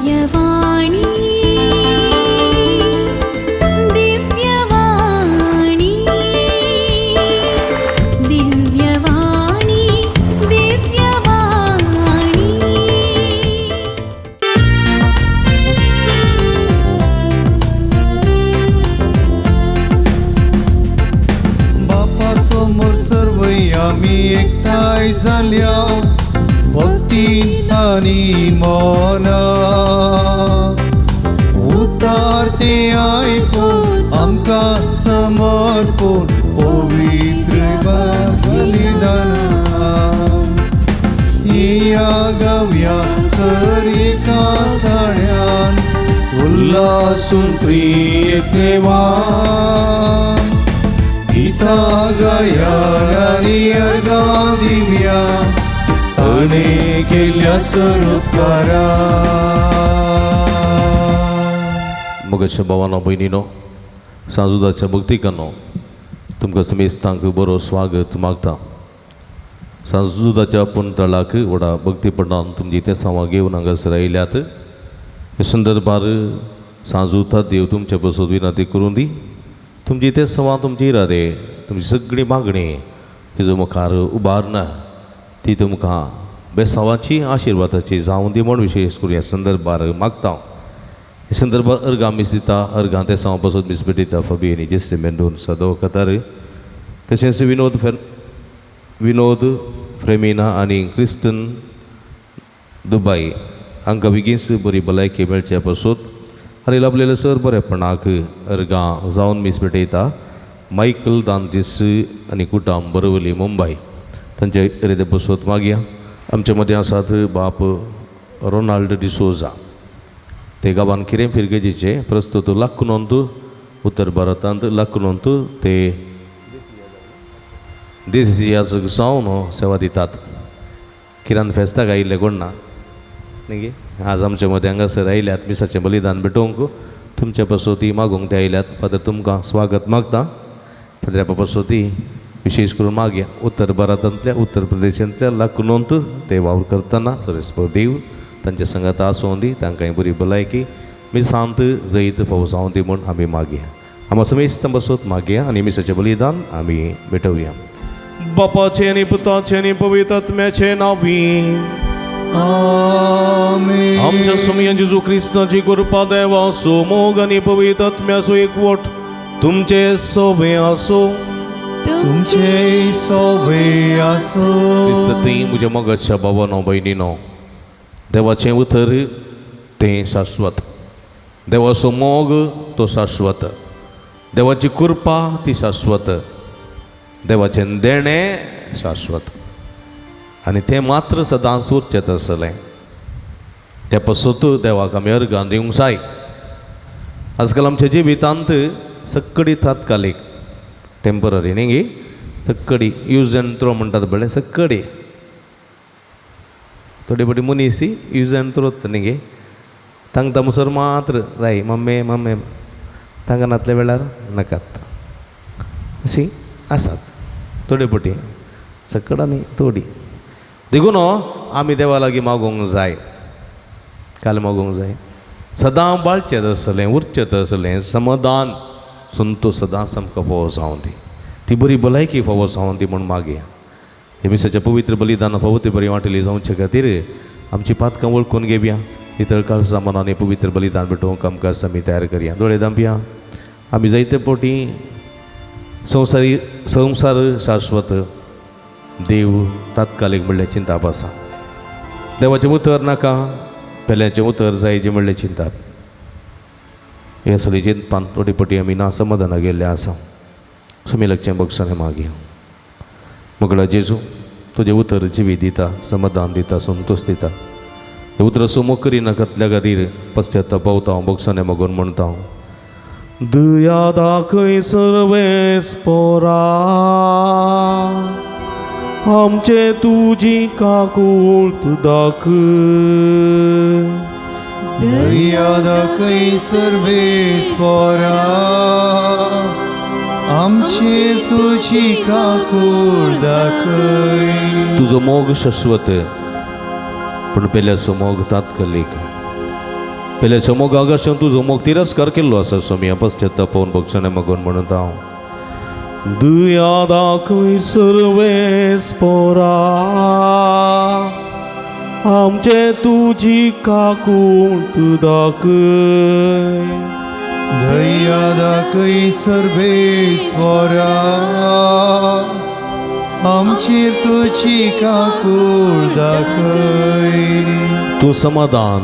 दिव्यवाणी दिव्यवाणी दिव्यवाणी दिव्यवाणी। बापा समोर सर्वय आमी एकठांय जाल्या भक्ती आनी मना उतार ते आयकून आमकां समर्पून पवित्र बलिदाना या गावया सर एका साड्यान उल्हासून प्रिय देवा गीता गायन आनी अर्गां दिव्या ताणें केल्या सरुपकारा। मोगाच्या भावानो भयणीनो, सांजुदाच्या भक्तिकांनो, तुमकां समेस्तांक बरो स्वागत मागता। सांजुदाच्या पुणतळाक व्हडा भक्तीपणान तुमची तेसांवां घेवन हांगासर आयल्यात। हे संदर्भार सांजुता देव तुमच्या पासत विनंती करूं दी। तुमची तेसांवां, तुमची इरादे, तुमची सगळी मागणी तिजो मुखार उबारना ती तुमकां बेसांवाची आशिर्वादाची जावं दी म्हूण विशेश करून ह्या संदर्भार मागता। हे संदर्भार अर्गां मीस दिता, अर्गां तेसांवां पासत मीस भेटयता फाबियनी जेसे मेंडोन सदो कतार, तशेंच विनोद फ्रेमिना आनी क्रिस्टन दुबाय हांकां बेगीनच बरी भलायकी मेळचे पासत आनी लाभलेले सर बरेपणाक अर्गां जावन मीस भेटयता मायकल दांतीस आनी कुटाम बरवली मुंबय तांचे रिते पासत मागया। आमचे मदें आसात बाप रोनाल्ड डिसोजा, ते गांवान किरें फिरगेजीचे प्रस्तुत लखनौंत उत्तर भारतांत लखनौंत ते देसी याजक जावन सेवा दितात। किरान फेस्ताक आयिल्ले कोण ना न्ही, आज आमचे मदें हांगासर आयल्यात मिसाचें बलिदान भेटोवंक तुमचे पासत मागूंक ते आयल्यात। फादर तुमकां स्वागत मागता। फादरा पासत विशेष करून मागया उत्तर भारतांतल्या उत्तर प्रदेशांतल्या लखनौंत ते वावर करतना सरस्पत देव तांच्या संगात आसूं दी, तांकां बरी भलायकी मिसांत जैत फावो जावं दी म्हूण आमी मागया। आमी समेस्त बसत मागया आनी मिसाचें बलिदान आमी भेटोवया। बापाचें आनी पुताचें आनी पवित्र आत्म्याचें नांवी आमेन। आमच्या स्वामी जेजू क्रिस्ताची कृपा देवाचो मोग आनी पवित्र आत्म्याचो एकवट तुमचे सोबे आसूं। तुमचे सोबे आसूं। क्रिस्त थंय म्हज्या मोगाच्या भावानो भयणीनो, देवाचें उतर तें शाश्वत, देवाचो मोग तो शाश्वत, देवाची कृपा ती शाश्वत, देवाचें देणें शाश्वत आनी तें मात्र सदांच उरचें आसलें। त्या पासत देवाक आमी अर्गां दिवंक जाय। आजकाल आमच्या जिवितांत सक्कडी तात्कालीक टेंपररी न्ही गे, सक्कडी यूज एंड थ्रो म्हणटात पळय, सक्कडी थोडी थोडी मनीस यूज एंड थ्रो न्ही गे, तांकां मुसर मात्र जाय मम्मी मम्मी, तांकां नातल्या वेळार नाकात अशी आसात थोडे पटी सकड न्ही थोडी। देखून आमी देवा लागीं मागूंक जाय, काल मागूंक जाय, सदां बाळचें आसलें उरचें आसलें समाधान संतोश सदां सामको फावो जावं दी, ती बरी भलायकी फावो जावं दी म्हूण मागया। हे मिसाच्या पवित्र बलिदान फावो ती बरी वांटली जावचे खातीर आमची पातकां वळखून घेवया, नितळ काळजा मनान पवित्र बलिदान भेटोवंक आमकां आमी तयार करया। दोळे धांपया। आमी जायते पोटी संवसारी संवसार शाश्वत देव तात्कालीक म्हणल्यार चिंताप आसा। देवाचें उतर नाका, पेल्याचें उतर जायचें म्हणल्यार चिंताप। हे असली चिंतपान थोडी पटी आमी ना समाधाना गेल्ले आसा। सुमी लागचें बक्षां मागया। मोगळा जेजू, तुजें उतर जिवी दिता, समाधान दिता, संतोश दिता। हे उतर सुमोग करिनाकातल्या खातीर पश्चाताप पावता हांव, बक्षां मागून म्हणटा हांव, दया दाखय सर्वेस पोरा आमचे तुजी काकूळत दाखय। दया दाखय सर्वेस पोरा आमचे तुजी काकूळ दाखय। तुजो मोग शाश्वत, पूण पेल्याचो मोग तात्कालीक। पेल्या समोग आगाशान तुजो मोग तिरस्कार केल्लो आसा सोमया पश्चातापावन बक्षणे मगून म्हणत हांव दुया दाखय सर्वेस्पोरा आमचे तुजी काकूट दाखय. दया दाखय सर्वेस्वरा आमचेर तुजी काकूळ दाखय. तूं समाधान,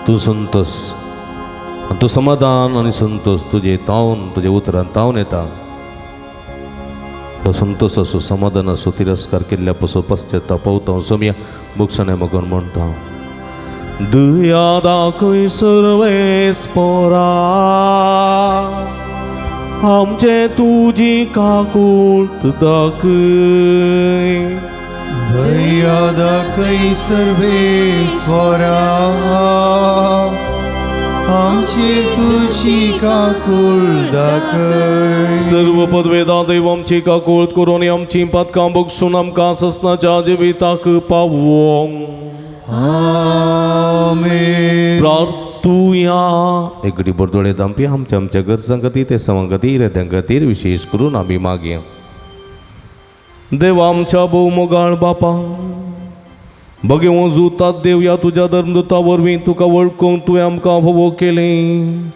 तूं संतोष, आनी तूं समाधान आनी संतोष तुजे तावन तुजे उतरान तावन येता. तो संतोष असो समाधान असो तिरस्कार केल्ल्या पसून पश्चाताप पावता सोमया बुक्षणे मगून म्हणटा दुया दाखय सर्वेस्पोरा आमचे तुजी काकूट दाखय. दया दाखय सर्वेस्वरा आमचेर तुजी काकूळ दाखय. सर्व पदवेदा देव आमची काकूळ करून आमची पातकां बक्षून आमकां ससनाच्या जिविताक पावोंक. आमेन. प्रार्थुया. एकडे बरदोळे दामपी आमच्या आमच्या गरजां खातीर ते सवां खातीर येद्यां खातीर विशेश करून आमी मागया. देवा आमच्या भोव मोगाळ बापा, बगे वजुतात देव ह्या तुज्या धर्मदूता वरवीं तुका वळखूंक तुवें आमकां फावो केलें.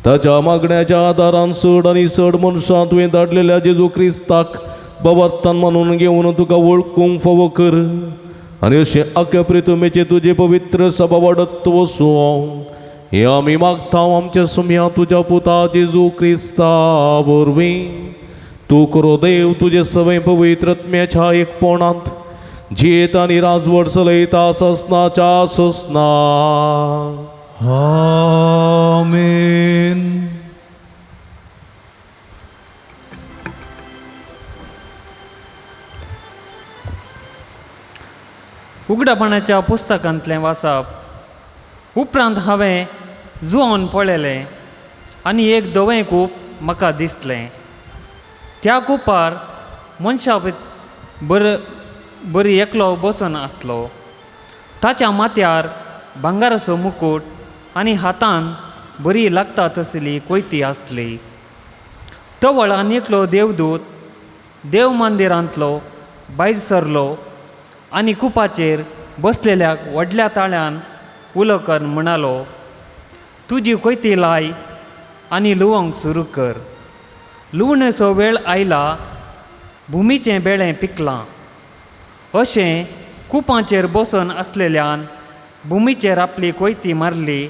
ताच्या मागण्याच्या आदारान चड आनी चड मनशां तुवें धाडलेल्या जेजू क्रिस्ताक बाबार्थान मानून घेवन तुका वळखूंक फावो कर आनी अशें आख्या प्रितुमेचे तुजे पवित्र सभा वाडत वसूं हें आमी मागता आमच्या सुम्या तुज्या पुता जेजू क्रिस्ता वरवीं. तूं करो देव तुजे सवय पवित्र आत्म्याच्या एकपणांत जियेत आनी राजवट चलयता ससनाच्या ससना. आमेन. उगडापणाच्या पुस्तकांतलें वाचप. उपरांत हांवें जुवान पळयलें आनी एक धवें कूप म्हाका दिसलें. त्या कुपार मनशा बरी एकलो बसून आसलो. ताच्या माथ्यार भांगराचो मुकूट आनी हातान बरी लागता तसली कोयती आसली. तवळ आनी एकलो देवदूत देव मंदिरांतलो भायर सरलो आनी कुपाचेर बसलेल्याक व्हडल्या ताळ्यान उलो कर म्हणालो, तुजी कोयती लाय आनी लुवंक सुरू कर. लुवणेचो वेळ आयला, भुमीचें बेळें पिकलां. अशें कुपांचेर बसून आसलेल्यान भुमीचेर आपली कोयती मारली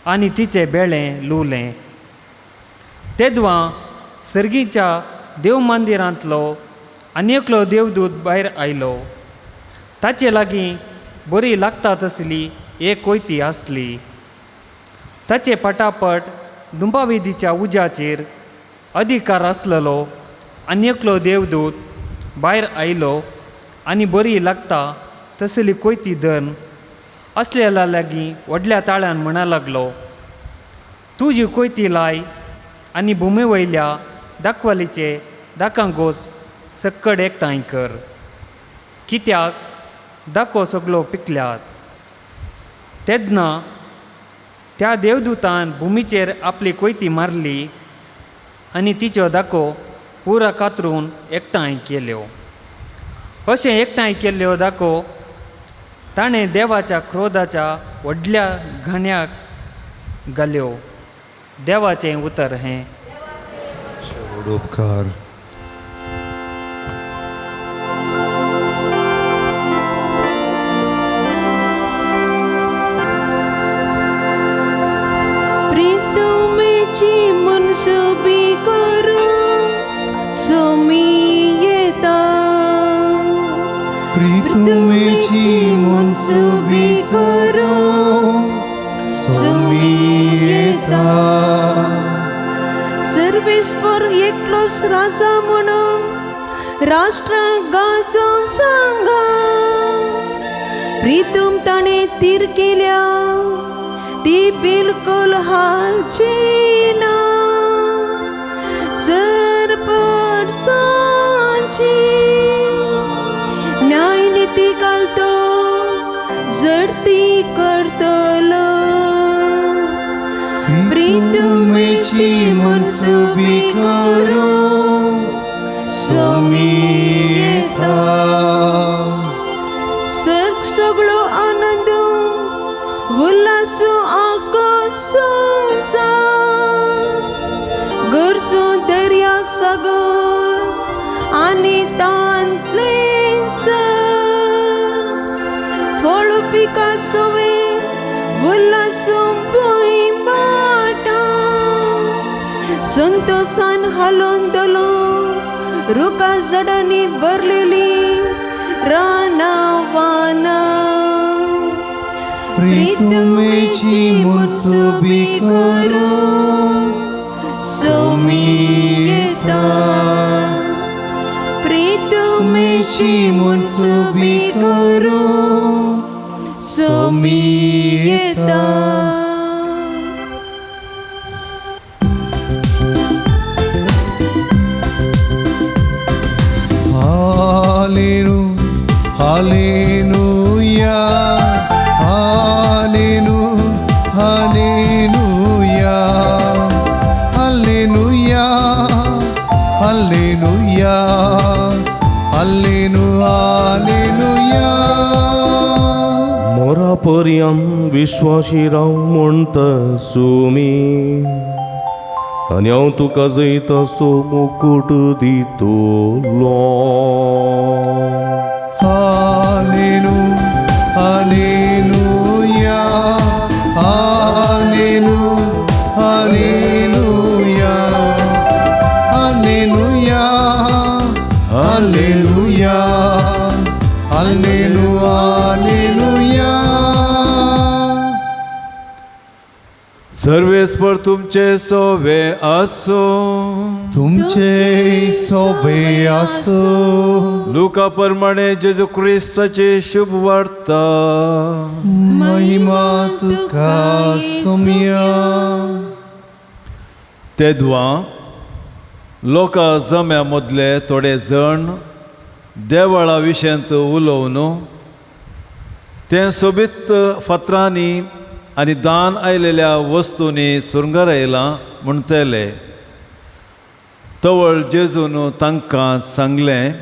आनी तिचें बेळें लुवलें. तेदवां सर्गीच्या देव मंदिरांतलो आनी एकलो देवदूत भायर आयलो. ताचे लागीं बरी लागता तसली एक कोयती आसली. ताचे पटापट दुंबावेदीच्या उज्याचेर अधिकार आसलेलो आनी एकलो देवदूत भायर आयलो आनी बरी लागता तसली कोयती धरून असलेल्या लागीं व्हडल्या ताळ्यान म्हणा लागलो, तुजी कोयती लाय आनी भुमी वयल्या दाखवालीचे दाकांगोस सक्कड एकठांय कर, कित्याक दाको सगलो पिकल्यात. तेन्ना त्या देवदूतान भुमीचेर आपली कोयती मारली आनी तिच्यो दाको पुरा कातरून एकठांय केल्यो. अशें एकठांय केल्ल्यो दाको ताणें देवाच्या क्रोधाच्या व्हडल्या घाण्याक घाल्यो. देवाचें उतर हें. उपकार. प्रीतमेची मनसुबी करूं सोमी येता. प्रीतमेची मनसुबी करूं सोमी येता. सर्वेस्पर एकलोच राजा म्हणून राष्ट्रांक गाजोवन सांगा. प्रीतम ताणें तीर केल्या ती बिलकुल हालची ना. सरपरसांची न्यायनिती घालतो जडती करतलो. प्रीतुमेची मनसुबी करूं सोमी येता. सर्ग सगळो आनंद उल्हासो आकाशो गरजो दर्या सागर आनी तांतले सर फळ पिका सोवे उल्हासो भूंय बाटा संतोषान हालोवन दलो रुखा झाडांनी भरलेली रानां वानां. प्रीतुमेची मनसुबी करूं सोमी येता. प्रीतुमेची मनसुबी करूं सोमी येता. हालेलू हालेलुया हालेलू हालेलुया हालेलुया हालेलुया हालेलू हालेलुया. मोरा पर्यान विश्वाशी राव म्हणटा सुमी आनी हांव तुका जैताचो मुकूट दितलो. हालेलू हालेलुया हालेलू हालेलुया हालेलुया हालेलुया हालेलू हालेलुया. सर्वेस्पर तुमचे सोवे आसो. तुमचे सोबे आसो. लुका प्रमाणे जेजू क्रिस्ताची शुभ वार्ता. महिमा तुका सोम्या. तेदवा लोकां जम्या मदले थोडे जण देवळा विशयांत उलोवन तें सोबीत फातरांनी आनी दान आयलेल्या वस्तूंनी सुरंगार म्हणटले. तवळ जेजून तांकां सांगलें,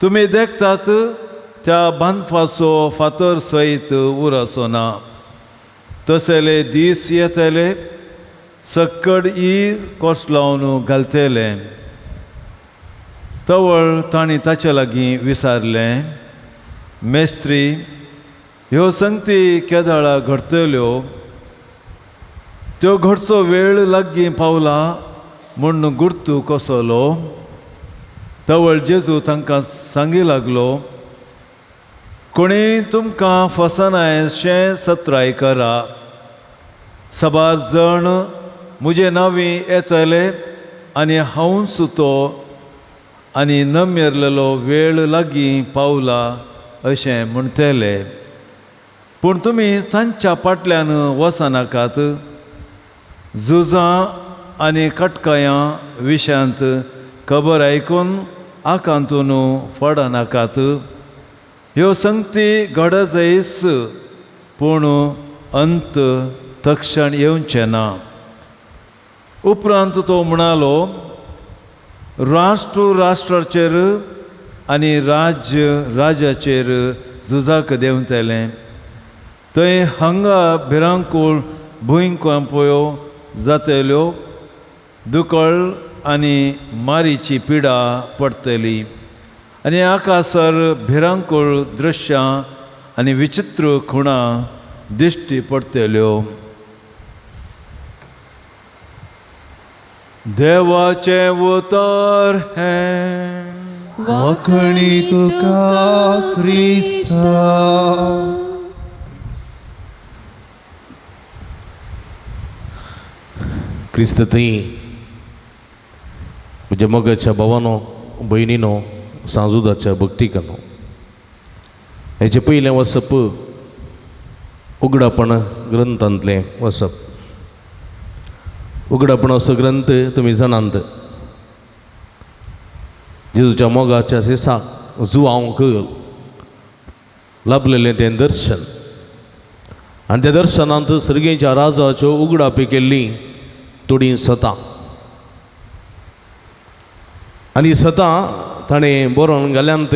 तुमी देखतात त्या बांदपाचो फातर सयत उरसो ना. तसले दीस येतले सक्कड ही कोस लावन घालतले. तवळ तांणी ताचे लागीं विचारलें, मेस्त्री, ह्यो संगती केदाळा घडटल्यो? त्यो घडचो वेळ लागीं पावला म्हूण गुर्तू कसलो? तवळ जेजू तांकां सांगी लागलो, कोणी तुमकां फसनाय शें सत्राय करा. साबार जण म्हजे नांवी येतले आनी हांवूच तो आनी नमेरलेलो वेळ लागीं पावला अशें म्हणटले. पूण तुमी तांच्या फाटल्यान वचनाकात. झुजां आनी कटकायां विशयांत खबर आयकून आकांतून फडनाकात. ह्यो संगती घडजयस पूण अंत तक्षण येवचें ना. उपरांत तो म्हणालो, राष्ट्र राष्ट्राचेर आनी राज्य राज्याचेर झुजाक देंवतलें. थंय हांगा भिरांकूळ भुंयकांपयो जातल्यो, दुकळ आनी मारीची पिडा पडटली आनी आकासर भिरांकूळ दृश्यां आनी विचित्र खुणां दिश्टी पडटल्यो. देवाचें उतर हें. वाखणी तुका क्रिस्ता. क्रिस्त थंय म्हज्या मोगाच्या भावानो भयणीनो सांजुदाच्या भक्तिकानो, हेचें पयलें वसप उगडापण ग्रंथांतलें वसप. उगडापण असो ग्रंथ तुमी जाणांत, जेजूच्या मोगाच्या सेसाक जुवांक लाभलेलें तें दर्शन. आनी त्या दर्शनांत सर्गेच्या राजाच्यो उगडापी केल्ली थोडीं सतां आनी सतां ताणें बरोवन घाल्यांत.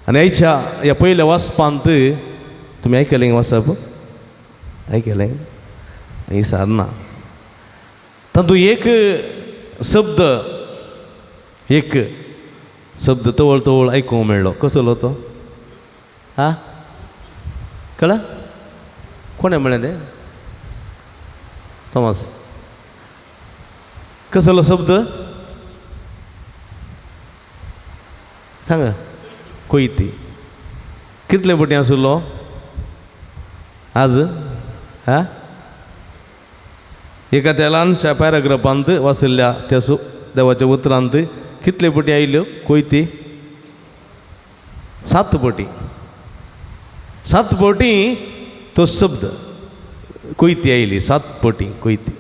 आनी आयच्या ह्या पयल्या वाचपांत तुमी आयकलें वाचप आयकलें ही सारना तातूंत एक शब्द एक शब्द तवळ तवळ आयकूंक मेळ्ळो. कसलो तो? हा कळ्ळा? कोणें म्हणलें तें? थॉमस. कसलो शब्द सांगा? कोयती. कितले पटी आशिल्लो आज? हा एका त्या ल्हानशा पॅराग्राफांत वाचिल्ल्या त्या देवाच्या उतरांत कितले पटी आयल्यो कोयती? 7 पटी. 7 पटी तो शब्द कोयती आयली. 7 पटी कोयती.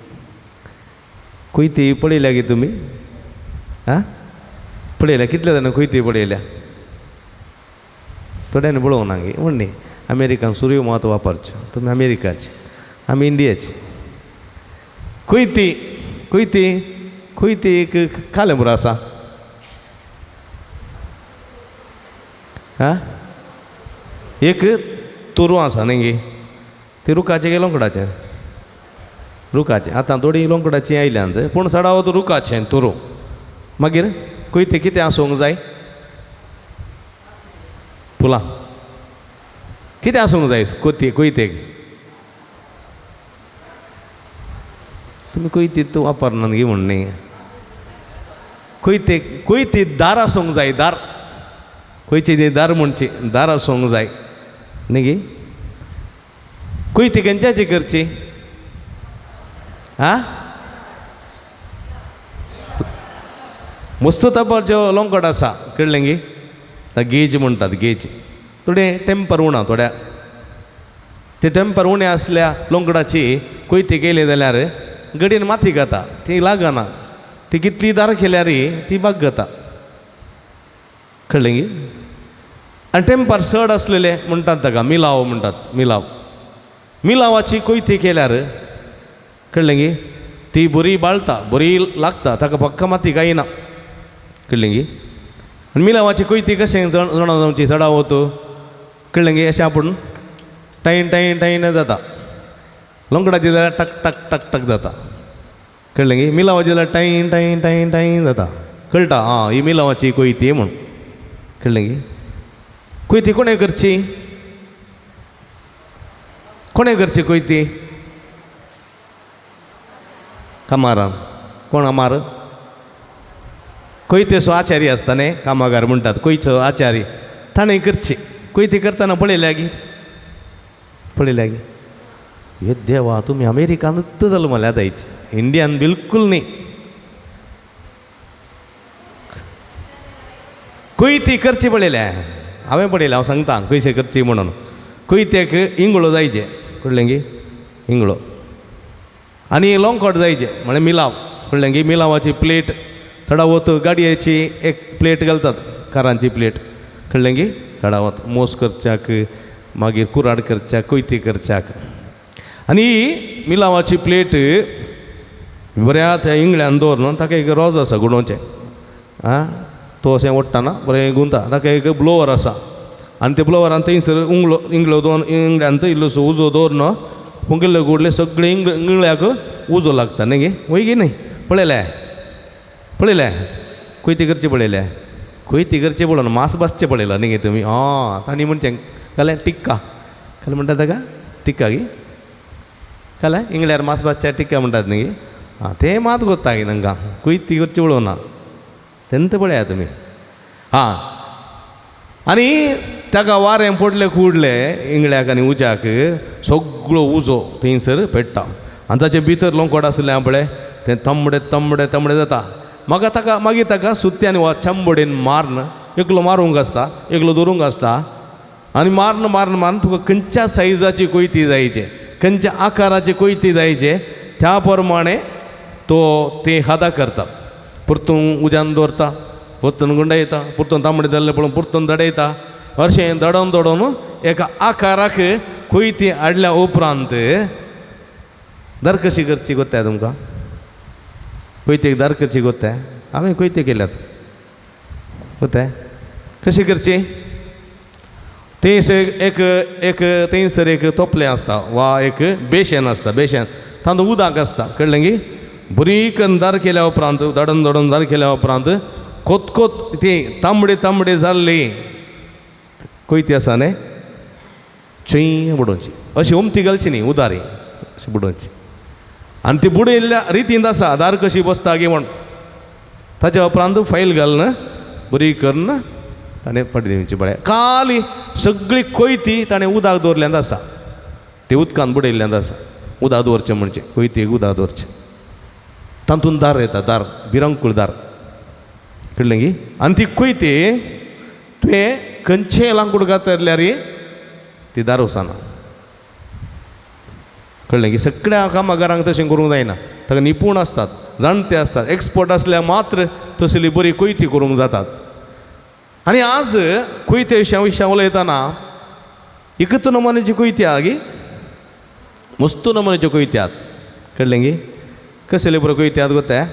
कोयती पळयल्या गे तुमी? आं पळयल्या? कितले जाणां कोयती पळयल्या? थोड्यांनी पळोवंक ना गे म्हण न्ही. अमेरिकान सुरयो मात वापरच्यो, तुमी अमेरिकाचे, आमी इंडियाचे. कोयती कोयती कोयती एक कालें बरो आसा. आं एक तोरू आसा न्ही गे, ती रुखाचें गे लोंकडाचें? रुखाचें. आतां थोडीं लोंकडाचीं आयल्यांत पूण चडावत रुखाचें तोरू. मागीर कोयते कितें आसूंक जाय? फुलां. कितें आसूंक जाय कोती कोयतेक? तुमी कोयतीत वापरनात गे म्हण न्ही. कोयतेक कोयती दार आसूंक जाय. दार खंयची ती दार म्हणची, दार आसूंक जाय न्ही गे. कोयती खंयच्याची करची? आं मस्त तापाचो लोंकट आसा कळ्ळें गे, गेज म्हणटात गेज. थोडें टेंपर उणा, थोड्या ते टेंपर उणें आसल्या लोंकडाची कोयती केली जाल्यार गडयेन माती खाता, ती लागना, ती कितली दार केल्यार ती बागता कळ्ळें गे. आनी टेंपर चड आसलेले म्हणटात ताका मिलाव म्हणटात. मिलाव मिलावाची कोयती केल्यार कळ्ळें गे ती बरी बाळता, बरी लागता, ताका पक्का माती कांय ना कळ्ळें गे. आनी मिलावाची कोयती कशें जाणा जावची चडावत कळ्ळें गे, अशें आपूण टायन टायन टायन जाता. लोंकडाची जाल्यार टक टक टक टक जाता कळ्ळें गे. मिलावाची जाल्यार टायन टायन टायन टायन जाता, कळटा आं ही मिलावाची कोयती म्हूण कळ्ळें गे. कोयती कोणें करची? कोणें करची कोयती? कामारान. कोण कामार? कोयतेचो आचारी आसता न्ही, कामागार म्हणटात कोयचो आचारी, ताणें करची कोयती. करतना पळयल्या गी? पळयल्या गी? हे देवा, तुमी अमेरिकानूच जालो म्हणल्यार जायचे, इंडियान बिलकूल न्ही. कोयती करची पळयल्या हांवें, पळयल्या, हांव सांगता कशें करची म्हणून. कोयतेक इंगळो जायचे कळ्ळें गी, इंगळो आनी लोंकट जायचे म्हळ्यार मिलाव कळ्ळें गी. मिलावाची प्लेट चडावत गाडयेची एक प्लेट घालतात, कारांची प्लेट कळ्ळें गी, चडावत मोस करच्याक, मागीर कुराड करच्याक, कोयती करच्याक. आनी मिलावाची प्लेट बऱ्या त्या इंगळ्यान दवरून ताका एक रोज आसा गुणोवचें, आं तो अशें ओडटना बरें गुंता, ताका एक ब्लोवर आसा आनी ते ब्लोवरान थंयसर उंगलो इंगळो दोन इंगळ्यान इल्लोसो उजो दवरून फुंकिल्ले कुडले सगळे इंगळ्याक उजो लागता न्ही गे, वय गे न्ही? पळयलें पळयलें कोयती करची पळयलें? कोयती करचें पळोवन मांस भाजचें पळयलां न्ही गे तुमी? आं तांणी म्हणचें कालें टिक्का, कालें म्हणटा ताका टिक्का गे, कालें इंगळ्यार मांस भाजच्या टिक्का म्हणटात न्ही गे. आं तें मात गोत्ता गे तांकां, कोयती करची पळोवना तेन्ना पळया तुमी. आं आनी ताका वारें पडलें कुडलें इंगळ्याक आनी उज्याक सगळो उजो थंयसर पेट्टा आनी ताचे भितर लोंकड आसलें पळय तें तांबडे तांबडे तांबडे जाता. म्हाका ताका मागीर ताका सुत्यान वा चांबडेन मारून एकलो मारूंक आसता, एकलो धरूंक आसता आनी मारून मारून मारून तुका खंयच्या सायजाची कोयती जायचे, खंयच्या आकाराची कोयती जायचे त्या प्रमाणे तो ते हादा करता. परतून उज्यान दवरता, परतून गुंडायता, परतून तांबडे जाल्ले पळोवन परतून दडयता, अशें दडोवन दडोवन एका आकाराक कोयती हाडल्या उपरांत दार कशी करची गोत्ताय तुमकां? कोयतेक दार करची गोत्ताय? हांवें कोयते केल्यात गोत्ताय कशी करची? थंयसर एक एक थंयसर एक तोपलें आसता वा एक बेशेन आसता, बेशेन तातूंत उदक आसता, कळ्ळें गी? बरी करून दार केल्या उपरांत दाडून दाडून दार केल्या उपरांत कोतकोत ती तांबडे तांबडे जाल्ली कोयती आसा न्ही, चुंय बुडोवची, अशी उमती घालची न्ही, उदारी अशी बुडोवची. आनी ती बुडयल्ल्या रितींत आसा दार कशी बसता गी म्हण. ताच्या उपरांत फायल घालून बरी करून ताणें पट दिवची पळय. काली सगळी कोयती ताणें उदक दवरल्यांत आसा, ती उदकान बुडयल्ल्यांत आसा. उदक दवरचें म्हणजे कोयतेक उदक दवरचें, तातूंत दार येता, दार भिरांकूळ दार, कळ्ळें गी? आनी ती कोयती तुवें खंयचें लांकूड घातल्यार ती दार वचना, कळ्ळें की? सगळ्या कामागारांक तशें करूंक जायना, ताका निपूण आसतात, जाणटे आसतात, एक्सपर्ट आसल्यार मात्र तसली बरी कोयती करूंक जातात. आनी आज कोयते विशया विशया उलयतना एकच नमुन्याची कोयती आहा गी, मस्त नमुन्याच्यो कोयती आहात, कळ्ळें गी? कसले बऱ्यो कोयती आहात गोत्ताय?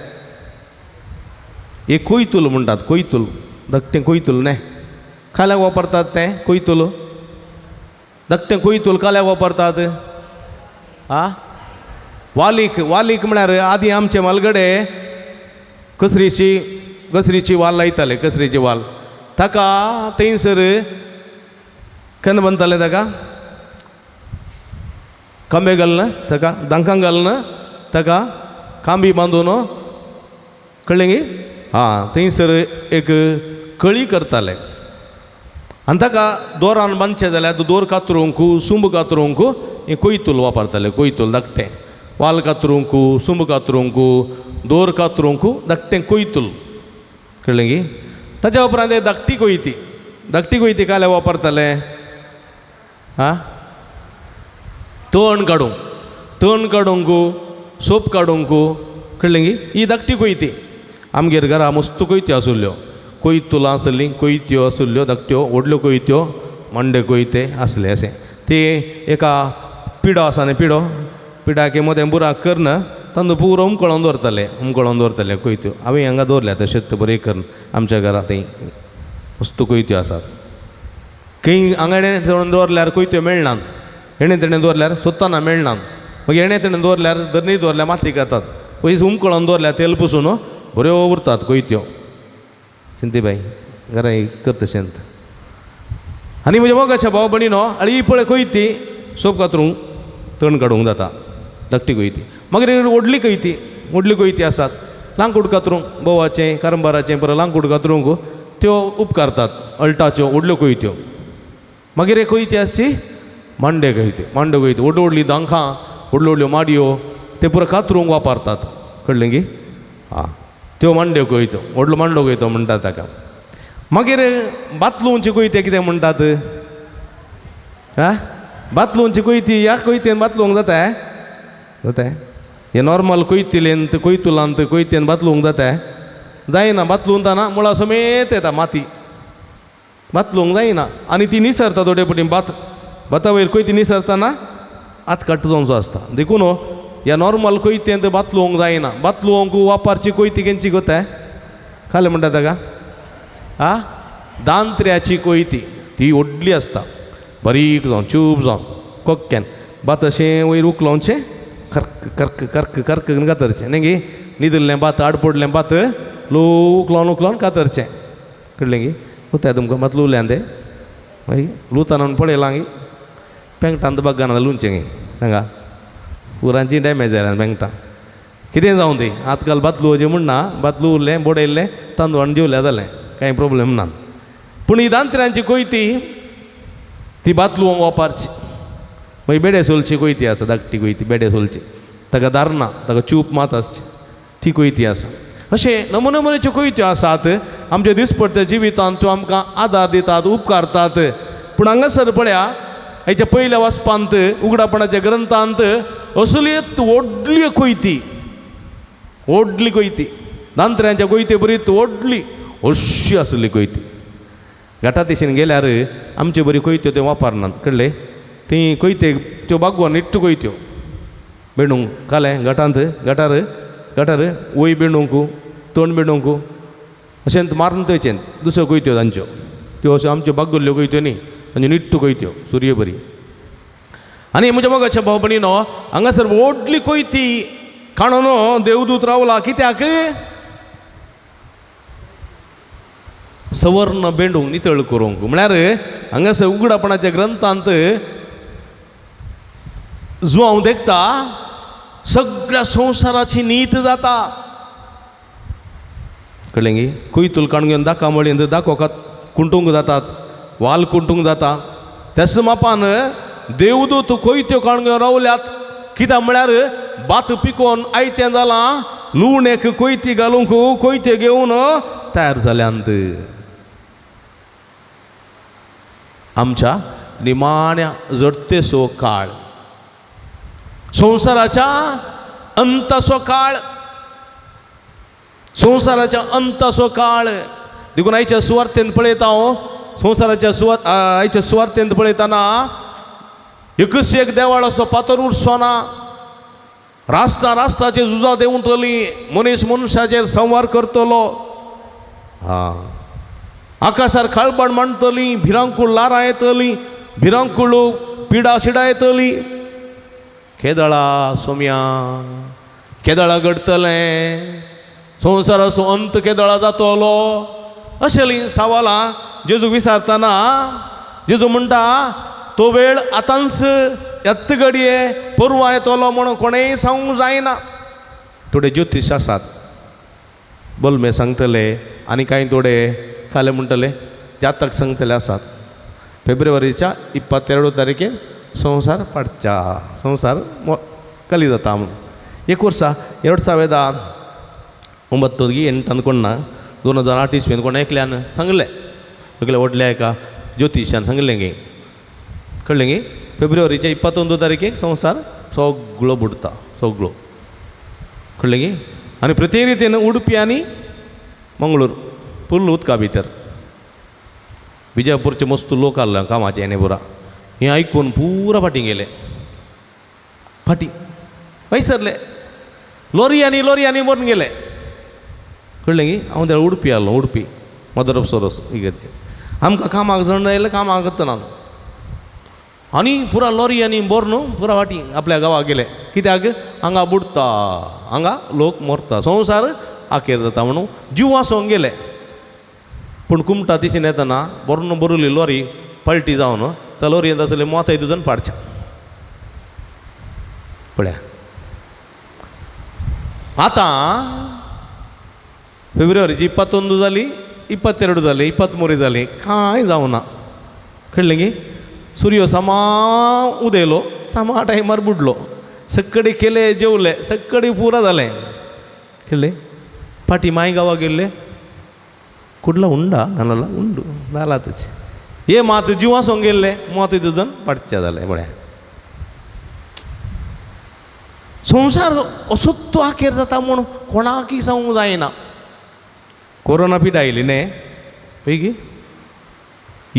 एक कोयतूल म्हणटात, कोयतूल, धाकटें कोयतूल न्ही, काल्याक वापरतात तें कोयतूल, धाकटें कोयतूल काल्याक वापरतात. आ वालीक, वालीक म्हळ्यार आदीं आमचे मालगडे कसरीची कसरीची वाल लायताले, कसरीची वाल ताका थंयसर केन्ना बांदताले ताका कांबे घालून, ताका दांकां घालून ताका कांबी बांदून, कळ्ळें गी? आं थंयसर एक कळी करताले आनी ताका दोरान बांदचें जाल्यार दोर कातरूंक, सुंब कातरूंक हें कोयतूल वापरताले. कोयतूल धाकटें, वाल कातरूंक, सुंब कातरूंक, दोर कातरूंक धाकटें कोयतूल, कळ्ळें गी? ताच्या उपरांत एक धाकटी कोयती, धाकटी कोयती काल्या वापरताले आं तण काडूंक, तण काडूंक, सोप काडूंक, कळ्ळें गी? ही धाकटी कोयती. आमगेर घरा मस्त कोयत्यो आशिल्ल्यो, कोयतुलां आसलीं, कोयत्यो आशिल्ल्यो धाकट्यो, व्हडल्यो कोयत्यो, मांडे कोयते आसले. अशें ती एका पिडो आसा न्ही, पिडो, पिडाके मदें बुराक करून तांदूळ पुरो उमकळोन दवरताले, उमकळोन दवरताले कोयत्यो. हांवें हांगा दवरल्या तशेंच बरें करून आमच्या घरा थंय मस्त कोयत्यो आसात. खंय हांगा हेणें तेणें दवरल्यार कोयत्यो मेळनात, हेणें तेणें दवरल्यार सोदतना मेळनात, मागीर हेणें तेणें दवरल्यार धरणी दवरल्यार माती खातात. पयस उमकळोन दवरल्यार तेल पुसून बऱ्यो उरतात कोयत्यो. चिंतीबाई घरा करता तशेंत. आनी म्हज्या मोगाच्या भाव भयणीनो, आनी पळय कोयती सोप कातरूंक, तण काडूंक जाता धाकटी कोयती. मागीर व्हडली कोयती, व्हडली कोयती आसात लांकूड कातरूंक, बोवाचें कारंबाराचें परत लांकूड कातरूंक त्यो उपकारतात, अल्टाच्यो व्हडल्यो कोयत्यो. मागीर एक कोयती आसची मांडे कोयती, मांडे कोयती, व्हडली व्हडली दांखां, व्हडल्यो व्हडल्यो माडयो ते पुरो कातरूंक वापरतात, कळ्ळें गी? आं त्यो मांड्यो कोयत्यो, व्हडलो मांडो कोयतो म्हणटात ताका. मागीर बातलुंची कोयते कितें म्हणटात? आं बातलुंची कोयती, ह्या कोयतेन बातलूंक जाता जाता? हे नॉर्मल कोयतिलेंत कोयतुलांत कोयतेन बातलूंक जाता? जायना. बातलून जाना मुळा समेत येता माती, बातलूंक जायना. आनी ती निसरता थोडे पटी, भात भाता वयर कोयती निसरतना हात कट जावचो आसता. देखून ह्या नॉर्मल कोयतेंत बातलूंक जायना. बातलूंक वापरची कोयती केंची गोताय खालें म्हणटा ताका? आं दांत्र्याची कोयती, ती व्हडली आसता, बारीक जावन चूप जावन कोक्क्यान भात अशें वयर उखलोवचें, कर्क कर्क कर्क कर्क कातरचें न्ही गी? न्हिदिल्लें भात, आड पडलें भात ल्हव उखलोन उखलोन कातरचें, कळ्ळें गी? उताय तुमकां भात लुवल्यान तें मागीर लुवतना पळयलां गी पेंगटान बग्गान लुवचें गी, सांगा उरांची डॅमेज जाल्या पेंगटां. कितें जावं ती आजकाल भात लुवचें म्हण ना, भात लुवलें बडयल्लें तांदूळ आनी जेवल्यार जालें, कांय प्रोब्लेम ना. पूण ही दांत्र्यांची कोयती ती भात लुवंक वापरची. मागीर बेडे सोलची कोयती आसा, धाकटी कोयती बेडे सोलची, ताका दार ना, ताका चूप मात आसची, ती कोयती आसा. अशें नमुने नमुनेच्यो कोयत्यो आसात आमच्या दिसपट्ट्या जिवितांत, त्यो आमकां आदार दितात, उपकारतात. पूण हांगासर पळया हेच्या पयल्या वाचपांत उगडापणाच्या ग्रंथांत असली व्हडली कोयती, व्हडली कोयती, दांत्र्यांच्या कोयते बरी व्हडली अशी आसली कोयती. घाटा दिशेन गेल्यार आमचे बरी कोयत्यो ते वापरनात, कळ्ळें? ती कोयते त्यो बागवान निट्ट कोयत्यो बेंडूंक कालें गटांत गटार गटार वय बेंडूंक तण बेंडूंक अशें मारून थंयचें दुसऱ्यो कोयत्यो तांच्यो त्यो अश्यो आमच्यो बागुल्ल्यो कोयत्यो न्ही, तांच्यो निट्ट कोयत्यो सुरये बरी. आनी म्हज्या मोगाच्या भाव भयणीनो, हांगासर व्हडली कोयती काणून देवदूत रावला. कित्याक? सवर्ण बेंडूंक नितळ करूंक. म्हळ्यार हांगासर उगडापणाच्या ग्रंथांत जुवांव देखता सगळ्या संवसाराची नीत जाता. कळ्ळें गी? कोयतूल काडून घेवन दाका मळयेंत दाकोकात कुंटूंक जातात, वाल कुंटूंक जाता. त्याच मापान देवदूत कोयत्यो काडून घेवन रावल्यात. कित्याक म्हळ्यार भात पिकोवन आयतें जालां, लुवणेक कोयती घालूंक कोयते घेवन तयार जाल्यांत. आमच्या निमाण्या जडतेचो काळ, संवसाराच्या अंताचो काळ, संवसाराच्या अंताचो काळ. देखून आयच्या सुवार्थेंत पळयता हांव, संवसाराच्या सुवात आयच्या सुवार्थेंत पळयतना एकच एक देवाळ असो पातोर उरचो ना. राष्ट्रां राष्ट्राचेर झुजां देंवतलीं, मनीस मनशाचेर संवार करतलो. आं, आकाशार खळबळ मांडटली, भिरांकूळ ल्हारां येतलीं, भिरांकूळ पिडा शिडा येतली. केदळा सोम्या केदळा घडटलें, संवसाराचो अंत केदळा जातलो, अशें सवालां जेजू विचारतना जेजू म्हणटा तो वेळ आतांच येत घडये, परवां येतलो म्हणून कोणेय सांगूंक जायना. थोडे ज्योतीश आसात बलमे सांगतले, आनी कांय थोडे काले म्हणटले जातक सांगतले आसात. फेब्रुवारीच्या 22 तारखेर संवसार पाडच्या, संवसार कली जाता म्हणून. एक वर्सा 2009 अंदकोण ना 2008 इस्वेन कोण एकल्यान सांगलें, एकल्या व्हडल्या एका ज्योतिशान सांगलें गे, कळ्ळें गे, फेब्रुवारीच्या 21 तारखेक संवसार सगळो बुडटा, सगळो, कळ्ळें गे. आनी प्रत्येक रितीन उडपी आनी मंगळूर फुल्ल उदका भितर. विजयपूरचे मस्त लोक आहले कामाचे हेणे पुरा हें आयकून पुरा फाटीं गेले, फाटीं पयसरले, लोरयांनी लोरयांनी मरून गेले, कळ्ळें गी. हांव त्या उडपी आहलो, उडपी मदर ऑफ सोरोस इगर्जे. आमकां कामाक जण आयलें, कामाक वतना आनी पुरा लोरयांनी भरून पुरा फाटीं आपल्या गांवाक गेले. कित्याक? हांगा बुडटा, हांगा लोक मरता, संवसार आखेर जाता म्हणून जीव आसोंक गेले. पूण कुमटा दिशीन येतना भरून भरली लॉरी पलटी जावन त्या लॉरयेंत आसले मोताय तुजन पाडच्या पळया. आतां फेब्रुवारीची 21 जाली, 22 जाली, 23 जाली, कांय जावना, कळ्ळें गी. सुर्यो सामा उदयलो, सामा टायमार बुडलो, सगळे केले जेवले, सगळे पुरा जालें, कळ्ळें. फाटीं माय गांवाक गेल्ले, कुडला उंडा नानाला उंडू जाला तेचे हे मात जीव आसोंक गेल्ले, मोत तुजन पाडचे जालें. पळया संवसार असोच तो आखेर जाता म्हूण कोणाकय सांगूंक जायना. कोरोना पिडा आयली न्ही पळय गी,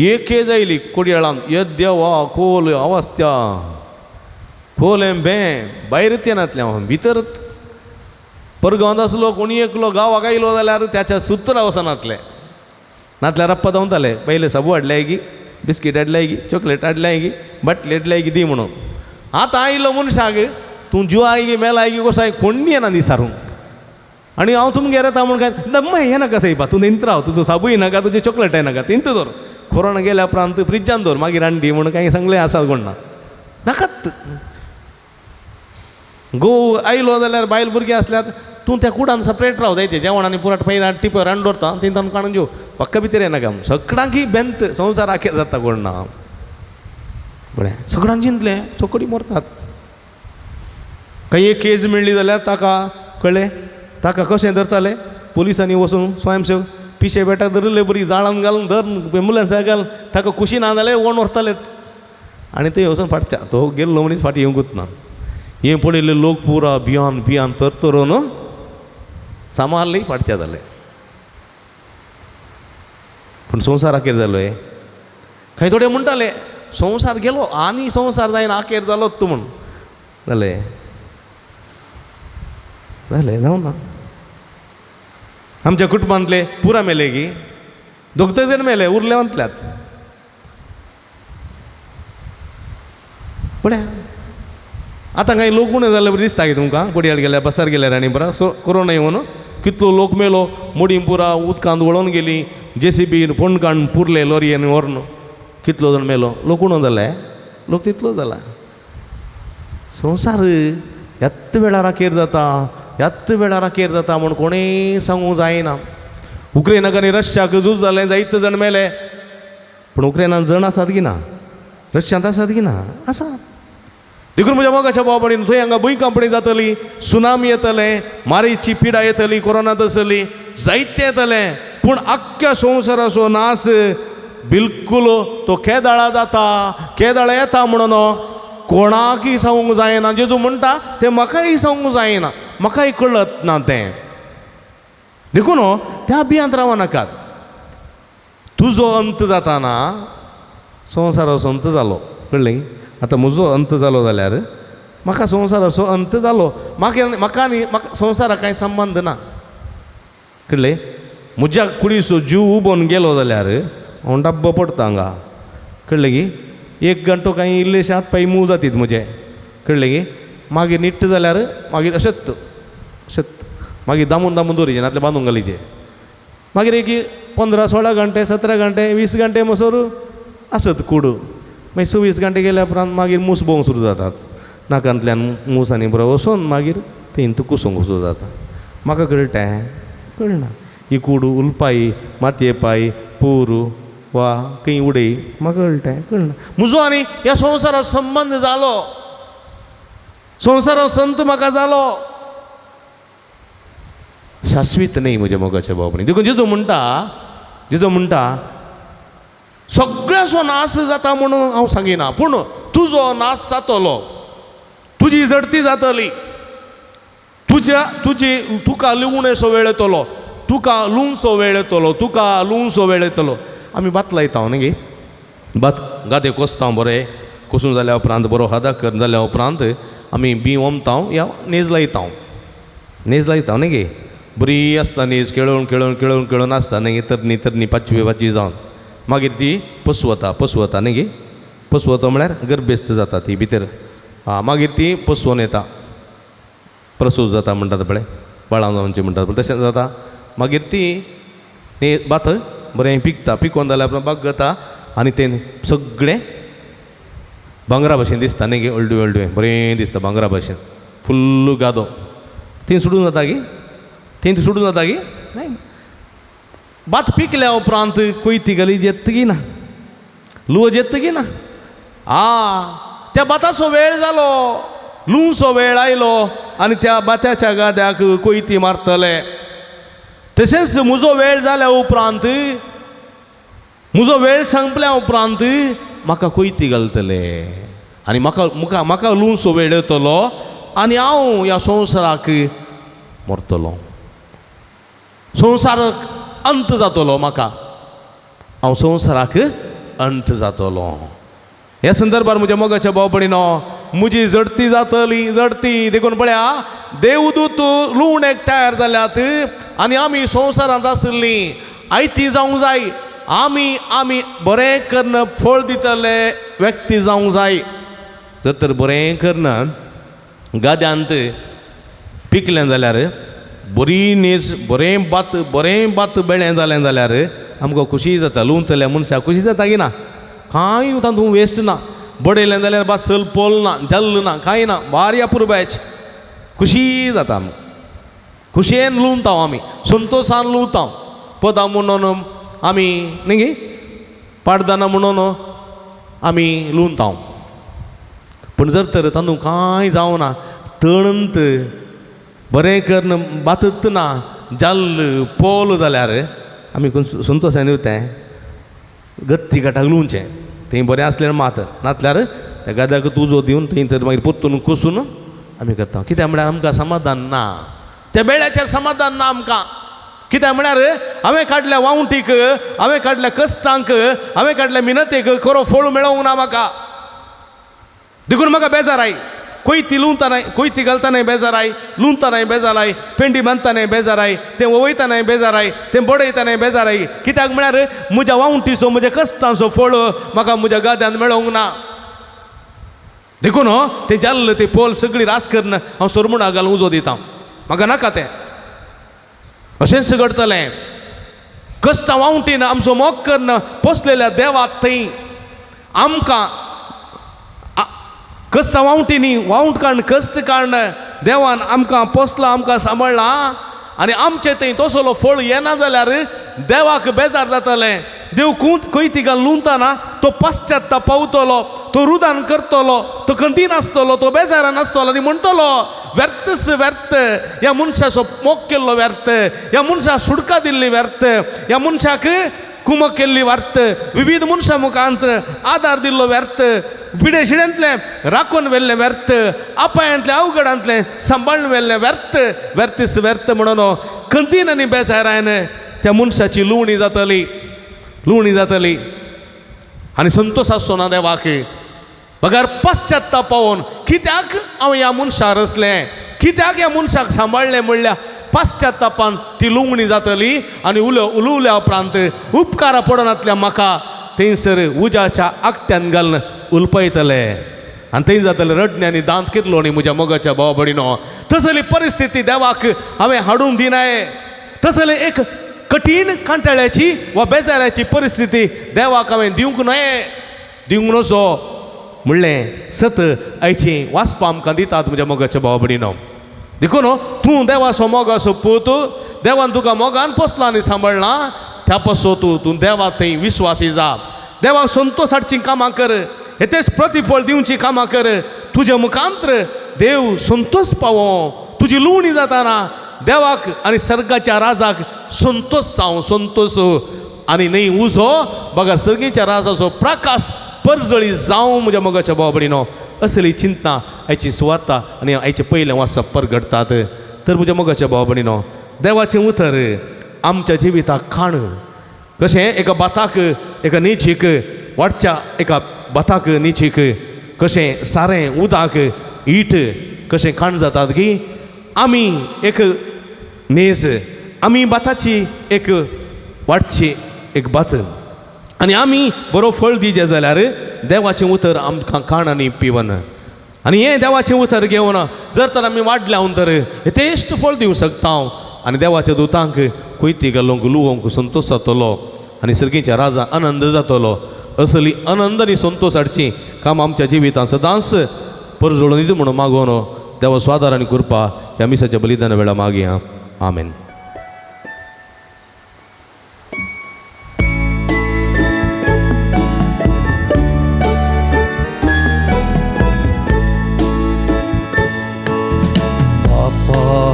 एक केज आयली कोडयाळान, ये देवा कोल अवस्था कोलें बें भायर येनातलें हांव भितर परगांवांत आसलो कोणी एकलो गांवाक आयलो जाल्यार त्याच्या सुत्र वचनातलें, नातल्यार रप्पा धांवताले, पयले साबू हाडल्याय गी, बिस्कीट हाडल्याय गी, चॉकलेट हाडल्याय गी, बाटली हाडल्याय गी दी म्हणून. आतां आयलो मनशाक तूं जिवाय गी मेलाय गी कोसाय कोण्णी येना दिसारूंक. आनी हांव तुमगेर येता म्हूण काय दम्मा येना कसाय बा, तूं थंयत राव, तुजो साबूय नाका, तुजें चॉकलेटाय नाका, थंयत दवर, कोरोना गेल्या उपरांत फ्रिजान दवर, मागीर हांडी म्हणून कांय सांगलें आसा कोण ना नाकात. घोव आयलो जाल्यार बायल भुरगीं आसल्यार तूं त्या कुडान सपरेट राव जायते जेवण आनी पुराट पयलीं टिपर हाडून दवरता, थंय तांकां काडून जेव, पक्का भितर येनाका. सगळ्यांकी बेंत संवसार आखेर जाता कोण ना. बरें सगळ्यां चिंतलें चोकडी मरतात. खंय एक केज मेळ्ळी जाल्यार ताका कळ्ळें ताका कशें धरताले पुलिसांनी वचून स्वयंसेवक पिशे बेटाक धरिल्ले बरी जाळान घालून धर एम्बुलन्साक घाल ताका खुशी ना जाल्यार ओण व्हरतालेत आनी थंय वचून फाटच्या तो गेल्लो मनीस फाटीं येवंकूच ना. हें पळयल्ले लोक पुरा भियान भियान तरतरून सामारली फाटच्या जाले. पूण संवसार आखेर जालो हे खंय थोडे म्हणटाले संवसार गेलो आनी संवसार जायना आखेर जालोच तूं म्हूण जालें जालें जावं ना. आमच्या कुटुंबांतले पुरा मेले की दोग जाण मेले उरले वतल्यात पळया आतां कांय लोक उणें जाल्ले बरें दिसता की तुमकां कोडयाळ गेल्यार बसार गेल्यार आनी बरो सो कोरोना येवन कितलो लोक मेलो मोडीं पुरा उदकांत वळोवन गेली जेसीबी फोंड काडून पुरले लॉरयेन व्हरून कितलो जाण मेलो लोक उणो जाले लोक तितलो जाला. संवसार ह्याच वेळार अखेर जाता ह्याच वेळार अखेर जाता म्हूण कोणें सांगूंक जायना. उक्रेनाक आनी रशियाक झूज जालें जायते जाण मेले पूण उक्रेनान जण आसात की ना रशियांत आसात की ना आसात. देखून म्हज्या मोगाच्या भाव भयणीन थंय हांगा भुंयकांपणी जातली सुनामी येतलें मारीची पिडा येतली कोरोना तसली जायतें येतलें पूण आख्ख्या संवसाराचो नास बिलकूल तो केदाळा जाता केदाळा येता म्हणून कोणाकय सांगूंक जायना. जेजू म्हणटा तें म्हाकाय सांगूंक जायना म्हाकाय कळत ना तें. देखून त्या भियांत रावो नाकात. तुजो अंत जाताना संवसाराचो अंत जालो कळ्ळें. आतां म्हजो अंत जालो जाल्यार म्हाका संवसाराचो अंत जालो म्हाका म्हाका आनी म्हाका संवसाराक कांय संबंद ना कळ्ळें. म्हज्या कुडीचो जीव उबोन गेलो जाल्यार हांव डब्बो पडटा हांगा कळ्ळें की एक घंटो कांय इल्लेशे हात पांय मूव जातीत म्हजे कळ्ळें की मागीर निट्ट जाल्यार मागीर अशेंच अशेंच मागीर दामून दामून दवरिचे नातल्यार बांदून घालीचे मागीर एक 15 16 घंटे 17 घंटे 20 घंटे म्हणसर आसत कूड मागीर 26 घंटे गेल्या उपरांत मागीर मूस भोंवंक सुरू जातात नाकांतल्यान मूस आनी बरो वचून मागीर थंय तूं कुसूंक सुरू जाता. म्हाका कळटा कळना ही कूड उलपाय मातये पाय पोरू वा खंय उडय म्हाका कळटा कळना. म्हजो आनी ह्या संवसाराचो संबंद जालो संवसाराचो संत म्हाका जालो शाश्वीत न्हय म्हज्या मोगाच्या भाव भयणी. देखून जेजू म्हणटा जेजू म्हणटा सगळ्याचो नाश जाता म्हणून हांव सांगिना पूण तुजो नाश जातलो तुजी झडती जातली तुज्या तुजी तुका लुवणेचो वेळ येतलो तुका लुवचो वेळ येतलो तुका लुवचो वेळ येतलो. आमी भात लायता न्ही गे भात गादे कोसता बरें कोसून जाल्या उपरांत बरो हादा कर जाल्या उपरांत आमी बी ओमता या नेज लायता नेज लायता न्ही गे बरी आसता नेज केळोवन केळोवन केळोवन केळोवन आसता न्ही तरणी तरणी पाचवी पाचवी जावन मागीर ती पसवता पसवता न्ही गे पसवता म्हळ्यार गर्भेस्त जाता ती भितर मागीर ती पसवून येता प्रसूत जाता म्हणटात पळय बाळां जावची म्हणटात पळय तशें जाता. मागीर ती भात बरें पिकता पिकोवन जाल्यार उपरांत बाग जाता आनी तें सगळें भांगरा भशेन दिसता न्ही गे हळडुवें हळडुवें बरें दिसता भांगरा भशेन फुल्ल गादो थंय सुटून जाता की थंय सुटून जाता की न्हय. भात पिकल्या उपरांत कोयती घाली जेतगी ना लुवो जेतगी ना आ त्या भाताचो वेळ जालो लुवचो वेळ आयलो आनी त्या भाताच्या गाद्याक कोयती मारतले. तशेंच म्हजो वेळ जाल्या उपरांत म्हजो वेळ संपल्या उपरांत म्हाका कोयती घालतले आनी म्हाका म्हाका म्हाका लुवचो वेळ येतलो आनी हांव ह्या संवसाराक मरतलो संवसाराक अंत जातलो म्हाका हांव संवसाराक अंत जातलो. ह्या संदर्भार म्हज्या मोगाच्या भाव भयणीनो म्हजी झडती जातली झडती. देखून पळया देवदूत लुवणेक तयार जाल्यात आनी आमी संवसारांत आशिल्लीं आयती जावंक जाय आमी आमी बरें करून फळ दितले व्यक्ती जावंक जाय. जर तर बरें करून गाद्यांत पिकलें जाल्यार बरी नेज बरें भात बेळें जालें जाल्यार आमकां खुशी जाता लुवतल्या मनशाक खुशी जाता की ना कांय तातूंत वेस्ट ना बडयलें जाल्यार भात सल पोल ना जल्ल ना कांय ना भारी अपुरबायच खुशी जाता आमकां खुशयेन लुवता आमी संतोशान लुवता पदां म्हणून आमी न्ही गे पाडदाना म्हणून आमी लुवता. पूण जर तर तातूंत कांय जावना तणंत बरें करून भातच ना जाल्ल पोल जाल्यार आमी संतोशान येवता गत्ती गटाक लुवचें थंय बरें आसल्यार मात नातल्यार त्या गाद्याक उजो दिवन थंय तर मागीर परतून कोसून आमी करता. कित्याक म्हळ्यार आमकां समाधान ना त्या वेळाचेर समाधान ना आमकां. कित्याक म्हळ्यार हांवें काडल्या वावंटीक, हांवें काडल्या कश्टांक, हांवें काडल्या मिनतेक खरो फळ मेळोवंक ना म्हाका, देखून म्हाका बेजार I. कोयती लुंवतानाय, कोयती घालतानाय बेजार I, लुंवतानाय बेजार I, पेंडी बांदतानाय बेजार I, तें वयतानाय बेजार I, तें बडयतानाय बेजार I. कित्याक म्हळ्यार म्हज्या वावंटीचो, म्हज्या कश्टांचो फळ म्हाका म्हज्या गाद्यान मेळोवंक ना. देखून तें जाल्ल ते पोल सगळी रास करून हांव सोरमुणा घालून उजो दिता, म्हाका नाका तें. अशेंच घडटलें कश्टां वावटीन आमचो मोग करून पोसलेल्या देवाक थंय आमकां कश्टां वावटींनी वावट काडून कश्ट काडून देवान आमकां पोसला, आमकां सांबाळ्ळा आनी आमचे थंय तसलो फळ येना जाल्यार देवाक बेजार जातलें. देव कूंत कोयती घालून लुंवतना तो पश्चात्ताप पावतलो, तो रुदान करतलो, तो खंती नासतलो, तो बेजारान आसतलो आनी म्हणटलो व्यर्थच व्यर्थ, ह्या मनशाचो मोग केल्लो व्यर्थ, ह्या मनशाक सुडका दिल्ली व्यर्थ, ह्या मनशाक कुमक केल्ली व्यर्थ, विविध मनशां मुखांत आदार दिल्लो व्यर्थ, पिडे शिड्यांतलें राखून व्हेल्लें व्यर्थ, अपायांतलें अवघडांतलें सांबाळून व्हेल्लें व्यर्थ, व्यर्थच व्यर्थ म्हणून खंतीन आनी बेजारान त्या मनशाची लुवणी जातली, लुवणी जातली आनी संतोश आसचो ना देवाक. बगर पश्चात्ताप पावोवन कित्याक हांव ह्या मनशाक रचलें, कित्याक ह्या मनशाक सांबाळ्ळें म्हणल्यार पश्चात्तापान ती लुवणी जातली आनी उलवल्या उपरांत उपकारा पडनातल्या म्हाका थंयसर उज्याच्या आकट्यान घालून उलपयतले आनी थंय जातले रडणे आनी दांत कितलो न्ही म्हज्या मोगाच्या भाव भयणीनो. तसली परिस्थिती देवाक हांवें हाडूंक दिनाय. तसले एक कठीण कांटाळ्याची वा बेजाराची परिस्थिती देवाक हांवें दिवंक न्हय, दिवंक नजो म्हणलें सत आयची वाचपा आमकां दितात म्हज्या मोगाच्या भाव भयणीनो. देखून तूं देवाचो मोगाचो पूत, देवान तुका मोगान पोसला आनी सांबाळ्ळा, त्या पासून तूं तूं देवा थंय विश्वासी जा, देवाक संतोश हाडची कामां कर, हेतेच प्रतिफळ दिवची कामां कर, तुज्या मुखांत्र देव संतोश पावो, तुजी लुवणी जाताना देवाक आनी सर्गाच्या राजाक संतोश जावं, संतोश आनी न्हय उजो बगर सर्गीच्या राजाचो प्रकाश परजळी जावं म्हज्या मोगाच्या भाव भयणीनो. असली चिंतना आयची सुवार्ता आनी आयचें पयलें वाचप परगडटात. तर म्हज्या मोगाच्या भाव भयणीनो, देवाचें उतर आमच्या जिविताक खाण कशें एका भाताक एका नेचीक वाडच्या एका भाताक नेचीक कशें सारें उदक ईट कशें खाण जातात की आमी एक नेज, आमी भाताची एक वाडची एक भात आनी आमी बरो फळ दिजें जाल्यार देवाचें उतर आमकां खाण आनी पिवन आनी हें देवाचें उतर घेवन जर तर आमी वाडल्या तर यथेश्ट फळ दिवं शकता आनी देवाच्या दुतांक कोयती घालूंक लुवोंक संतोश जातलो आनी सर्गीच्या राजा आनंद जातलो. असली आनंद आनी संतोश हाडची काम आमच्या जिवितांत सदांच परजोळून दिता म्हणून मागोवन देवा स्वादार आनी कृपा ह्या मिसाच्या बलिदाना वेळा मागया. आमेन.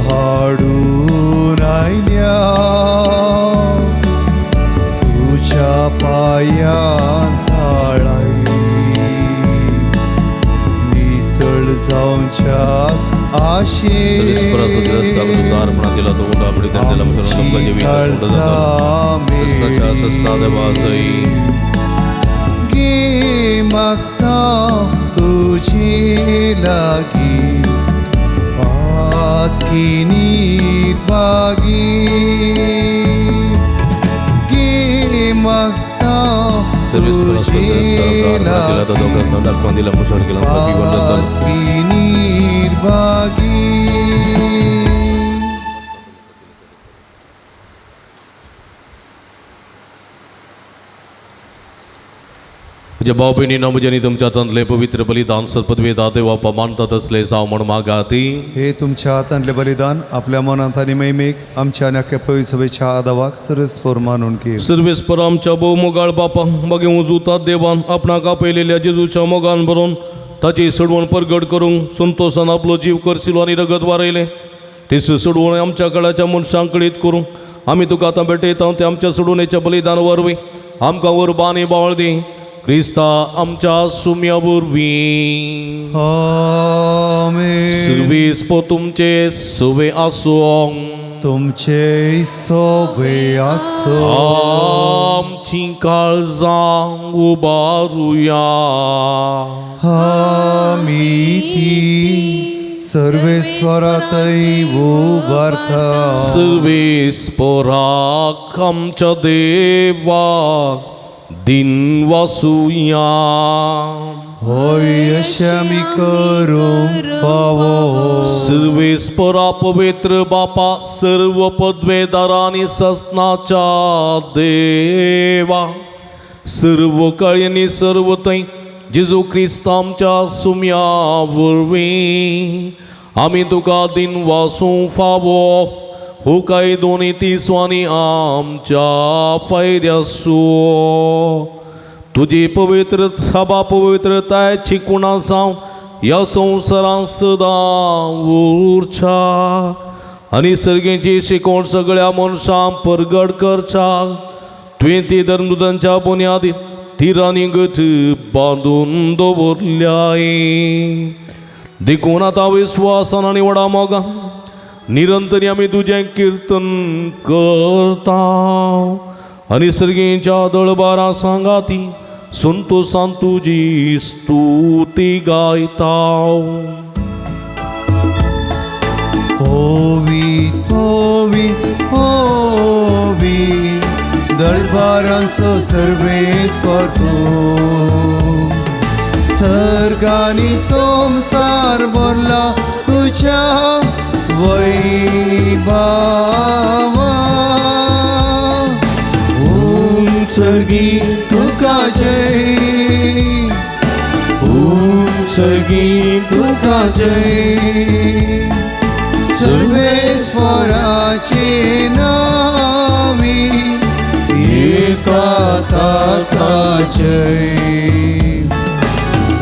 हाडून आयल्या तुज्या पांयां ताळाई नितळ जावच्या आशे गे मागता तुजी लागीं पातकी निर्भागी गे मागता तुजी लागीं पातकी निर्भागी. म्हज्या भाव भयणीनो, म्हज्या आनी तुमच्या हातांतलें पवित्र बलिदान सत्पदवेता देवा मानतात असलें जावं म्हूण मागाती. हे तुमच्या हातांतलें बलिदान आपल्या मनांत आनी महिमेक आमच्या आनी अख्ख्या पवित्र सभेच्या आदावाक सर्वेस्पर मानून घे. सर्वेस्पर आमच्या भोव मोगाळ बापा मागीर उजुतात देवान आपणाक आपयलेल्या जेजूच्या मोगान भरून ताची सोडवण परगट करूंक संतोशान आपलो जीव करसिलो आनी रगत वारयलें तेच सोडवण आमच्या काळाच्या मनशांक कळीत करूंक आमी तुका आतां भेटयता ते आमच्या सोडवणेच्या बलिदान वरवीं आमकां उर्बा आनी बावळ दी. क्रिस्ता आमच्या सुम्या वरवीं. आमेन. सुर्वेस पो तुमचे सवे आसूं. तुमचे सोबे आसो. आमची काळजां उबारुया. आमी ती सर्वेस्वरातय उबारता. सुर्वेस पोराक आमच्या देवा दिन वासुया. होय अशें आमी करूंक फावो. सुर्वेस पोरा पवित्र बापा सर्व पदवेदारांनी ससनाच्या देवा सर्व कळयांनी सर्व थंय जेजू क्रिस्त आमच्या सुम्या वरवीं आमी तुका दिन वासूं फावो हो काय दोनी तिसवांनी आमच्या फायद्यासो तुजी पवित्र सभा पवित्रताय चिकुणा जावं ह्या संवसारांत सदां उरच्या आनी सर्गेची शिकवण सगळ्या मनशांक परगट करच्या. तुवें ती धर्मदूतांच्या बुन्यादीत तिरांनी गट बांदून दवरल्याय. देखून आतां विस्वासान आनी व्हडा मोगान निरंतरी आमी तुजें किर्तन करता आनी सर्गेच्या दळबारा सांगाती संतोसान तुजी स्तुती गायता. पोवी पोवी पोवी दरबारांचो सर्वेस्वर तूं. सर्गानी संवसार भरला तुज्या वैभावा. उंचगी तुका जय, उंचगी तुका जय. सर्वेस्वराचे नामी येता ताका जय.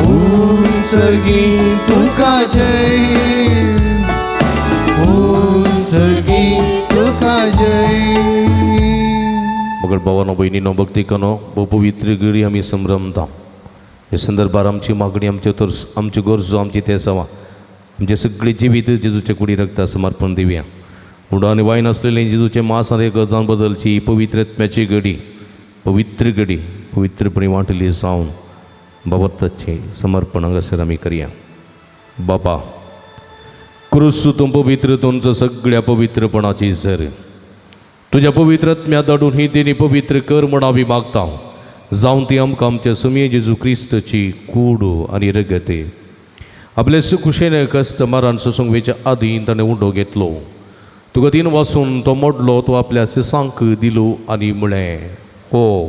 उंचगी तुका जय, उंचगी तुका जय. मगर भावानो भयणीनो भक्तिकानो भोव पवित्र घडी आमी संभ्रमता. हे संदर्भार आमची मागणी आमच्यो तर आमच्यो गरजो आमची तेसावां आमचें सगळें जिवीत जेजूच्या कुडी रक्ता समर्पण दिवया. उडो आनी वायन आसलेलें जेजूचें मास आनी गजान बदलची ही पवित्र आत्म्याची घडी पवित्र घडी पवित्रपणी वांटली जावन बाबताचें समर्पण हांगासर आमी करया. बापा क्रुसू तूं पवित्र तुमचो सगळ्या पवित्रपणाची सर तुज्या पवित्र आत्म्या धाडून ही देणी पवित्र कर म्हूण आमी मागता. जावन ती आमकां आमच्या सुमये जेजू क्रिस्तची कूड आनी रगत. आपले सुखुशेन कश्ट मारान सोसूंक वेच्या आदीं ताणें उंडो घेतलो. तुका तीन वासून तो मोडलो तो आपल्या सिसांक दिलो आनी म्हळें हो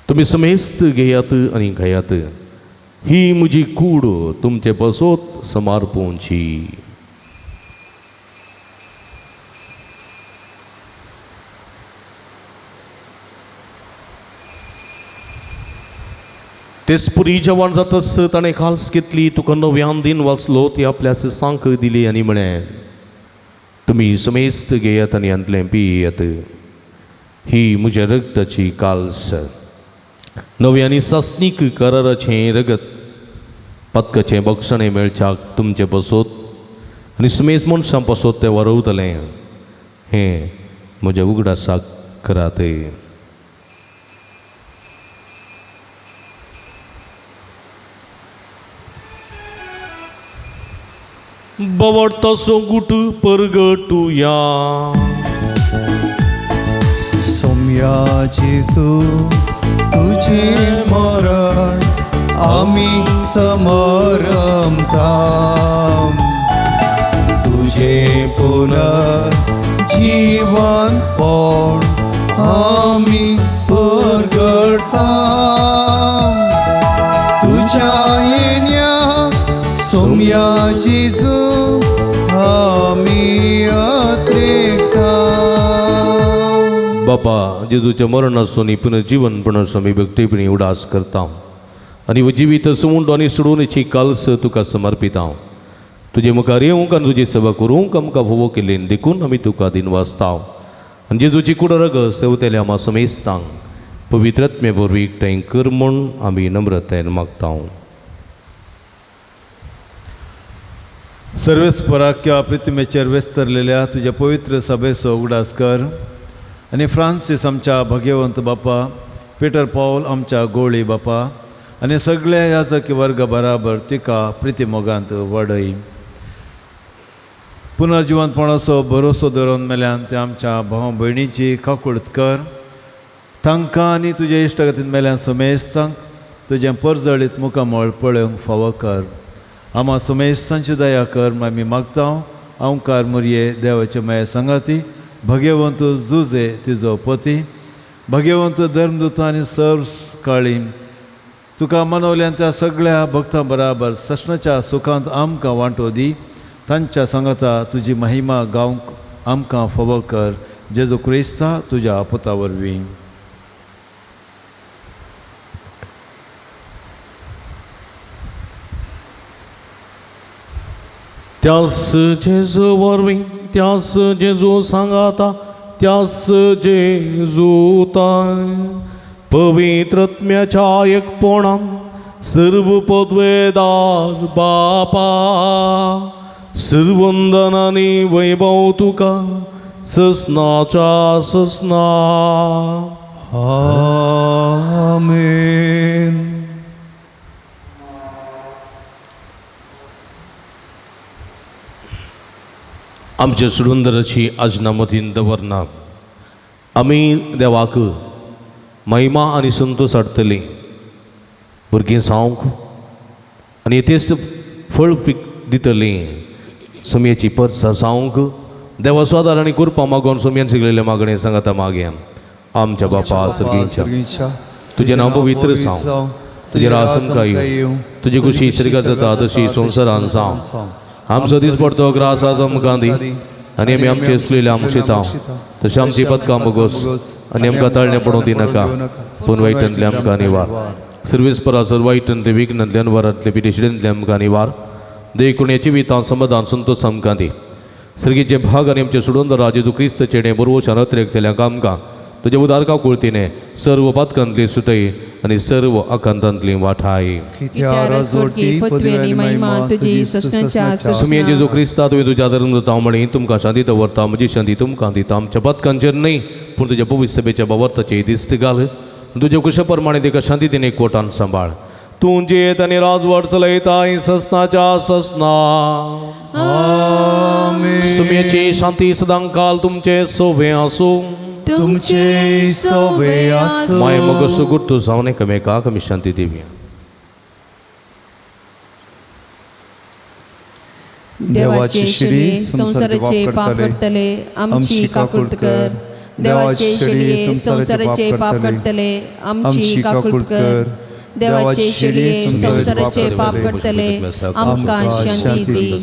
तुमी समेस्त घेयात आनी खायात. ही म्हजी कूड तुमचे पासत समार्पोवची. तेसपुरी जेवण जातच ताणें खाल्स घेतली तुका नव्यान दिन वाचलो ती आपल्या सिसांक दिली आनी म्हळें तुमी समेस्त घेयात आनी हांतलें पियात. ही म्हज्या रगताची काल्स नवी आनी सासनीक कराराचें रगत पत्काचें बक्षणें मेळच्याक तुमचें पासत आनी समेस्त मनशां पासत तें वरवतलें. हें म्हज्या उगडासाक करात. बवडतो गुट परगटुया. सोम्या जेजू तुझे मरण आमी समरमता. तुझे पुनर्जीवन पण आमी परगटा. तुझ्या येण्या सोम्या जेजू आमी अत्रेकता. बापा जेजूच्या मरणासून पुनर्जीवनपणासून आमी भक्तीपणी उडास करता आनी जिवीत समुंड आनी सोडोवणेची काल्स तुका समर्पिता. तुजे मुखार येवंक आनी तुजी सेवा करूंक आमकां भोवो केल्लेन देखून आमी तुका दिनवासता. आनी जेजूची कुडरग सेवतेल्या आमा समेस्तांक पवित्रत्मे वरवीं एकठांय कर म्हूण आमी नम्रतायेन मागता. सर्वेस्पराक्या प्रितिमेचेर वेस्तरलेल्या तुज्या पवित्र सभेचो उगडास कर आनी फ्रांसीस आमच्या भगेवंत बापा, पिटर पावल आमच्या गोळी बापा आनी सगळ्या याजकी वर्ग बराबर तिका प्रितीमोगांत वाडय. पुनर्जिवंतपणाचो भरोसो धरून मेल्यान ते आमच्या भाव भयणीची काकुळत कर. तांकां आनी तुज्या इश्टागतीन मेल्यान समेस्तांक तुजें परजळीत मुखामळ पळोवंक फावो कर. आमा समेस्तांची दया कर आमी मागता. ओंकार मुरये देवाचे माये सांगाती भगेवंत जुजे तुजो पती भगेवंत धर्मदूत आनी सर्व काळी तुका मनवल्यान त्या सगळ्या भक्तां बराबर सस्नाच्या सुखांत आमकां वांटो दी. तांच्या सांगाता तुजी महिमा गावंक आमकां फावो कर. जेजू क्रिस्ता तुज्या पुता वरवीं. त्यास जेजू वरवीं, त्यास जेजू सांगाता, त्यास जेजू ताय पवित्रत्म्याच्या एकपणान सर्व पदवेदार बापा सर्वंदनानी वैभव तुका ससनाच्या ससना. आमेन. आमच्या सुरुंदराची आजना मतीन दवरना आमी देवाक महिमा आनी संतोश हाडटली. भुरगीं जावंक आनी येतेस्त फळ पीक दितलीं. सोमयेची परसा जावंक देवा स्वादार आनी कृपा मागोवन सोमयेन शिकलेले मागणें सांगाता मागया. आमच्या बापा सर्गीच्या, तुजें नांव पवित्र जावं, तुजें राज आमकां येवं, तुजी खुशी सर्गात जाता तशी संवसारान जावं. आमचो दीस पडतो ग्रास आज आमकां दी आनी आमी आमचे चुकलेले आमचे तांव तशें आमची पदकां बगोस आनी आमकां ताळणें पडूंक दिनाका, पूण वायटांतले आमकां निवार. सर्वीस परासर वायटांतले विघ्नांतले अनवरांतले पिडेशिडेंतले आमकां निवार. देखून ह्या जिवितांत समाधान संतोश आमकां दी. सर्गीचे भाग आनी आमचे सोडून जेजू क्रिस्त चेडे बरोवशान अतिरेकतल्यांक आमकां तुज्या उदारका कुळतीने सर्व पातकांतली सुटय आनी सर्व आकांतांतली वाठाय. सुमये जेजू क्रिस्ता तुवें तुज्या धर्म दिता म्हणी तुमकां शांती दवरता, म्हजी शांती तुमकां दिता. आमच्या पातकांचेर न्हय पूण तुज्या पवित्र सभेच्या बावर्ताचेर दिस्त घाल. तुज्या कुशा प्रमाणे तिका शांती तिने कोटान सांबाळ. तूं जियेत आनी राजवट चलयता ससनाच्या ससना. सुमयेची शांती सदांकाल तुमचे सोवे आसूं. तुमचे सोवे आसूं. माय मग सुगुर्तू जावन एकामेकाक आमी शांती दिवया. देवाचे शिडी संवसाराचे पाप करतले आमची काकूट कर. देवाचे शिडये संवसाराचे पाप करतले आमची काकूट कर. देवाचे शिडये संवसाराचे पाप करतले आमकां शांती दी.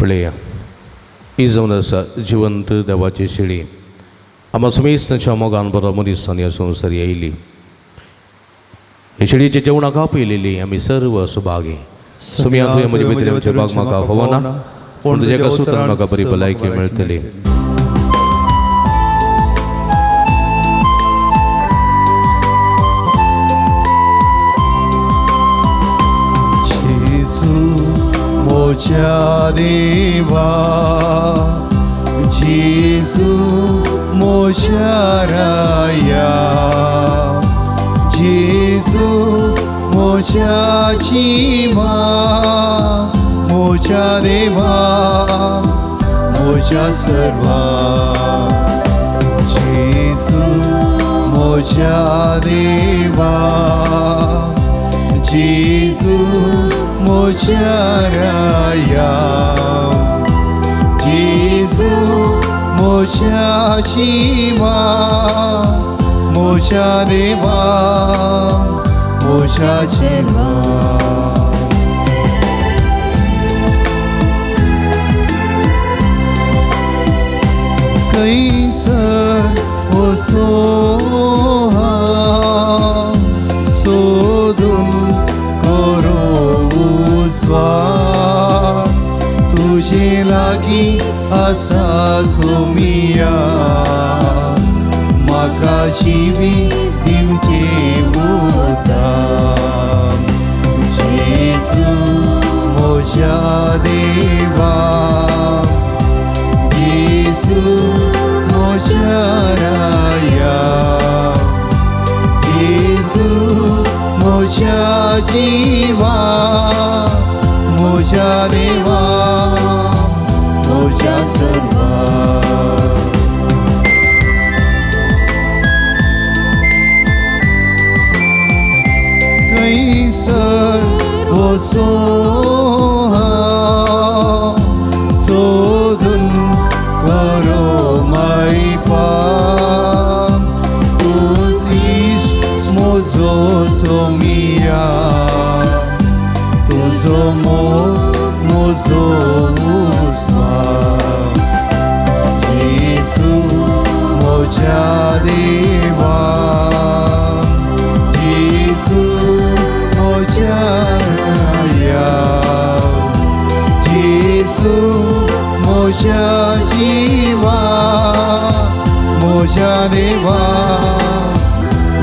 पळया ही जावन आसा जिवंत देवाची शिडी. आमा समेस्तांच्या मोगान बरो मनीसान ह्या संवसारी आयली. हे शिडयेच्या जेवणाक आपयलेली आमी सर्व सुभागी. सुमया तुवें म्हजे भितर आमचे भाग म्हाका फावना, पूण तुज्या एका सुत्रान म्हाका बरी भलायकी मेळटली. मोज्या देवा, जेजू मोज्या राया, जेजू मोज्या जिवा, मोज्या देवा, मोज्या सर्वा. जेजू मोज्या देवा, जेजू मोज्या राया, जेजू मोज्या जिवा, मोज्या देवा, मोज्या जिवा. कैसर वसो हांव आसा सोमिया म्हाका शिवी दिवचे उता जेजू म्हज्या देवा जेजू म्हज्या राया जेजू म्हज्या जिवा म्हज्या देवा म्हज्या सर्वा. थंयसर वचो हांव सोदून करो मायपाप तूं इश्ट म्हजो सोमिया तुजो मोग म्हजो उस्वास जेजू म्हज्या देवा जेजू म्हज्या राया जेजू म्हज्या जिवा म्हज्या देवा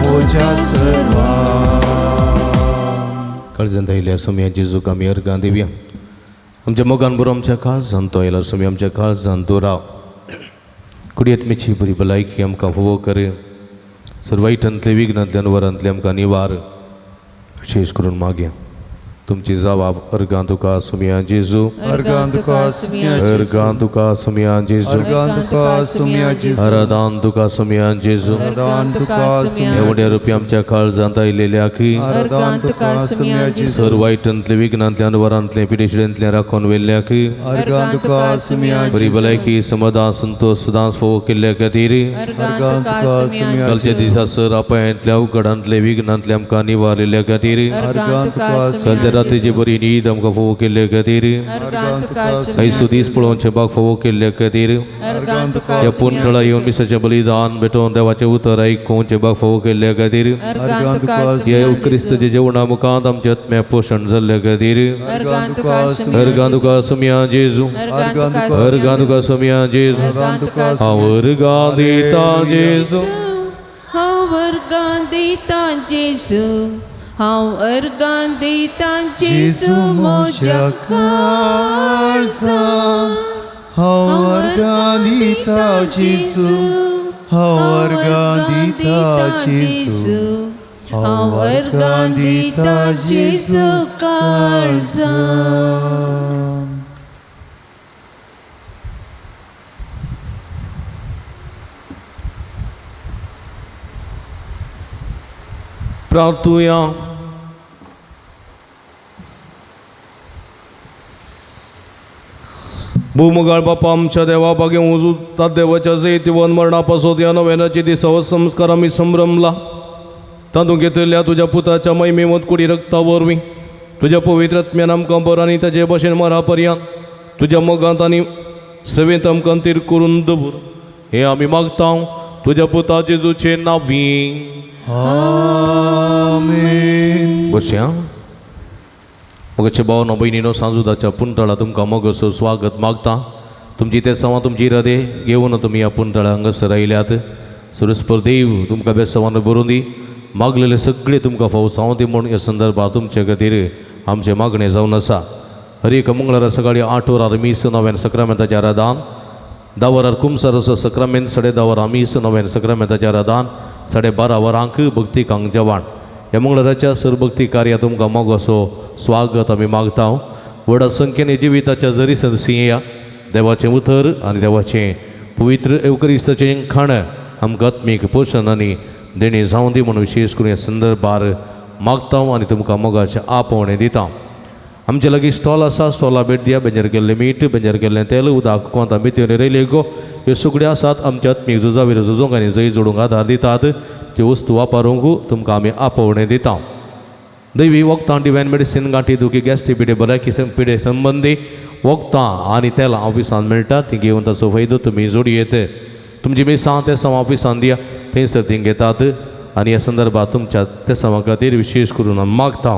म्हज्या सर्वा. काळजांत आयिल्ल्या सोमया जेजूक आमी अर्गां दिवया. आमच्या मोगान बरो आमच्या काळजांत तो आयला सोमी आमच्या काळजांत तूं राव. कुडयेतमेची बरी भलायकी आमकां फावो कर. सर वायटांतले विघ्नांतल्यान वरांतले आमकां निवार. विशेश करून मागया तुमची जबाब. अर्गां तुका सोमया जेजू. अर्गां तुका सोमया जेजू. अर्गां तुका सोमया जेजू. अर्गां तुका सोमया जेजू. आराधान तुका सोमया जेजू. आराधान तुका सोमया एवढ्या रुपया आमच्या काळजांत आयिल्ल्या की आराधान तुका सोमया जेजू. सर वायटांतले विघ्नांतल्यान वरांतले पिडेशिडेंतल्यान राखून व्हेल्ल्या की अर्गां तुका सोमया बरी जेजू. भलायकी समाधान संतोश सदांच फावो केल्ल्या खातीर अर्गां तुका सोमया कालच्या जेजू. दिसा सर अपायांतल्या अवघडांतले विघ्नांतले आमकां निवारिल्ल्या खातीर अर्गां तुका सोमया कालच्या रात्रीची बरी न्हीद आमकां फावो केल्ल्या खातीर अर्गां तुका आयचो दीस पळोवचें बाग फावो केल्ल्या खातीर अर्गां तुका ह्या पुंतळा येवन मिसाचें बलिदान भेटोवन देवाचें उतर आयकुचें बाग फावो केल्ल्या खातीर अर्गां तुका ह्या क्रिस्ताच्या जेवणा मुखांत आमच्या आत्म्या पोशण जाल्ल्या खातीर अर्गां तुका अर्गां तुका सोमया जेजू. अर्गां तुका सोमया जेजू. अर्गां तुका हांव अर्गां दिता जेजू. हांव अर्गां दिता जेजू. हांव अर्गां दिता जेजू म्हज्या काळजा हांव अर्गां दिता जेजू. हांव अर्गां दिता जेजू. हांव अर्गां दिता जेजू काळजा. प्रार्थुया. भूमुगाळ बापा आमच्या देवा बागे उजुता देवाच्या जैतिवन मरणा पासत ह्या नव्यानाची दिसा संस्कार आमी संभ्रमला. तातूंत घेतिल्ल्या तुज्या पुताच्या महिमेवंत कुडी रक्ता वरवीं तुज्या पवित्र आत्म्यान आमकां बरो आनी ताजे भशेन मरा पर्यंत तुज्या मोगांत आनी सेवेंत आमकां तीर करून दवर हें आमी मागता तुज्या पुता जेजूचे नांवी. आमेन. बसया. मोगाचे भावनो भयणीनो, सांजुदाच्या पुंतळा तुमकां मोगाचो स्वागत मागता. तुमची तेसांवां तुमची इरादे घेवन तुमी ह्या पुंतळा हांगासर आयल्यात. सुरस्पर देव तुमकां बेसांवान बरोवन दी. मागलेले सगळे तुमकां फावो सावंती दी म्हूण ह्या संदर्भात तुमचे खातीर आमचें मागणें जावन आसा. हर एक मंगळारा सकाळी 8 वरार मीस नव्यान सक्रामेंताच्या आराधान, 10 वरार कुमसाराचो सक्रामेंत, 10:30 वरां मीस नव्यान सक्रामेंताच्या आराधान, 12:30 वरांक भक्तिकांक जेवण. ह्या मंगळाराच्या सरभक्ती कार्या तुमकां मोगाचो स्वागत आमी मागता. व्हडा संख्येन जिविताच्या जरी सरसिया देवाचें उतर आनी देवाचें पवित्र एवकरिस्ताचें खाण आमकां आत्मीक पोशण आनी देणें जावं दी म्हूण विशेश करून ह्या संदर्भार मागता आनी तुमकां मोगाचें आपोवणें दिता. आमचे लागीं स्टॉल आसा, स्टॉला भेट दिया. बेंजर केल्लें मीठ, बेंजर केल्लें तेल, उदक, कोंता मेथयो रेलेगो ह्यो सगळ्यो आसात. आमच्या आत्मीक झुजावीर झुजूंक आनी जय जोडूंक आदार दितात. त्यो वस्तू वापरूंक तुमकां आमी आपोवणें दिता. दैवी वखदां, डिवायन मेडिसीन, गांठी दुखी, गॅस्ट्रीक पिडे, भलायकी पिडे संबंदी वखदां आनी तेलां ऑफिसांत मेळटा. ती घेवन ताचो फायदो तुमी जोडयेत. तुमची मिसां तेसांव ऑफिसांत दिया, थंयसर ती घेतात आनी ह्या संदर्भात तुमच्या तेसांवा खातीर विशेश करून मागता.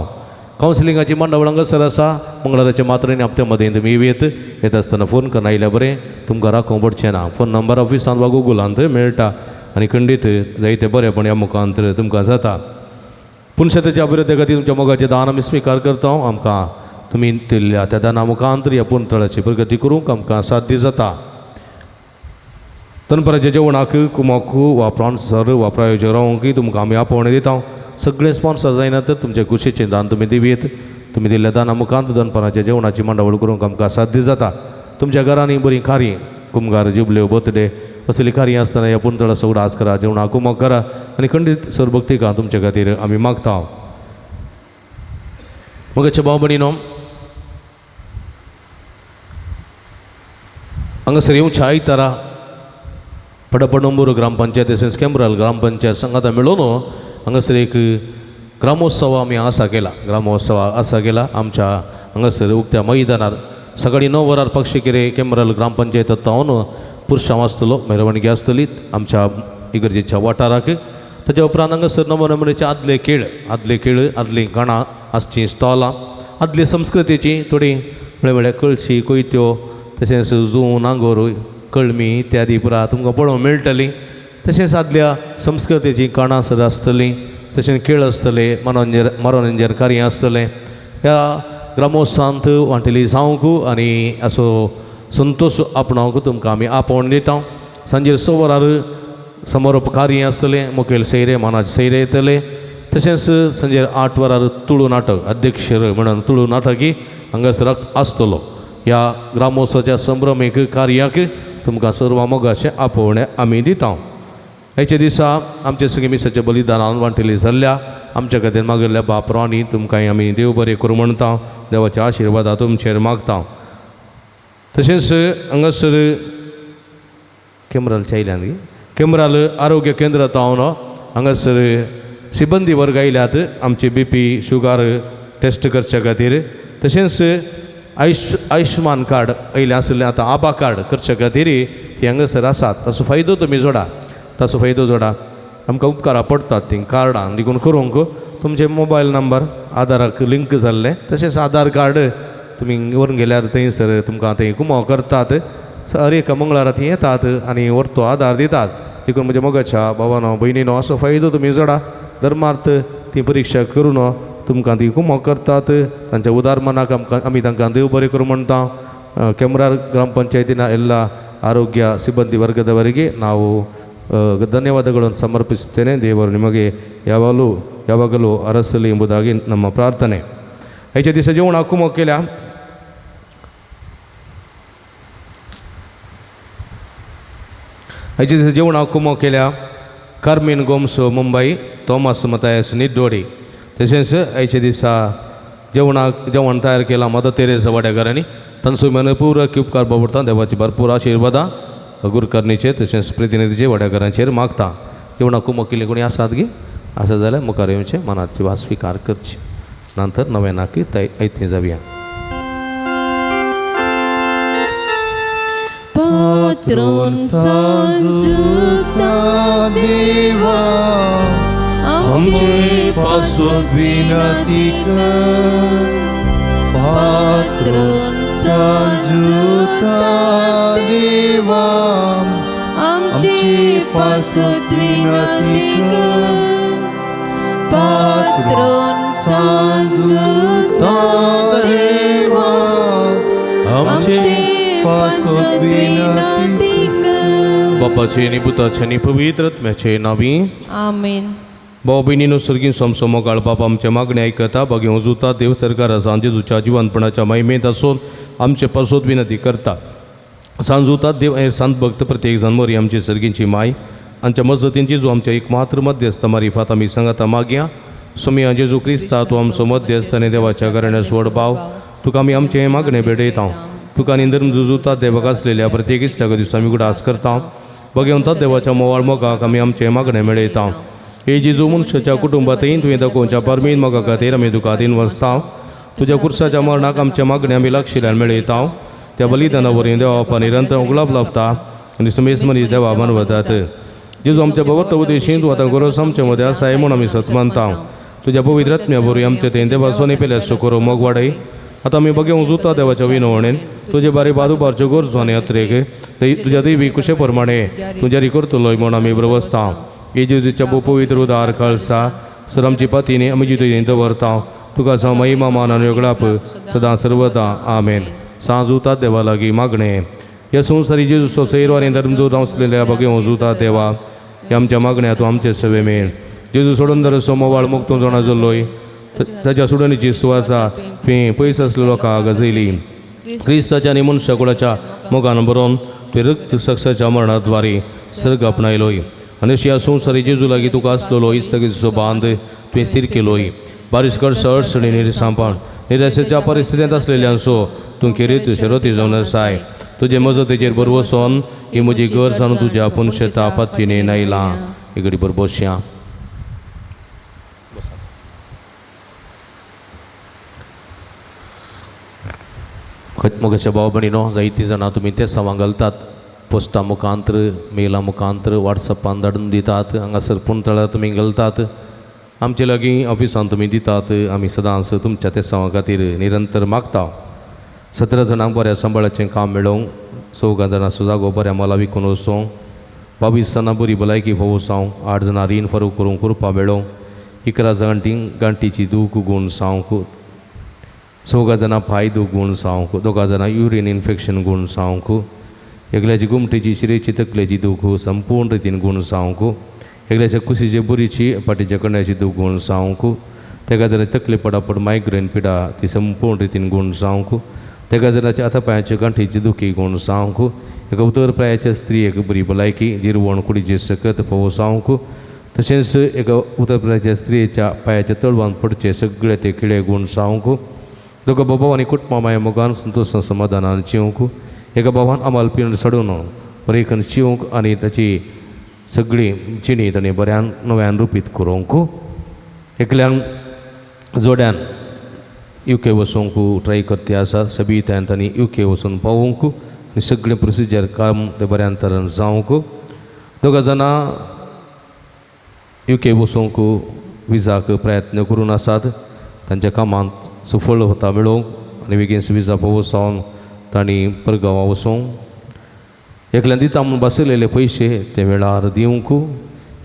कावन्सिलिंगाची मांडावळ हांगासर आसा. मंगळाराचे मात्र आनी हप्त्या मदें तुमी येत येता आसतना फोन करून आयल्यार बरें, तुमकां राखूंक पडचें ना. फोन नंबर ऑफिसांत वा गुगलांत मेळटा आनी खंडीत जायते बरेंपण ह्या मुखांत तुमकां जाता. पूण शेताच्या अभिवृद्धी खातीर तुमच्या मोगाचें दान आमी स्विकार करता. आमकां तुमी दिल्ल्या त्या दाना मुखांत ह्या पुंतळाची प्रगती करूंक आमकां साध्य जाता. दनपाराच्या जेवणाक कुमाकू वा स्पॉन्सर वा प्रायोजक रावंक तुमकां आमी आपोवणें दिता. सगळे स्पॉन्सर जायना तर तुमचे खुशेचें दान तुमी दिवयेत. तुमी दिल्ल्या दाना मुखांत दनपाराच्या जेवणाची मांडावळ करूंक आमकां साध्य जाता. तुमच्या घरांनी बरीं खारीं कुमगार जिबल्यो बर्थडे असली कार्य आसतना ह्या पुंतळाचो उगडास करा, जेवणाक कुमक करा आनी खंडीत सर्वभक्तिका तुमचे खातीर आमी मागता. मगाच्या भाव भयणीनो, हांगासर येवच्या आयतारा पडपणंबूर ग्रामपंचायत तशेंच केंब्राल ग्रामपंचायत संगाता मेळून हांगासर एक ग्रामोत्सव आमी आसा केला. ग्रामोत्सव आसा केला आमच्या हांगासर उक्त्या मैदानार सकाळीं 9 वरार पक्षिकेरे केंब्राल ग्रामपंचायत तावन पुरशांव आसतलो, मेरवणगी आसतली आमच्या इगर्जेच्या वाठाराक. ताच्या उपरांत हांगासर नवो नमुनेचे आदले खेळ, आदले खेळ, आदलीं गाणां आसचीं स्टॉलां, आदली संस्कृतीची थोडी म्हळ्यार कळशी कोयत्यो तशेंच जूं नांगोर कळमी इत्यादी पुरा तुमकां पळोवंक मेळटली. तशेंच आदल्या संस्कृतीचीं काणां सदां आसतलीं, तशेंच खेळ आसतले, मनोरंजन मनोरंजन कार्य आसतलें. ह्या ग्रामोत्सवांत वांटेली जावंक आनी असो संतोश आपणावंक तुमकां आमी आपोवण दिता. सांजेर 6 वरार समारोप कार्य आसतलें, मुखेल सैरे मानाचे सैरे येतले. तशेंच सांजेर 8 वरार तुळू नाटक अध्यक्ष म्हणून तुळू नाटकी हांगासर आसतलो. ह्या ग्रामोत्सवाच्या संभ्रमीक कार्याक तुमकां सर्व मोगाचें आपोवणें आमी दिता. हेच्या दिसा आमचे सगळीं मिसाच्या बलिदानान वांटेली जाल्ल्या आमच्या खातीर मागिल्ल्या बाप रानी तुमकां आमी देव बरें करूं म्हणटा, देवाच्या आशिर्वादा तुमचेर मागता. तशेंच हांगासर केंब्रालचे आयल्यान न्ही, केंब्राल आरोग्य केंद्रांत हांव हांगासर सिबंदी वर्ग आयल्यात आमची बी पी शुगर टेस्ट करच्या खातीर. तशेंच आयुष्मान कार्ड पयलें आसलें आतां आबा कार्ड करच्या खातीर ती हांगासर आसात. ताचो फायदो तुमी जोडा, ताचो फायदो जोडा. आमकां उपकारा पडटात तीं कार्डां देखून करूंक तुमचे मोबायल नंबर आधाराक लिंक जाल्लें, तशेंच आधार कार्ड तुमी व्हरून गेल्यार थंयसर तुमकां थंय कुमो करतात. हर एका मंगळारा थंय येतात आनी व्हरतो आधार दितात. देखून म्हज्या मोगाच्या भावानो भयणीनो असो फायदो तुमी जोडा. धर्मार्थ ती परिक्षा करून तुमकां ती कुमो करतात. तांच्या उदार मनाक आमकां आमी तांकां देव बरें करूं म्हणटा. केंब्रार ಗ್ರಾಮ ಎಲ್ಲ ಆರೋಗ್ಯ ಸಿಬ್ಬಂದಿ ವರ್ಗದವರಿಗೆ ನಾವು ಧನ್ಯವಾದಗಳನ್ನು ಸಮರ್ಪಿಸುತ್ತೇನೆ. ದೇವರು ನಿಮಗೆ ಯಾವಾಗಲೂ ಯಾವಾಗಲೂ ಅರಸಲಿ ಎಂಬುದಾಗಿ ನಮ್ಮ ಪ್ರಾರ್ಥನೆ. आयच्या दिसा जेवण कुमो केल्या आयच्या दिसा जेवण कुमो केल्या कार्मीन गोम्स मुंबई, तोमास मतायस निड्डोडी. तशेंच आयच्या दिसा जेवणाक जेवण तयार केलां मदर तेरेसा वाड्याघरांनी. तांचो मनपूर्वक उपकार बाबडटा. देवाची भरपूर आशिर्वादां गुरकरणीचेर तशेंच प्रतिनिधीचे वाड्याघरांचेर मागता. जेवणाक कुमो केल्ली कोणी आसात गी आसा जाल्यार मुखार येवचें, मनाची वास स्विकार करची, नंतर नव्यानाकी आयतें जावया. पात्रोन सांजुता देवा आमचे पासून विनती कर, पात्रोन सांजुता देवा आमचे पासून विनती कर, पात्रोन सांजुता देवा आमचे पासून विनती कर. बापाचे आनी पुताचे आनी पवित्र आत्म्याचे नांवी आमेन. भाव भयणीनो, सर्गीं सोमसो मोगाळ बाप आमचे मागणे आयकता. बागी वजुता देव सरकार सांजे तुज्या जिवनपणाच्या महिमेंत आसून आमचे पासत विनंती करता. सांजुता देव हे संत भक्त प्रत्येक जाण मोरी आमची सर्गींची माय आमच्या मजतीन जेजू आमच्या एक मात्र मध्यस्थ मारिफात आमी सांगाता मागया. सोमया जेजू क्रिस्ता तूं आमचो मध्यस्थ आनी देवाच्या घराण्यास व्हड भाव, तुका आमी आमचें मागणें भेटयता. तुका आनी धर्म जुजुता देवाक आसलेल्या प्रत्येक इश्टाक दिसा आमी उगडास करता. बगेवता देवाच्या मोवाळ मोगाक आमी आमचें मागणें मेळयता. हे जेजू मनशाच्या कुटुंबांतय तुवें दाखोवच्या परमीन मोगा खातीर आमी तुका आदीन वसता. तुज्या कुर्साच्या मरणाक आमचें मागणें आमी लक्षिल्यान मेळयता. त्या बलिदाना वरवीं देवा बापा निरंतर उगलाप लाभता आनी समेस मनीस देवा मानवतात. जेजू आमच्या भगवत उद्देशीन तूं आतां गरज आमचे मदें आसाय म्हूण आमी सत मानता. तुज्या पवित्र आत्म्या बरी आमचे ते देवा सोनी पेल्या सुकोरो मोग वाडय आतां आमी बघेवंक जुता देवाच्या विनवणेन तुजे बारी बादुबारच्यो गरजो आनी अत्रेक तुज्या दैवी कुशे प्रमाणे तुज्या करतलोय म्हूण आमी ब्रवस्ता जेजूच्या पवित्र उदार कळसा सर आमची पतीने आमी तुजी दवरता तुका जावं महिमा मान आनी वेगळाप सदां सर्वदा आमेन. सांजुता देवा लागीं मागणें ह्या संवसारी जेजूचो सैरो आनी धर्मदूर रावसलेल्या बघेवंक जुता देवा ह्या आमच्या मागण्या तूं आमचे सवे मेळ. जेजू सोडून दर मोवाळ मुक्त जाणा जाल्लोय ताच्या सुडणीची सुवार्ता तुवें पयस आसलेल्या लोकांक गजयली. क्रिस्ताच्या आनी मनशा कुळाच्या मोगान बरोवन तुवें रक्त सक्साच्या मरणाद्वारे सर्ग आपणायलोय आनी अशी ह्या संवसारी जेजू लागीं तुका आसलेलो इस्तगीचो बांद तुवें स्थीर केलोय. बारीस करस अडचणी निरसांपण निराशेच्या परिस्थितींत आसलेल्यांचो तूं खेरीत शरती जावन आसाय. तुजे मजतीचेर बरवसोन ही म्हजी गरज आनी तुज्या पुनशेता पत्तीने नायलां. इगडी बरबोसया. मोगाच्या भाव भयणीनो जायतीं जाणां तुमी ते सवां घालतात पोस्टा मुखांत्र मेला मुखांत्र वॉट्सॅपान धाडून दितात हांगासर पुणतळार तुमी घालतात आमचे लागीं ऑफिसान तुमी दितात. आमी सदांच तुमच्या ते सवां खातीर निरंतर मागता. 17 जाणांक बऱ्या सांबाळाचें काम मेळोवंक 4 जाणां सुजागो बऱ्या मोला विकून वचोंक 22 जाणां बरी भलायकी फोवसावंक 8 जाणां रीण फरूक करूंक कृपा मेळोवंक 11 जाणां गांठीची दूख गूण सावंक 4 जाणां पांय दूख गूण सावंक 2 जाणां युरीन इन्फेक्शन गूण सावंक एकल्याची गुमटेची शिरेची तकलेची दूख संपूर्ण रितीन गूण सावंक एकल्याच्या कुशीचे बुरीची फाटीच्या कण्याची दूख गूण सावंक तेका जाणां तकले पडापड मायग्रेन पिडा ती संपूर्ण रितीन गूण सावंक तेका जाणाच्या हाता पांयाच्या गांठीची दुखी गूण सावंक एका उतर प्रायाच्या स्त्रियेक बरी भलायकी जिरवण कुडीची सकत फोव सावंक तशेंच एका उतर प्रायाच्या स्त्रियेच्या पांयाच्या तळवान पडचे सगळे ते खिळे गूण सावंक दोगा बाबा आनी कुटुंबा माया मोगान संतोश समाधानान जिवंक एका बाबान आमाल पिवन सडून बरेकन जिवंक आनी ताची सगळी जिणी ताणें बऱ्यान नव्यान रुपीत करूंक एकल्यान जोड्यान युके वचूंक ट्राय करती आसा सबितान तांणी युके वचून पावोवंक आनी सगळें प्रोसिजर काम ते बऱ्यान तरेन जावंक दोगा जाणां युके वचूंक विजाक प्रयत्न करून आसात तांच्या कामांत सुफळ वता मेळोवंक आनी बेगीन विजा पावोवन तांणी परगांवा वचूंक एकल्यान दिता म्हूण बसयलेले पयशे ते वेळार दिवंक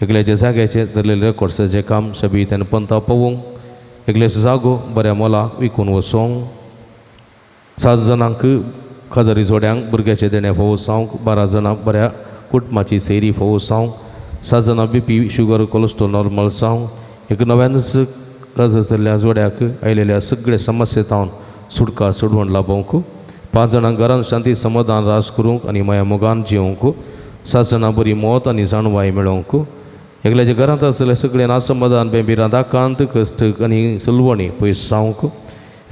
एकल्याच्या जाग्याचे धरलेले रेकॉर्ड्साचें काम सबितान पंता पावोवंक एकल्याचो जागो बऱ्या मोलाक विकून वचोंक 7 जाणांक खाजरी जोड्यांक भुरग्याचें देणें फोवसावंक 12 जाणांक बऱ्या कुटुंबाची सैरी फोवसावंक 7 जाणां बीपी शुगर कोलेस्ट्रॉल नॉर्मल जावंक एक नव्यानच गरज आसलेल्या जोड्याक आयलेल्या सगळे समस्ये सुटका सोडवण लाभोवंक 5 जाणांक घरान शांती समाधान रास करूंक आनी माया मोगान जिवंक 7 जाणां बरी मौत आनी जाणवाय मेळोवंक एकल्याच्या घरांत आसलें सगळें नासमाधान बेंबिरां दाकांत कश्ट आनी सलवणी पयस जावंक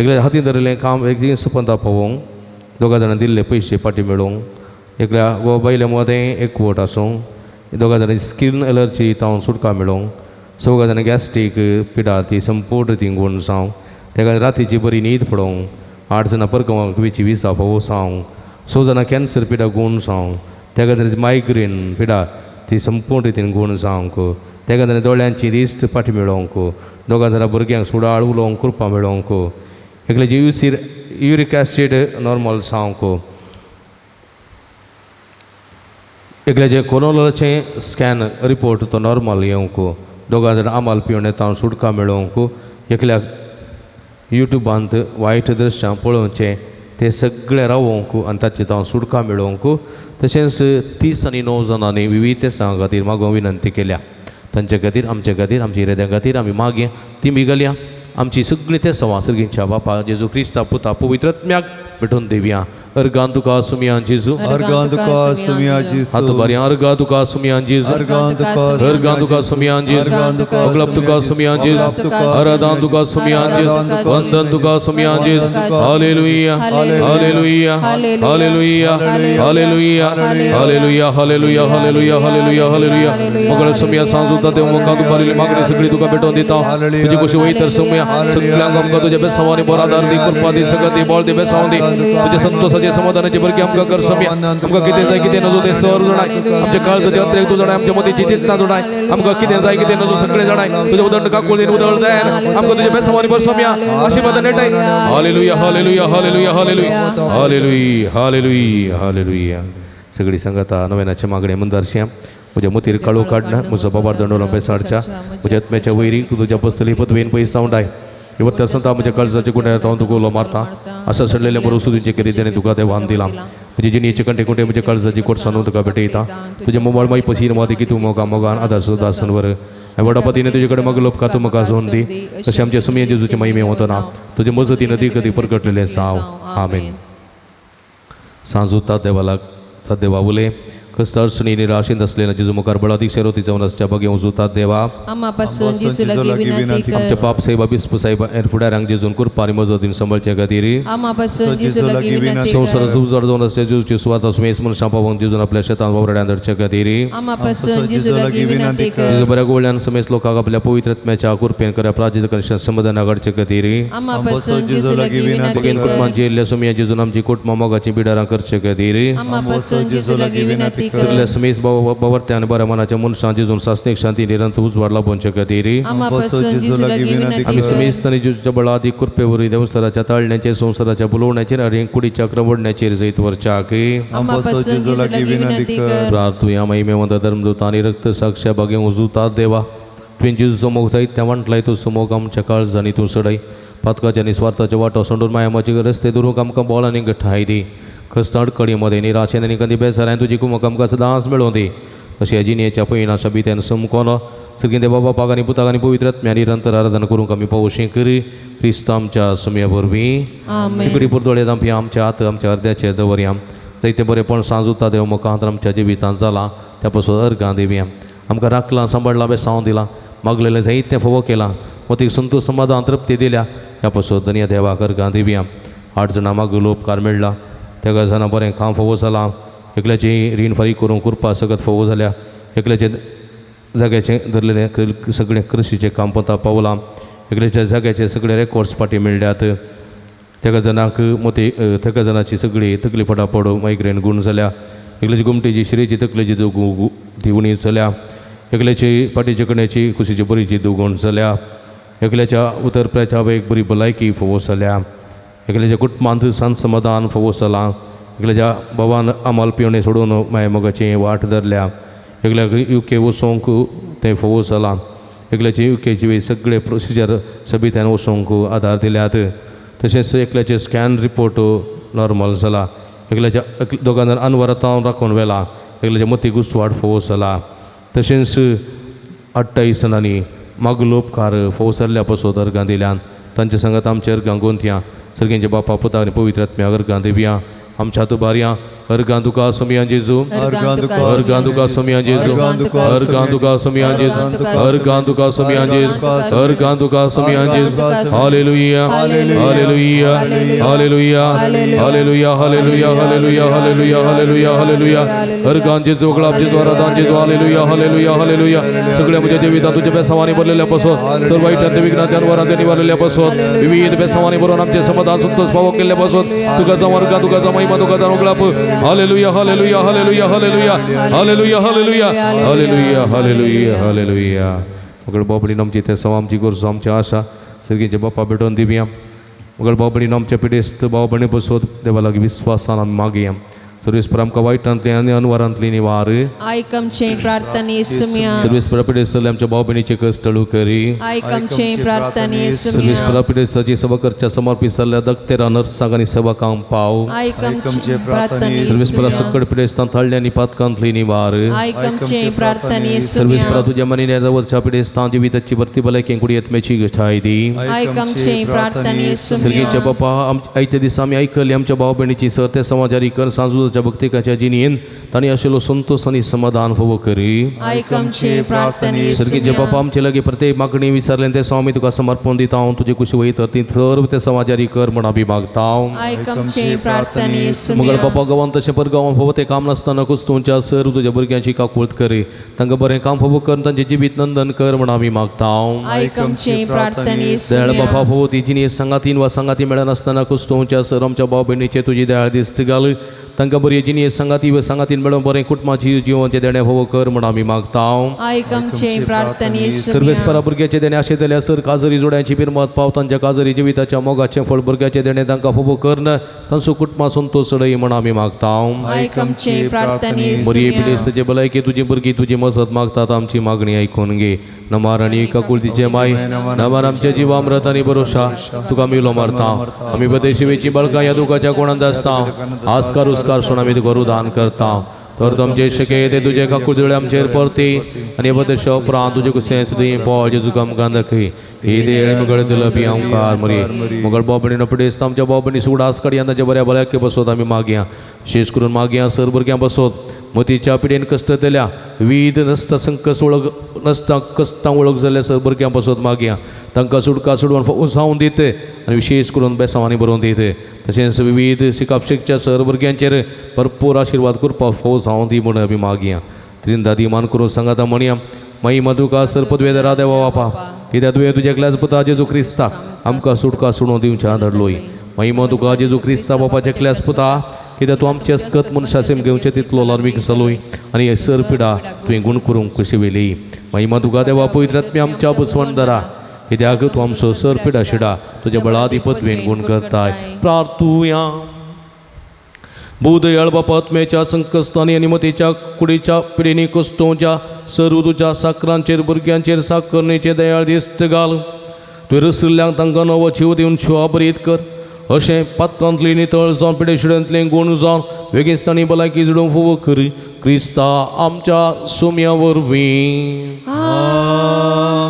एकल्या हातीन धरिल्लें काम एक दीस पंदा पावोवंक 2 जाणां दिल्ले पयशे फाटीं मेळोवंक एकल्या गो बायले मदें एकवट आसूंक 2 जाणां स्किन एलर्जी तावन सुटका मेळोवंक 4 जाणां गॅस्ट्रीक पिडा ती संपूर्ण रितीन गूण जावंक तेका रातीची बरी न्हीद पडोवंक 8 जाणां परगांवाक वेची विजा फोवसावंक 6 जाणां कॅन्सर पिडा गूण जावंक तेका जाणां मायग्रेन पिडा ती संपूर्ण रितीन गूण जावंक तेका जाणां दोळ्यांची दिश्ट फाटी मेळोवंक 2 जाणां भुरग्यांक सुडाळ उलोवंक कृपा मेळोवंक एकल्याची युसीर युरीक एसीड नॉर्मल जावंक एकल्याचें कोरोनाचें स्कॅन रिपोर्ट तो नॉर्मल येवंक 2 जाणां आमाल पिवन येता सुटका मेळोवंक एकल्याक युट्यूबांत वायट दृश्यां पळोवचें ते सगळें रावोवंक आनी ताचे तावन सुटका मेळोवंक तशेंच 30 आनी 9 जाणांनी विविध देसां खातीर मागोवंक विनंती केल्या. तांचे खातीर आमचे खातीर आमच्या इराद्यां खातीर आमी मागया ती मिगलया आमची सगळीं ते सवां सर्गींच्या बापा जेजू क्रिस्ता पुता पवित्र आत्म्याक भेटून दिवया. अर्गान तुका सुमिया जेजू अर्गान तुका सुमिया जेजू हात बरें अर्गा तुका सुमिया जेजू अर्गान तुका अर्गान तुका सुमिया जेजू अगलब तुका सुमिया जेजू अरदान तुका सुमिया जेजू वंदन तुका सुमिया जेजू. Hallelujah hallelujah hallelujah hallelujah hallelujah hallelujah hallelujah hallelujah hallelujah. मगळ सुमिया सांजूता देव मुखां तुका मागणी सगळी तुका भेटोवन दिता. तुजी कशी वयतर सुमिया सगळ्यांक आमकां तुज्या बेसांवांनी बरो आदार दी कृपा दी सगळं दी बळ दी बेसांव दी तुज्या संतोषाची तुझे समाधानाची बरकी आमकां कर सम्या. आमकां कितें जाय कितें नजो तें सर जाणाय. आमच्या काळजाचे अत्रेक तूं जाणाय, आमच्या मतीची चिंतना जाणाय. आमकां कितें जाय कितें नजो सगळें जाणाय. तुज्या उदंड काकुळीन उदळ दयान आमकां तुज्या बेसावानी भर सम्या. आशीर्वादान नेटाय. Hallelujah hallelujah hallelujah hallelujah hallelujah hallelujah hallelujah. सगळी संगता नव्यानाच्या मागणे मंदारश्या. म्हज्या मतीर काळो काडना, म्हजो बाबार दंडोलो बेसाडच्या म्हज्या आत्म्याच्या वैरी तूं तुज्या बसतली पदवेन पयस जावन इवत्या संता म्हज्या काळजाच्या गुंड्यार हांव तुका उलो मारता. आसा सडलेले बरो सुदीचे करीत तुका देवान दिला. म्हजे जिणेचे कंटे कुंटे म्हज्या काळजाची कोटसानू तुका भेटयता. तुज्या मोबायल माई पसीन मादी की तूं मोगा मोगान आदार सुदासन वर व्हडा पतीने तुजे कडेन मग लोपका तूं म्हाका जोन दी. तशें आमच्या सुमये जेजूचे महिमे वतना तुजे मजतीन नदी कदी परगटलेलें साव. आमेन. सांजू देवाला देवा उले कस्त अडचणी निराशेंत आसलेल्या जेजू मुखार बळादीक शरोती जावन आसच्या बागे उजुतात देवा. आमा पासून जेजू लागीं विनंती कर. आमच्या बाप साहेबा बिस्प साहेबा आनी फुडाऱ्यांक जेजून कृपा आनी मजतीन सांबाळचे खातीर. आमा पासून जेजू लागीं विनंती कर. संवसाराचो उजवाड जावन आसच्या जेजूची सुवात सुमेस मनशां पावोवंक जेजून आपल्या शेतांत वावराड्यान धाडचे खातीर. आमा पासून जेजू लागीं विनंती कर. जेजू बऱ्या गोवळ्यान समेस लोकांक आपल्या पवित्र आत्म्याच्या कृपेन कऱ्या प्राजित करून समाधान घडचे खातीर. आमा पासून जेजू लागीं विनंती बगेन कर. कुटुंबांची येयल्ल्या सुमया जेजून आमची कुटुंबां मोगाची बिडारां करचे खातीर. आमा पासून जेजू लागीं विनंती कर. सगळ्या समेस बावर्त्या आनी बऱ्या मनाच्या मनशां जेजून सासणीक शांती निरंतर उजवाड लाभोवचे खातीर. आमा पासून जेजू लागीं विनंती आमी कर. समेस्त आनी जेजूच्या बळादी कृपे वरवीं देवसराच्या ताळण्याचेर संवसाराच्या बोलोवण्याचेर आनी कुडीच्या क्रमवडण्याचेर जैत वरच्याक. आमा पासून जेजू लागीं विनंती कर. प्रार्थुया. महिमेवंत धर्मदूत आनी रक्त साक्ष्या बागे उजुतात देवा. तुवें जेजूचो मोग जायत त्या वांटलाय तो मोग आमच्या काळजांनी तूं सडय. पातकाच्या आनी स्वार्थाच्या वाटो सोडून मायामाचे रस्ते धरूंक आमकां बोल आनी गठाय दी. खस्त अडकळी मदें निराशेन आनी कंदी बेजारान तुजी कुमक आमकां सदांच मेळोवं दी. अशें जिणेच्या पयणा शबित्यान समकोन सगळीं देवा बापाक आनी पुताक आनी पवित्र आत्म्या निरंतर आराधना करूंक आमी पावोशी करी क्रिस्त आमच्या सुमया वरवीं. आमेन. तिकडी पुरदोळे दामपी आमच्या हात आमच्या अर्द्याचे दवरया. जायते बरेपण सांजुता देव मुखांत आमच्या जिवितांत जालां त्या पासून अर्गां दिवया. आमकां राखलां सांबाळलां बेसांव दिलां मागलेलें जायतें फावो केलां मतीक संतोश समाधान तृप्ती दिल्या ह्या पासून धनया देवाक अर्गां दिवया. 8 जाणां मागलो उपकार मेळ्ळा, तेगा जाणां बरें काम फावो जालां. एकल्याची रीण फारीक करूंक कृपा सगळत फावो जाल्या. एकल्याचे जाग्याचें धरलेलें सगळें कृशीचें काम पोता पावलां. एकल्याच्या जाग्याचे सगळे रेकॉर्ड्स फाटीं मेळ्ळ्यात. तेका जाणांक मोती तेका जाणाची सगळी तकली पडापड मायग्रेन गूण जाल्या. एकल्याची गोमटेची शिरेची तकलेची दिवणी जाल्या. एकल्याची पाटीच्या कण्याची कुशीची बरीची दुगूण जाल्या. एकल्याच्या उतरप्याच्या एक बरी भलायकी फावो जाल्या. एकल्याच्या कुटुंबांत सांत समाधान फावो जालां. एकल्याच्या बाबान आमाल पिवणें सोडून माय मोगाची वाट धरल्या. एकल्याक युके वचोंक तें फावो जालां. एकल्याची युकेची सगळे प्रोसिजर सबित्यान वचोंक आदार दिल्यात. तशेंच एकल्याचे स्कॅन रिपोर्ट नॉर्मल जाला. एकल्याच्या दोगां जाण अनवरतान राखून व्हेला. एकल्याच्या मतीक उजवाड फावो जाला. तशेंच 28 जाणांनी मागलो उपकार फावो जाल्ल्या पासून अर्गां दिल्यान तांच्या सांगात आमच्या अर्गां गोंतया. सर्गेंच्या बापा पुता आनी पवित्र आत्म्या अर्गां दिवया. आमच्या हात बारया. अर्गां तुका समिया जेजू. अर्गां तुका अर्गां तुका समिया जेजू. अर्गां तुका समिया जेजू. अर्गां तुका समिया जेजू. अर्गां तुका समिया जेजू. Hallelujah hallelujah hallelujah hallelujah hallelujah hallelujah hallelujah hallelujah hallelujah. अर्गां जेजू वगळाप जेजू आराधान जेजू. हालेलुया हालेलुया हालेलुया. सगळ्या म्हज्या जिवितांत तुज्या बेसावांनी भरलेल्या पासून सर्व वाईटांत विघ्नांत अनवरांत निवारलेल्या पासून विविध बेसावांनी भरून आमचे समाधान संतोष फावो केल्ल्या पासून तुका जावं अर्गां तुका जावं महिमा तुका जावं वगळाप. Hallelujah hallelujah hallelujah hallelujah hallelujah hallelujah hallelujah hallelujah hallelujah. मगळ बाबडीन आमची ते सव आमची गरजो आमची आशा सर्गीचे बापा भेटोवन दिवया. मगळ बाबडीन आमच्या पिडेस्त भाव भयणी बसोत देवा लागीं विस्वासान आमी मागया. सर्वेस्पर आमकां वायटांतली आनी अनवरांतली निवार. आयक आमचे प्रार्थने सुम्या. सर्वेस्पर पिडेस्त आमच्या भाव भयणीचे कश्ट करी. आयक आमचे प्रार्थने सुम्या. सर्वेस्पर पिडेस्ताची सेवा करच्या समर्पित जाल्ल्या दक्तेरा नर्सांक आनी सेवकांक पाव. आयक आमचे प्रार्थने सर्वेस्परा सुम्या. सकट पिडेस्तां थाळ्ळे आनी पातकांतली निवार. आयक आमचे प्रार्थने सर्वेस्परा सुम्या. तुज्या मनी वरच्या पिडेस्तां जिविताची भरती भलायकी कुडी आत्म्याची गठाय दी. आयक आमचे प्रार्थने सर्गीच्या सुम्या. बापा आयच्या दिसा आमी आयकली आमच्या भाव भयणीची सर ते समाजारी कर सांजू तुझ्या भक्तिकाच्या जिणेन तांणी आशिल्लो संतोष आनी समाधान फावो करी. आयक आमचे प्रार्थने. सर्गीचे बापा आमचे लागीं प्रत्येक मागणी विचारलें ते आमी तुका समर्पण दिता. हांव तुजे कुशी वयता ती सर्व ते समाजारी कर म्हण आमी मागता. आयक आमचे प्रार्थने. मगळ बापा गांवान तशें पर गांवान फावो तें काम नासतना कुस्तूंच्या सर तुज्या भुरग्यांची काकूळत करी तांकां बरें काम फावो कर तांचें जिवीत नंदन कर म्हण आमी मागता. आयक आमचे प्रार्थने. दयाळ बापा फावो ती जिणी सांगातीन वा सांगाती मेळनासतना कुस्तूंच्या सर आमच्या भाव भयणीचेर तुजी दयाळ दिस्त घाल तांकां बरी जिणी सांगाती वा सांगातीन मेळोवन बरें कुटुंबाची जिवनाचें देणें फावो कर म्हण आमी मागता. आयक आमचे प्रार्थने. सर्वेस्परा भुरग्याचे देणे आशे दिल्या सर काजरी जोड्यांची बिरमत पाव तांच्या काजरी जिविताच्या मोगाचें फळ भुरग्याचें देणें तांकां फावो कर तांचो कुटुंबा संतोष चडय म्हण आमी मागता. आयक आमचे प्रार्थने. बरी पिडेस्ताचे भलायकी तुजी भुरगीं तुजी मजत मागतात आमची मागणी आयकून घे. नमार आनी काकुळतीचे माय नमार आमच्या जिवामृत आनी भरोशा तुका मिलो मारता. आमी बदेशिवेची बळकां ह्या दुखाच्या कोणांत आसता आस्कार उस्कार सोड आमी तुका रुदान करता. तर तुमचे शके ते तुजे काकुळती आमचेर परती आनी बदेशा उपरांत तुजे कुशें सुदी पळ जेजू आमकां दाखय ही देळ मुगळ दिलं बी आमकार मरी मुगळ बाबणी पिडेस्त आमच्या बाबणी सुडास काडया तांच्या बऱ्या भलायके बसोत आमी मागया. विशेष करून मागया सर भुरग्यां बसोत मतीच्या पिडेन कश्ट दिल्या विविध नसता संकस वळख नसता कश्टां वळख जाल्ल्या सर भुरग्यां बसोत मागया तांकां सुटका सोडून जावन दिते आनी विशेष करून बेसांवांनी बरोवन दिते. तशेंच विविध शिकाप शिकच्या सर भुरग्यांचेर भरपूर आशिर्वाद करपाक फावो जावन दी म्हूण आमी मागया. त्रिंदादी मान करून सांगाता म्हणया माई मधुका सर पदवेदरा देवा बापा कित्याक तुवें तुज्या क्लास पुता जेजू क्रिस्ता आमकां सुटका सोडून दिवच्या धाडलोय. माई मधुका जेजू क्रिस्ता बापाच्या क्लास पुता कित्याक तूं आमचे अस्कत मनशासेम घेवचें तितलो लार्मीक जालोय आनी हे सर पिडा तुवें गूण करूंक कशी वेली. महिमा तुका देवा पवित्र आत्म्या आमच्या बसवणदारा कित्याक तूं आमचो सर पिडा शिडा तुज्या बळादी पदवेन गूण करताय. प्रार्थुया. भूदयाळ बापा आत्म्याच्या संकस्तांनी आनी मतीच्या कुडीच्या पिडेनी कश्टोच्या सर्व तुज्या साकरांचेर भुरग्यांचेर साकरणेचे दयाळ दिस्त घाल. तुवें रसिल्ल्यांक तांकां नवो जीव दिवन शिवाबरीत कर अशें पातकांतली नितळ जावन पिडेशिड्यांतलें गूण जावन वेगेस्तांनी भलायकी जुडूंक फावो करी क्रिस्ता आमच्या सुम्या वरवीं.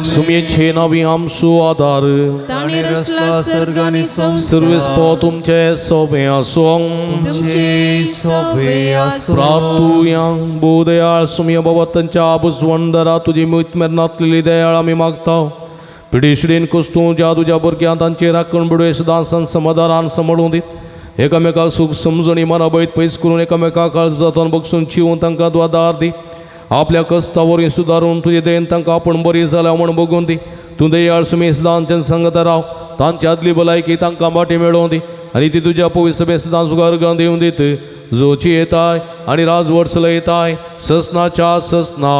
सुम्येचे नावी आमचो आदार ताणें रचला सर्ग आनी संवसार. सर्वेस्पो तुमचे सोबें आसूं. तुमचे सोबे आसूं. प्रार्थुया. भोवदयाळ सुम्या बाबा तांच्या बुजवंदरा तुजी मूत मेरनातलेली दयाळ आमी मागता. पिडिशिडेन कश्टूं ज्या तुज्या भुरग्यां तांचे राखण बिडवे सदां समाधानान सांबाळून दीत एकामेकाक सूख समजणी मनाबयत पयस करून एकामेकाक काळजांतल्यान बगसून चिवून तांकां तूं आदार दी. आपल्या कश्टा वरवीं सुदारून तुजे दयेन तांकां आपूण बरी जाल्या म्हूण बगून दी. तूं दयाळ सुमी सदांच्यान सांगता राव तांची आदली भलायकी तांकां वाटी मेळोवन दी आनी ती तुज्या पवित्र सभे सदां तुका अर्गां दिवन दीत जोची येताय आनी राजवट चलयताय ससनाच्या ससना.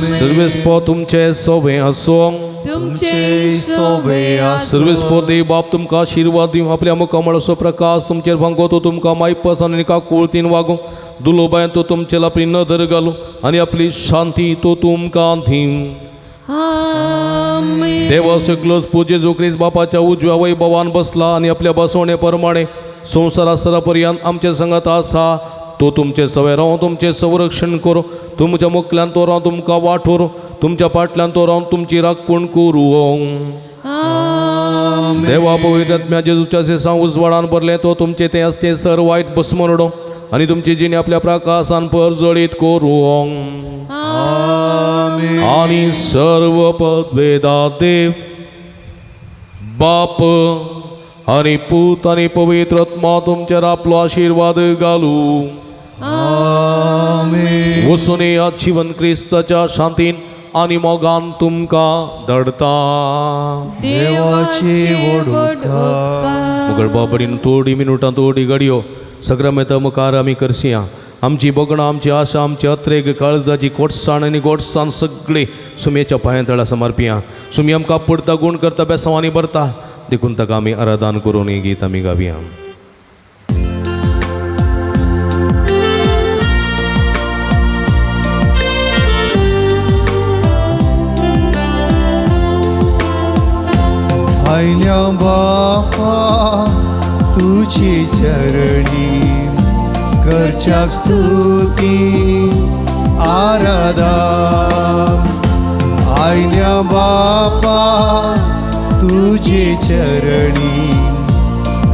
सर्वेस्पो तुमचे सोबें आसूं. तुमचे सोबे आसूं. सर्वेस्पो देव बाप तुमकां आशिर्वाद दिवं आपल्या मुखामळाचो प्रकाश तुमचेर भांगो तो तुमकां मायपास आनी काकुळतीन वागूं दुलोबायन तो तुमचेर आपली नदर घालूं आनी आपली शांती तो तुमकां दिवं. आमेन. देवा सगलोच पूजे जेजू क्रिस्त बापाच्या उजव्या वैभवान बसला आनी आपल्या बसवणे प्रमाणे संवसारा सरा पर्यंत आमचे संगात आसा. तो तुमचे सवे राव तुमचें संरक्षण करूं तुमच्या मुखल्यान तो राव तुमकां वाट व्हरूं तुमच्या फाटल्यान तो रावन तुमची राखण करूं. देवा पवित्र आत्म्या जेजूच्या जेसांव उजवाडान भरलें तो तुमचें तें आसचें सर वायट भस्मरडो आनी तुमची जिणी आपल्या प्रकाशान परजळीत करूं. आनी सर्व पदवेदा देव बाप आनी पूत आनी पवित्र आत्मा तुमचेर आपलो आशिर्वाद घालूं. वचून ह्या जिवन क्रिस्ताच्या शांतीन आनी मोगान तुमकां धाडता. देवाची व्हड उपकार. मुगळ बाबडीन थोडी मिनुटां थोडी घडयो सगळ्या मुखार आमी करसया. आमची भोगणां आमची आशा आमची अत्रेग काळजाची कोटसाण आनी गोडसाण सगळी सुमयेच्या पांया तळा समर्पिया. सुमी आमकां पडता गूण करता बेसांवांनी भरता देखून ताका आमी आराधन करून ही गीत आमी गावया. आयल्या बापा तुझी चरणी करच्याक स्तुती आराधा. आयल्या बापा तुझे चरणी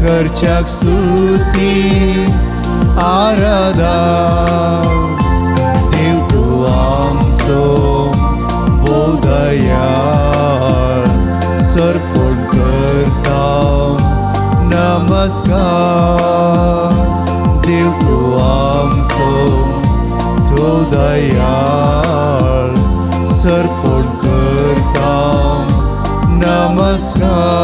करच्याक स्तुती आराधा. देव तूं आमचो बोदयाळ, सर्पण करता नमस्कार. देव तूं आमचो दयाळ, सर्पण करता नमस्कार.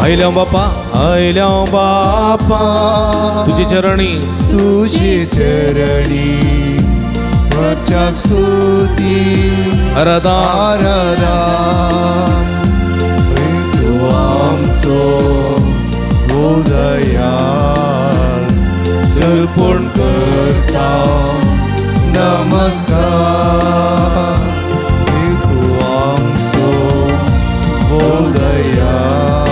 आयल्या बापा, आयल्या बापा तुझे चरणी, तुझे चरणी करच्याक स्तुती आराधा. आराधा. तूं आमचो दयाळ, सर्पण करता नमस्कार. तूं आमचो दयाळ,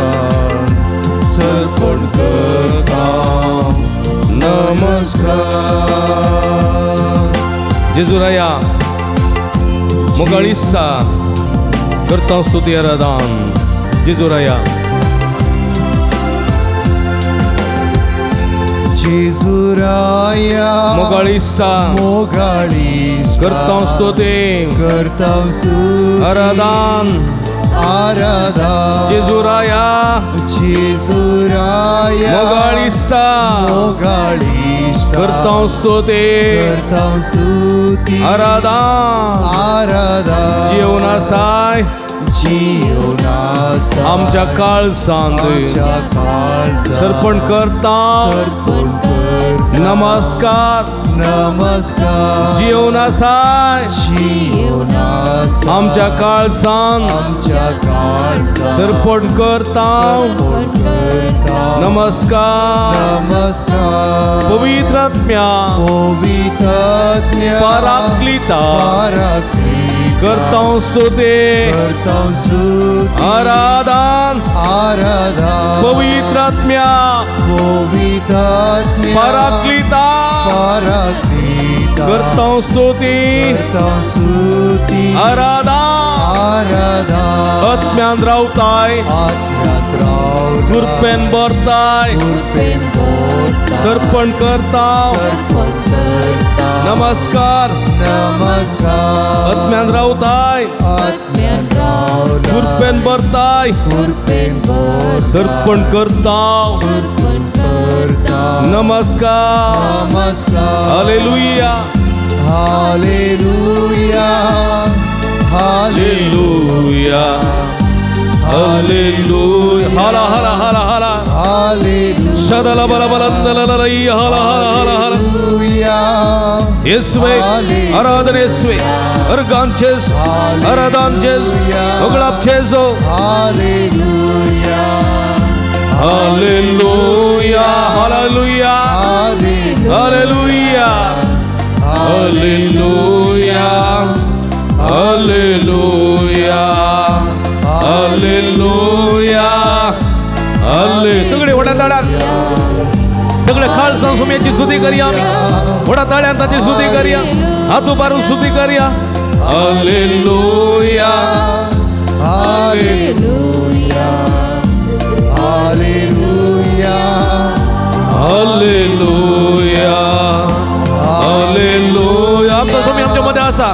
सर्पण करता नमस्कार. जेजुराया मोगाळिस्ता करता स्तुती आराधन. जेजुराया, जेजुराया मोगाळिस्ता मोगाळिस्ता करता स्तुती करता स्तुती आराधन. आराधा. जेजुराया जेजुराया मोगाळिस्ता मोगाळिस्ता करता स्तुती करता स्तुती आराधन. आराधा. जीवन आसाय जीवनासा आमच्या काळसांत आमच्या काळजात सर्पण करता सर्पण करता नमस्कार. नमस्कार. जीवन आसाय जीवनासा आमच्या काळसांत आमच्या काळजात सर्पण करता सर्पण करता नमस्कार. नमस्कार. पवित्र आत्म्या पवित्र पराक्लिता पराक्लिता करता स्तुती करता स्तुती आराधन. आराधा. पवित्र आत्म्या पवित्र आत्म्या पराक्लिता पराक्लिता करता स्तुती करता स्तुती आराधन. आराधा. आत्म्यान रावताय आत्म्यात रावताय गुरपेन भरताय गुरपेन करता सर्पण करता सर्पण करता नमस्कार. नमस्कार. आत्म्यान रावताय आत्म्यान रावताय गुरपेन भरताय गुरपेन भरताय सर्पण करता सर्पण करता नमस्कार. नमस्कार. हालेलुया. हालेलुया. हालेलुया. हालेलुया. हाला हाला हाला हाला. हालेलुया. शदल बल बलंदललई हाला हाला हाला हाला. येसुवे आराधन, येसुवे अर्गान चेस, आराधन चेस, उगळाप चेसो. हालेलुया. हालेलुया. हालेलुया. हालेलुया. हालेलुया. हालेलुया. हालेलुया. हाले सगळे व्हडा ताळ्यान, सगळे खालसां सुम्याची स्तुती करूया आम्ही. व्हडा ताळ्यान ताची स्तुती करूया, हात उबारून स्तुती करूया. हालेलुया. हालेलुया. हालेलुया. हालेलुया. हालेलुया. आमचा स्वामी आमच्या मध्ये असा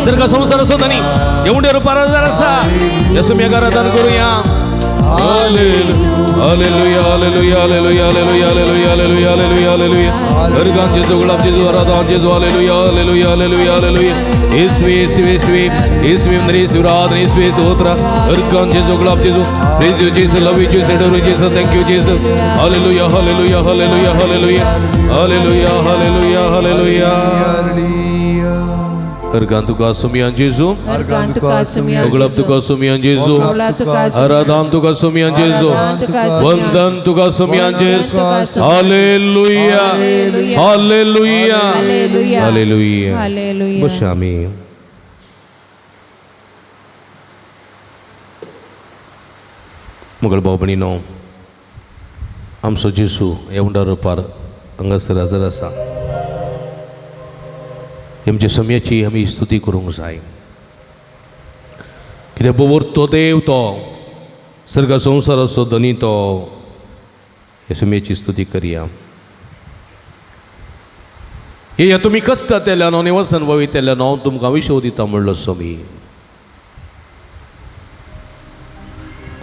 जर का संसार असो धनी एवढ्या रुपार जर असा या सुम्या आराधन करूया. Hallelujah. Hallelujah. Hallelujah. Hallelujah. Hallelujah. Hallelujah. Hallelujah. Hallelujah. Organ जेजू, गुलाब जेजू, आराधन जेजू. हालेलुया. हालेलुया. हालेलुया. हालेलुया. येसुवे येसुवे येसुवे येसुवे येसुवे आराधन, येसुवे स्तोत्र. अर्गान जेजू, गुलाब जेजू. Praise you Jesus, love you Jesus, adore you Jesus, thank you Jesus. Hallelujah. Hallelujah. Hallelujah. Hallelujah. Hallelujah. Hallelujah. Hallelujah. Organ तुका सुमियान जेजू, अर्गान तुका सुमियान गुलाब तुका सुमियान जेजू, गुलाब तुका आराधन तुका सुमियान जेजू, वंदन तुका सुमियान जेजू. हालेलुया. हालेलुया. हालेलुया. हालेलुया. बस आम्ही मुगल भाव भयणीनो, आमचो जेजू ह्या उंडार रुपार हांगासर हजर आसा. आमच्या समयाची आमी स्तुती करूंक जाय, कित्याक बवरतो देव तो. सर्ग संवसाराचो धनी तो हे सुमेची स्तुती करया. येया तुमी कश्टांतल्यान आनी वसन वयतल्यान हांव तुमकां विशव दिता म्हणलो स्वामी.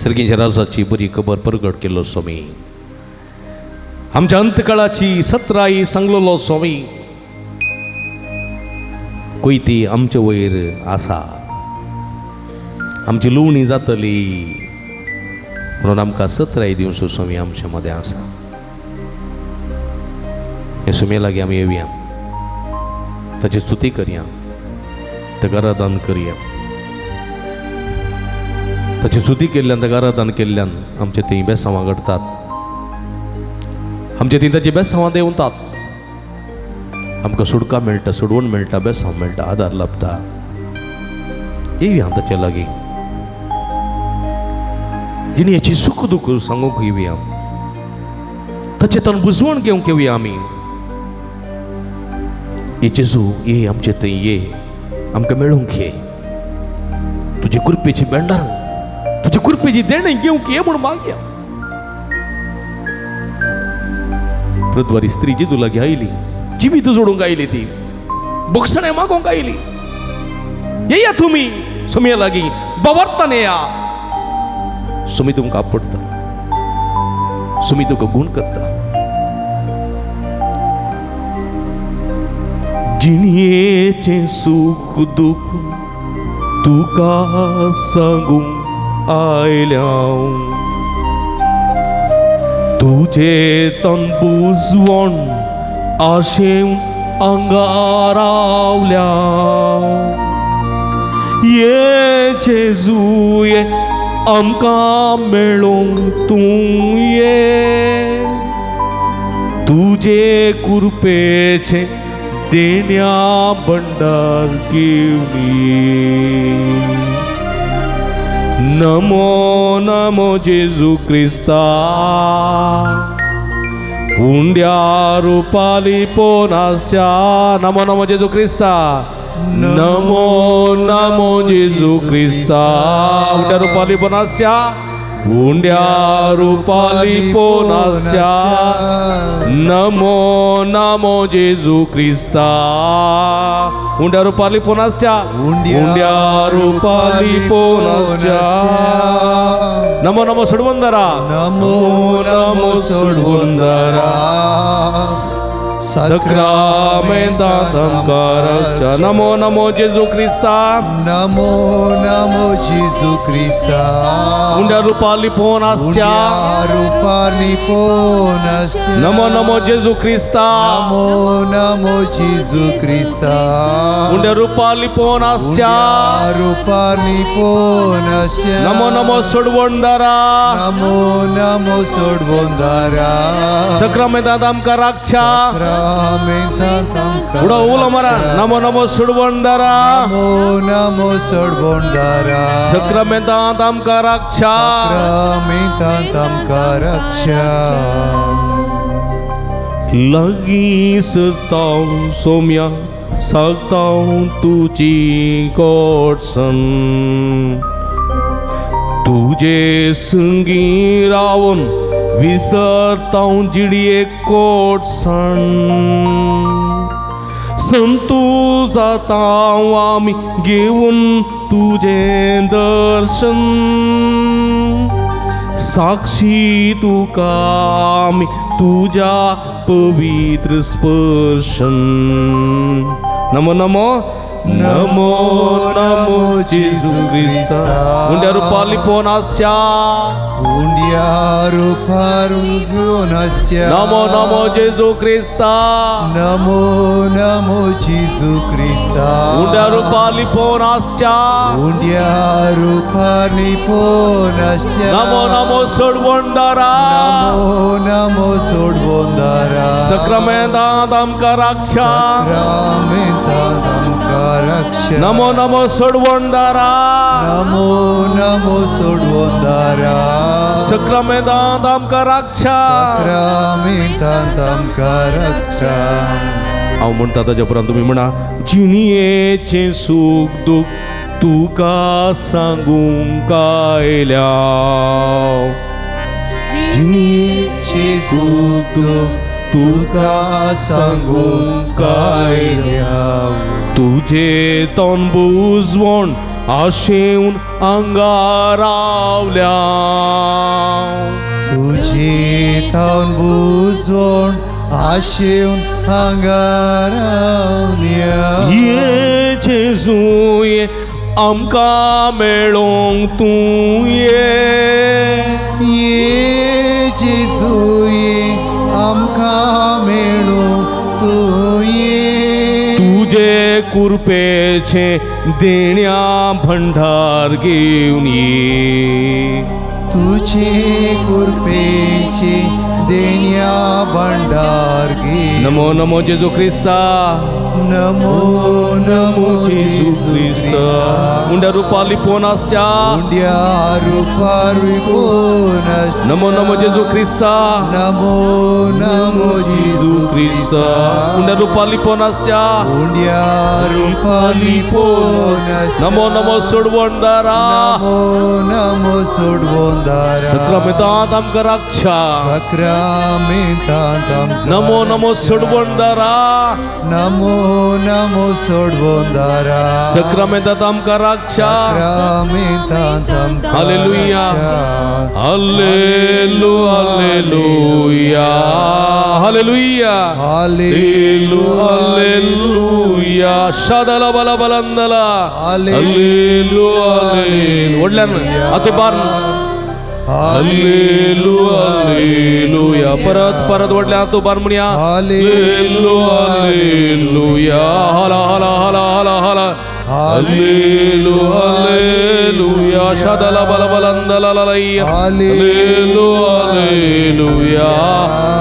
सर्गींच्या राजाची बरी खबर परगट केलो स्वामी. आमच्या अंतकाळाची सत्राई सांगलेलो स्वामी. कोयती आमचे वयर आसा, आमची लुवणी जातली म्हणून आमकां सत्राई दिवचो स्वामी आमच्या मदें आसा. हे सुमे लागीं आमी येवया, ताची स्तुती करया, ताका आराधन करया. ताची स्तुती केल्ल्यान, ताका आराधन केल्ल्यान आमचे थंय बेसांवां घडटात, आमचे थंय ताची बेसांवां देंवतात, आमकां सुटका मेळटा, सोडवण मेळटा, बेसांव मेळटा, आदार लाभता. येवया ताचे लागीं, जिणेची सुख दुख सांगूंक येवया, ताचे तन बुजवण घेवंक येवया आमी. ये जेजू, ये आमचे थंय ये, आमकां मेळूंक ये, तुजे कृपेची बेंडार, तुजे कृपेची देणें घेवंक ये म्हूण मागया. प्रद्वारी स्त्री जेजू लागीं आयली, जिवीत जोडूंक आयली, ती बक्षणें मागोवंक आयली. येया तुमी सुमया लागीं, बवर्तन येया. सुमी तुमकां आपडटा, सुमी तुका गूण करता. जिणयेचें सूख दूख तुका सांगूंक आयल्या, तुजें तन बुजवण आशेवन आंगार रावल्या. ये जेजू ये आमकां मेळोंक तूं ये, तुजे कृपेचें देण्या भंडार घेवन ये. नमो नमो जेजू क्रिस्ता, उंड्या रुपाली पोनासच्या. नमो नमो जेजू क्रिस्ता, नमो नमो जेजू क्रिस्ता, उंड्या रुपाली पोनासच्या, उंड्या रुपाली पोनासच्या. नमो नमो जेजू क्रिस्ता, उंड्या रुपाली पोनासच्या, उंड्या रुपाली पोनासच्या. नमो नमो सोडवंदरा, नमो नमो सोडवंदरा, सक्रामेंतांत आमकां राखच्या. नमो नमो जेजू क्रिस्ता, नमो नमो जेजू क्रिस्ता, उंड्या रुपाली पोनासच्या, रुपाली पोनासच्या. नमो नमो जेजू क्रिस्ता, नमो नमो जेजू क्रिस्ता, उंड्या रुपाली पोनासच्या, रुपाली पोनासच्या. नमो नमो सोडवणदारा, नमो नमो सोडवणदारा, सक्रामेंतांत आमकां राखच्या. उडो उलो मारा. नमो नमो सोडवणदारा, नमो नमो सोडवणदारा, सक्रामेंतांत आमकां राखच्या. सक्रामेंतांत आमकां राखच्या. लागीं सरतांव सोम्या, सागतांव तुजी गोडसन, तुजे संगीं रावन विसरतांव जिडये कोटसण. संतू जातांव आमी घेवन तुजें दर्शन, साक्षी तुका आमी तुज्या पवित्र स्पर्शन. नमो नमो नमो नमो जेजू क्रिस्ता, उंड्या रुपाली पोनासच्या, उंड्या रुपारू पोनासच्या. नमो नमो जेजू क्रिस्ता, नमो नमो जेजू क्रिस्ता, उंड्या रुपाली पोनासच्या, उंड्या रुपाली पोनासच्या. नमो नमो सोडवणदारा, नमो नमो सोडवणदारा, सक्रामेंतांत आमकां राखच्या. सक्रामेंतांत आमकां राखच्या. नमो नमो सोडवणदारा, नमो नमो सोडवणदारा, सक्रामेंतांत आमकां राखच्या. सक्रामेंतांत आमकां राखच्या. हांव म्हणटा ताच्या उपरांत तुमी म्हणा, जिणयेचें सूख दूख तुका सांगूंक आयल्या जिणेचे सुख दुख तुका सांगूंक आयल्या तुजे तोंड बुजवण आशेवन आंगा रावल्या तुजे थावन बुजवण आशेवन हांगा रावल्या ये जेजू ये आमकां मेळोंक तूं ये ये जेजू ये आमकां मेळूंक तूं ये तुजे कुरपेचे देण्या भंडार घेवन ये तुझे कृपेचे देण्या भंडार घे नमो नमो जेजू क्रिस्ता नमो नमो जेजू क्रिस्ता उंड्या रुपा लिपोवन आसच्या उंड्या रुपार विपोन नमो नमो जेजू क्रिस्ता नमो नमो जेजू क्रिस्ता उंड्या रुपा लिपोवन आसच्या उंड्या रुपार लिपोन नमो नमो सोडवणदारा नमो नमो सोडवणदारा सक्रामेंतांत आमकां राक्षा सक्रामेंतांत आमकां नमो नमो सोडवणदारा नमो नमो सोडवणदारा सक्रामेंतांत आमकां राक्षा सक्रामेंतांत आमकां हालेलुया. राक्षा. हालेलू हालेलुया हालेलुया हालेलू हालेलुया शादला बला बलंदला हालेलू हालेलू व्हडल्यान आतां बार हालेलू हालेलुया परत परत व्हडल्यान आतां बार म्हणया हालेलू हालेलुया हाला हाला हाला हाला हाला हालेलू हालेलुया शादला बला बलंदला ललैया हालेलू हालेलुया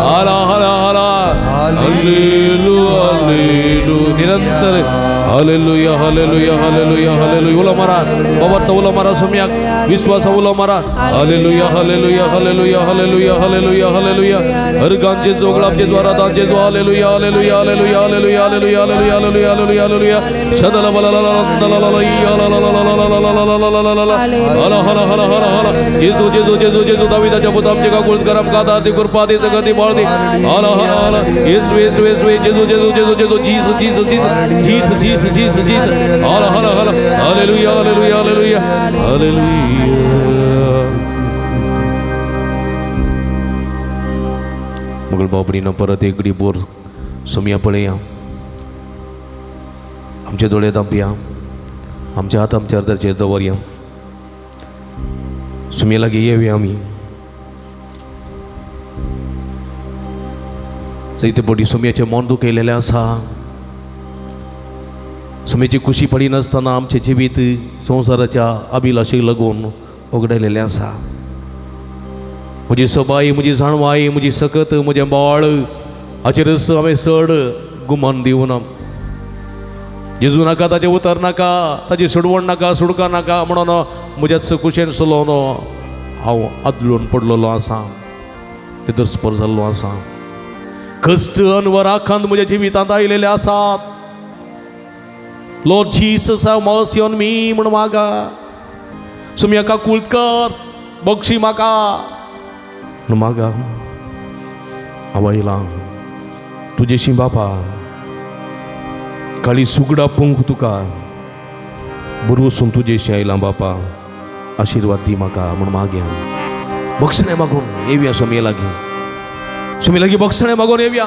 हाला हाला हाला हालेलू हालेलू निरंतर हालेलुया हालेलुया हालेलुया हालेलुया उलो मारा बाबा उलो मारा सोम्याक विश्वास उलो मारा hallelujah hallelujah hallelujah hallelujah hallelujah hallelujah हर गांचे जोगळापचे द्वारा दांचे जो hallelujah hallelujah hallelujah hallelujah hallelujah hallelujah hallelujah hallelujah hallelujah शदल बल जेजू जेजू जेजू जेजू दाविदाच्या पुता आमचे काकुळत कर आमकां आदार दी कृपा दी जगती बळ दी हाला हाला हाला येसू येसू येसू जेजू जेजू जेजू जेजू Jesus Jesus Jesus Jesus Jesus Jesus Jesus हाला हाला हाला हालेलुया हालेलुया हालेलुया हालेलुया. मगळ बाबडीनं परत एक घडी बोर सोमया पळया आमचे दोळे दांपया आमचे हात आमच्या अर्दाचेर दवरया सुमया लागीं येवया आमी जायते पटी सुमयाचें मन दुखयलेलें आसा सुमयाची खुशी पडिनासतना आमचें जिवीत संवसाराच्या अभिलाशेक लागून उगडायलेलें आसा. म्हजी सबाई म्हजी जाणवाय म्हजी सकत म्हजें बाळ हाचेरच हांवें चड गुमान दिवना. जेजू नाका ताचें उतर नाका ताची सोडवण नाका सुडका नाका म्हणून म्हज्याच कुशेन चलोवन हांव आदलून पडलेलो आसा ते दर्सपर जाल्लो आसा. कश्ट अनवर आखांत म्हज्या जिवितांत आयलेले आसात. Lord Jesus have mercy on me म्हूण मागा. सुमया काकूळत कर बक्षी म्हाका म्हूण मागा. हांव आयलां तुजेशी बापा काळी सुगडा पुंक तुका बरोवसून तुजेशी आयलां बापा आशिर्वाद दी म्हाका म्हूण मागया. बक्षणें मागून येवया सोमये लागीं सुमी लागीं बक्षणें मागून येवया.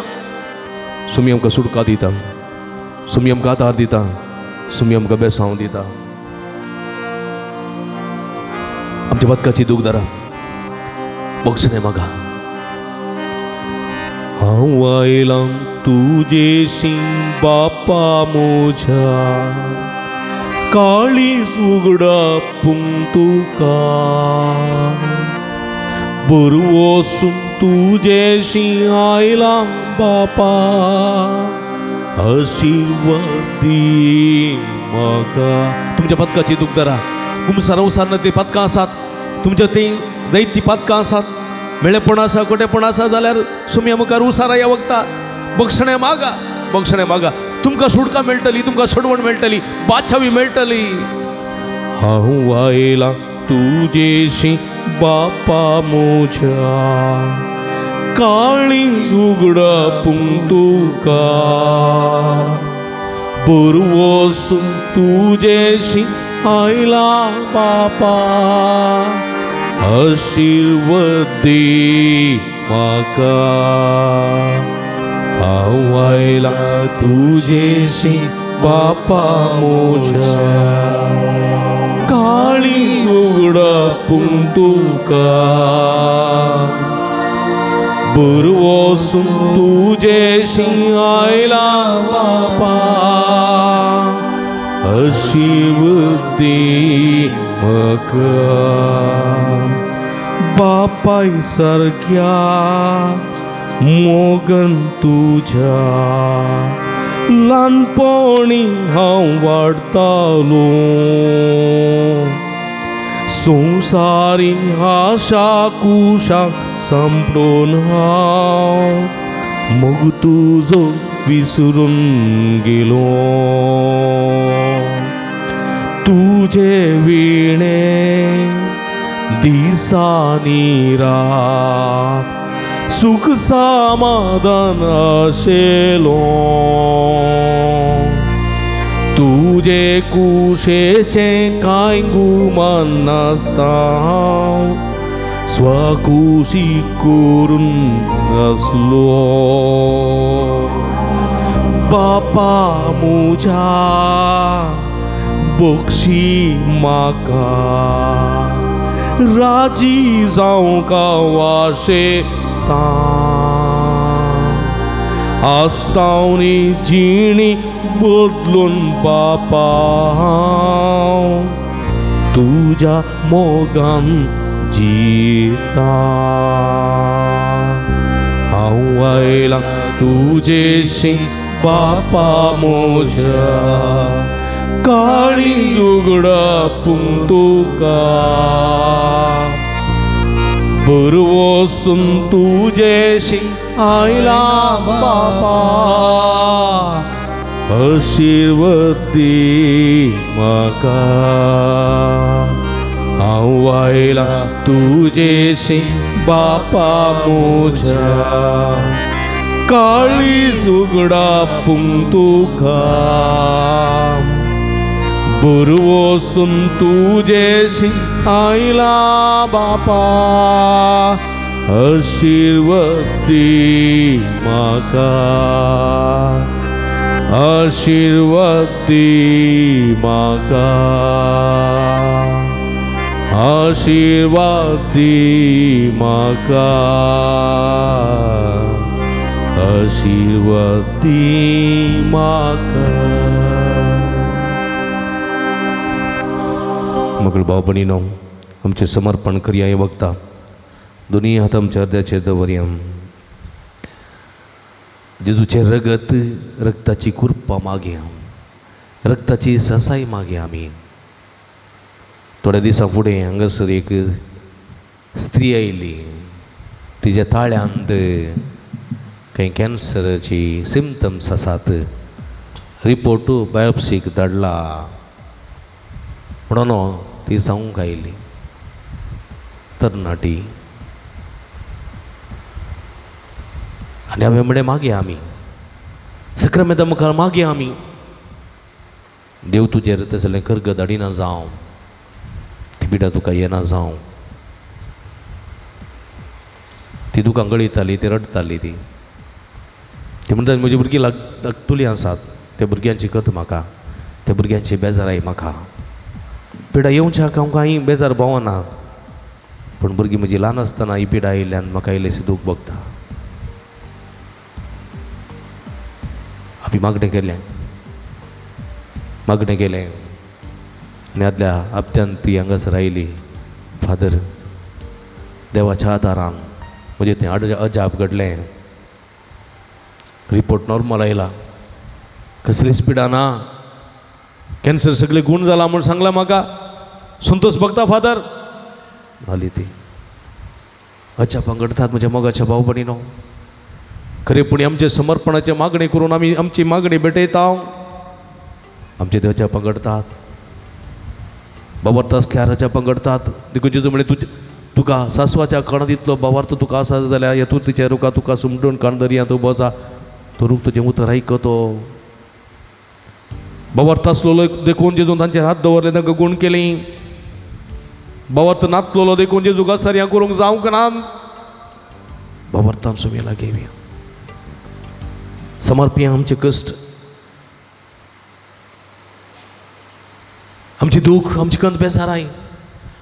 सुमी आमकां सुटका दिता सुमी आमकां आदार दिता सुमी आमकां बेसांव दिता. आमच्या बदकाची दूख दारा बक्षणें मागा. हांव आयलां तुजेशी बापा म्हज्या काळीज उगडा पूण तुका बरवसून तुजेशी आयलां बापा आशिर्वाद दी म्हाका. तुमच्या पदकाची दूख धरा. कुमसार उसारनातलीं पदकां आसात तुमच्या थंय जायतीं पदकां आसात मेळेपण आसा कोटेपण आसा जाल्यार सुमया मुखार उसारा या वखता बक्षणें मागा बक्षणें मागा. तुमकां सुटका मेळटली तुमकां सोडवण मेळटली बादशावी मेळटली. हांव आयलां तुजेशी बापा म्हज्या, काळीज उगडापूंक तुका, बरवसून तुजेशी आयला बापा, आशिर्वाद दी म्हाका। हांव आयलां तुजेशी बापा म्हज्या, काळीज उगडापूंक तुका, बरवसून तुजेशी आयला बापा, आशिर्वाद दी म्हाका। बापाय सारक्या मोगन तुज्या ल्हानपणी हांव वाडटालो, संवसारी आशा कुशा सांपडून हांव मोग तुजो विसरून गेलो। तुजे विणे दिसांनी रात सुख समाधान आशिल्लो, तुजे कुशेचें कांय गुमान नासता हांव स्वकुशी करून आसलो। बापा म्हज्या बक्षी म्हाका, राजी जावंक हांव आशेतां, आस्तावनी जिणी बदलून बापा हांव तुज्या मोगान जिता। हांव आयलां तुजेशी बापा म्हज्या, काळीज उगडापूंक तुका, बरवसून तुजेशी आयला बापा, आशिर्वाद दी म्हाका। हांव आयलां तुजेशी बापा म्हज्या, काळीज उगडापूंक तुका, बरवसून तुजेशी आयला बापा, आशिर्वाद दी म्हाका, आशिर्वाद दी म्हाका, आशिर्वाद दी म्हाका, आशिर्वाद दी म्हाका। मगळ भाव भयणीनो, आमचें समर्पण करया हे वखदां दोनी हात आमच्या अर्द्याचेर दवरया। जेजूचें रगत, रक्ताची कृपा मागया, रक्ताची ससाय मागया आमी। थोड्या दिसां फुडें हांगासर एक स्त्री आयली, तिज्या ताळ्यांत कांय कॅन्सराची सिमटम्स आसात, रिपोर्ट बायोप्सीक धाडला म्हणून ती सांगूंक आयली। तरणाटी, आनी हांवें म्हणलें मागया आमी सक्रामेंता मुखार मागया आमी, देव तुजेर तसलें कर्ग धाडिना जावं, ती पिडा तुका येना जावं। ती दुकां गळयताली, ती रडटाली, ती ती म्हणटा म्हजी भुरगीं लागतुलीं आसात, त्या भुरग्यांची कथ म्हाका, त्या भुरग्यांची बेजाराय म्हाका, पिडा येवच्याक हांव कांय बेजार भोंवना, पूण भुरगीं म्हजी ल्हान आसतना ही पिडा आयिल्ल्यान म्हाका इल्लेंशें दूख भोगता। आमी मागणें केलें, मागणें केलें आनी आदल्या हप्त्यान ती हांगासर आयली, फादर देवाच्या आदारान म्हजें तें अजाप घडलें, रिपोर्ट नॉर्मल आयला, कसलीच पिडा ना, कॅन्सर सगळे गूण जाला म्हूण सांगलां म्हाका, संतोष भोगता फादर। जाली ती अजापां घडतात म्हज्या मोगाच्या भाव भयणीनो। खरेपणी आमचे समर्पणाचे मागणी करून आमी आमची मागणी भेटयता, आमचे ते अजापां घडतात। बाबार्थ आसल्यार जपां घडतात. देखून जेजू म्हळें तुजे तुका सासवाच्या कणांत इतलो बाबार्थ तुका आसा जाल्यार हेतू तिच्या रुखा तुका सुमटून काण दर्यांत उबो आसा तो रूख तुजें उतर आयकतो. बाबार्थ आसलेलो देखून जेजून तांचेर हात दवरले, तांकां गूण केली. बाबार्थ नातलेलो देखून जेजू घासारयां करूंक जावंक ना. बाबार्थान सुमेला घेवया, समर्पया आमचे कश्ट, आमची दूख, आमची कंत बेजाराय,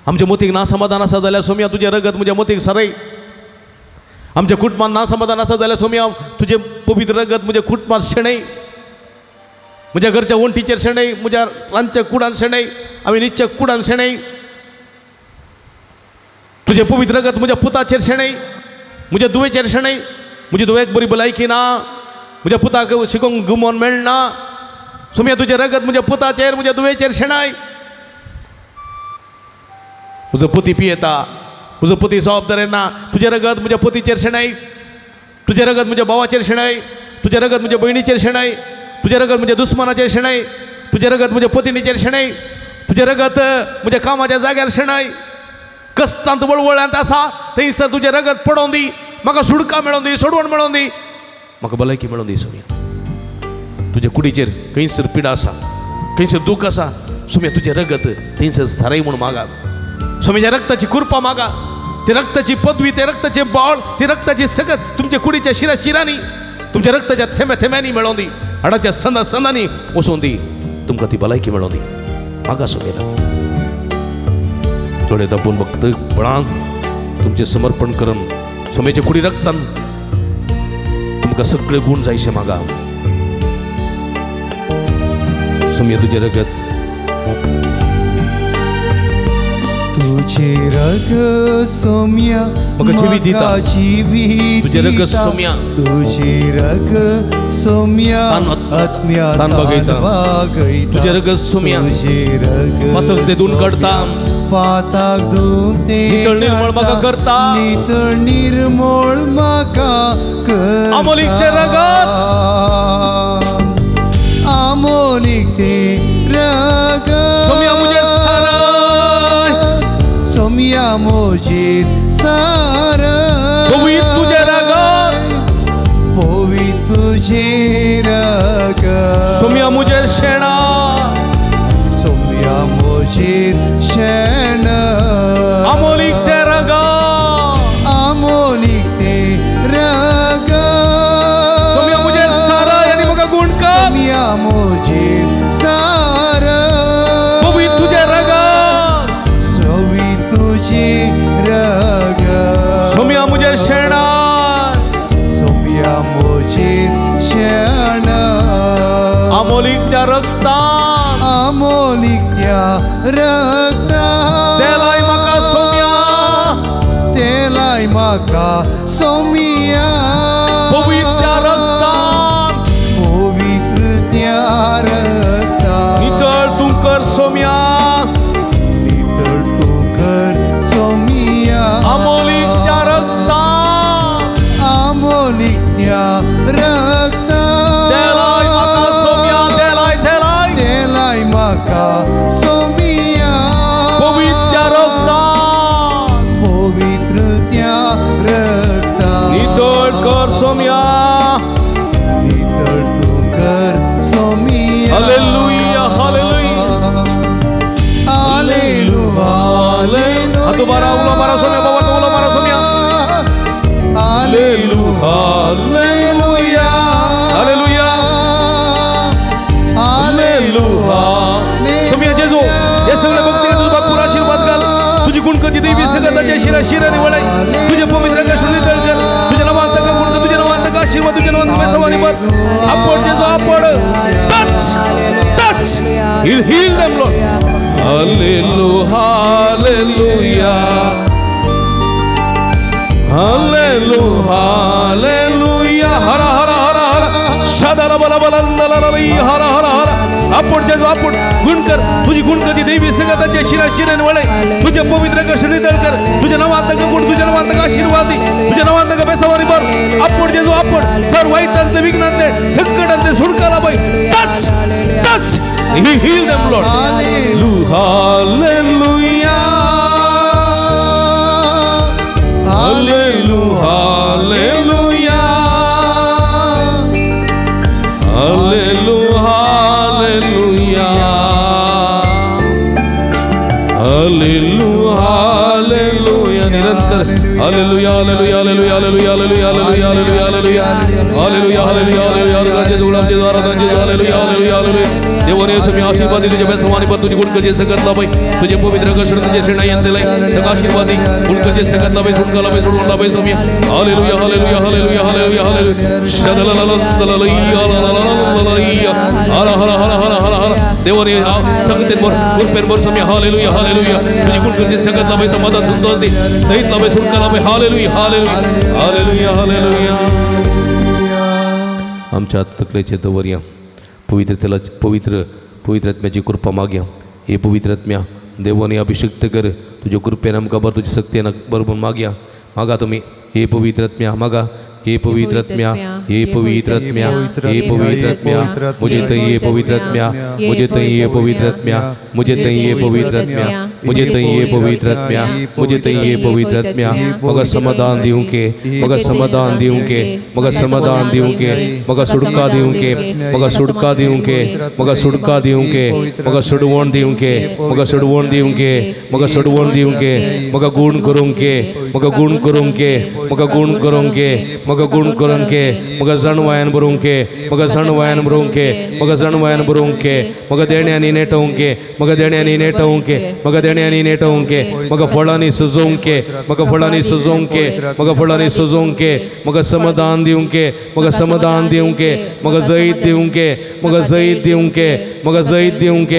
आमच्या मतीक ना समाधान आसा जाल्यार सोमया तुजें रगत म्हज्या मतीक सारय. आमच्या कुटुंबान ना समाधान आसा जाल्यार सोमया तुजें पवित्र रगत म्हज्या कुटुंबान शेणय, म्हज्या घरच्या वण्टीचेर शेणय, म्हज्या रांदच्या कुडान शेणय, आमी न्हिदच्या कुडान शेणय. तुजें पवित्र रगत म्हज्या पुताचेर शेणय, म्हज्या दुवेचेर शेणय. म्हज्या दुवेक बरी भलायकी ना, म्हज्या पुताक शिकोवंक गुमोन मेळना, सोमया तुजें रगत म्हज्या पुताचेर म्हज्या दुवेचेर शेणाय. म्हजो पती पियेता, म्हजो पती जबाबदारी ना, तुजें रगत म्हज्या पतीचेर शेणाय, तुजें रगत म्हज्या भावाचेर शेणाय, तुजें रगत म्हज्या भयणीचेर शेणाय, तुजें रगत म्हज्या दुस्मानाचेर शेणाय, तुजें रगत म्हज्या पतिणीचेर शेणाय, तुजें रगत म्हज्या कामाच्या जाग्यार शेणाय. कश्टांत वळवळ्यांत आसा थंयसर तुजें रगत पडोवन दी, म्हाका सुडका मेळोवन दी, सोडवण मेळोवन दी, म्हाका भलायकी मेळोवन दी. सोमया तुज्या कुडीचेर खंयसर पिडा आसा, खंयसर दूख आसा, सोमया तुजें रगत थंयसर सारय म्हूण मागा. सोम्याच्या रक्ताची कृपा मागा, ते रक्ताची पदवी, ते रक्ताचे बाळ, ते रक्ताची सगत तुमच्या कुडीच्या शिरा शिरांनी, तुमच्या रक्ताच्या थेंब्या थेंब्यांनी मेळोवन दी, हाडाच्या संदा संदांनी वचोवन दी, तुमकां ती भलायकी मेळोवन दी. मागा सोमेला. थोडे दापून भक्त बळान तुमचें समर्पण करून सोम्याच्या कुडी रक्तान तुमकां सगळे गूण जायशे मागा. सोम्या तुजें रगत, तुझे रग सोम्या म्हाका जिवीत दिता, तुजें रगत सोम्या, तुझे रग सोम्या आत्म्या तान बागयता, तुजें रगत सोम्या तुझे रग पातक ते धुवन काडटा, पाताक धुवन ते नितळ निर्मळ म्हाका करता, नितळ निर्मळ म्हाका करता. आमोलीक तें रगत, आमोलीक तें रगत, सोम्या म्हजेर सारय, सोम्या म्हजेर सारय, पवित्र तुजें रगत, पवित्र तुजें रगत, सोम्या म्हजेर शेणा, सोम्या म्हजेर शेण, आमोलीक तें रगत, आमोलीक तें रगत, सोम्या म्हजेर सारय आनी म्हाका गूण कर, सोम्या म्हजेर सारय, पवित्र तुजें रगत, पवित्र तुजें रगत, सोम्या म्हजेर शेणा, सोम्या म्हजेर शेण, आमोलीक त्या रगतान, आमोलीक त्या रगतान, तेलाय म्हाका सोम्या, तेलाय म्हाका सोम्या, पवित्र त्या रगतान, पवित्र त्या रगतान, नितळ तूं कर सोम्या, नितळ तूं कर सोम्या, आमोलीक त्या रगतान, आमोलीक त्या रगतान, तेलाय म्हाका सोम्या, तेलाय तेलाय, तेलाय म्हाका सोम्या, पवित्र त्या रगतान, पवित्र त्या रगतान, नितळ कर सोम्या, नितळ तूं कर सोम्या. हालेलुया, हालेलुया, हालेलुया, हालेलुया. हातो मारा, उलो मारा सोम्या, बाबा उलो मारा सोम्या. हालेलुया, हालेलुया, हालेलुया, हालेलुया. सोम्या जेजू हे सगळे भक्ती तुझा भरपूर आशीर्वाद घाल, तुझी गुणकची देवी सगळं ताच्या शिरा शिराने वळाय, तुझ्या पवित्र रंगाशी नितळ कर, तुझ्या नावान ताका गुण कर, तुझ्या नावान ताका आशीर्वाद, तुझ्या नावान ताका सवारी भर. आपण जेजू आपण touch touch heal heal them Lord. Hallelujah, hallelujah, hallelujah, hallelujah. हर हर हर हर शादाला बला बला लला लला हर हर हर. आपण जेजू आपण गुण कर, तुझी गुणकची देवी सगळं त्यांच्या शिरा शिराने वळाय, तुझ्या पवित्र रंगाशी नितळ कर, तुझ्या नावान ताका गुण, तुझ्या नावान ताका आशीर्वाद दी, तुझ्या नावान ताका बेसवारी भर. आपण जेजू आपण सर वाईटांतले विघ्नांतले संकटांतले सुटका लाभाय. Touch touch he heal them Lord. Hallelujah, Hallelujah hallelujah hallelujah hallelujah hallelujah hallelujah hallelujah hallelujah hallelujah hallelujah आमचे जोड आमचे द्वारा आमचे हालेलुया हालेलुया हालेलुया देवाने स्वामी आशीर्वाद तुझ्या बेसवानी पर तुझी गुणकरचे सगत लाभाय तुझे पवित्र आकर्षण तुझे शेणाई दिलाय ताका आशीर्वादी गुणकरचे सगत लाभाय सुटका लाभाय सोडवण लाभाय स्वामी hallelujah hallelujah hallelujah hallelujah hallelujah हला हला हला हला हला हला देवाने संगतेन भर कृपेन भर स्वामी हालेलुया हालेलुया तुझी गुणकरचे सगत लाभाय समाधान संतोष दे सहित लाभाय सुटका लाभाय हालेलुया हालेलुया हालेलुया हालेलुया. आमच्या तकलेचे दवरया पवित्र तेला पवित्र पवित्र आत्म्याची कृपा मागया. हे पवित्र आत्म्या देवाने अभिषिक्त कर तुझ्या कृपेन आमकां बरं तुझ्या शक्तीन बरोबर मागया मागा तुमी. हे पवित्र आत्म्या मागा. हे पवित्र आत्म्या हे पवित्र आत्म्या हे पवित्र आत्म्या मुझे तई ये पवित्र आत्म्या मुझे तई ये पवित्र आत्म्या मुझे तई ये पवित्र आत्म्या मुझे तई ये पवित्र आत्म्या मुझे तई ये पवित्र आत्म्या मग समाधान दिवंक मग समाधान दिवंक मग समाधान दिवंक मग सुटका दिवंक मग सुटका दिवंक मग सुटका दिवंक मग सोडवण दिवंक मग सोडवण दिवंक मग सोडवण दिवंक मग गुण करूंक मग गुण करूंक मग गुण करूंक मग गुण करूंक मग जाणवायन बरोवंक मग जाणवायन बरोवंक मग जाणवायन बरोवंक मग देण्यांनी नेटोवंक मग देण्यांनी नेटोवंक मग देण्यांनी नेटोवंक मग फळांनी सजोवंक मग फळांनी सजोवंक मग फळांनी सजोवंक मग समाधान दिवंक मग समाधान दिवंक मग जैत दिवंक मग जैत दिवंक मग जैत दिवंक.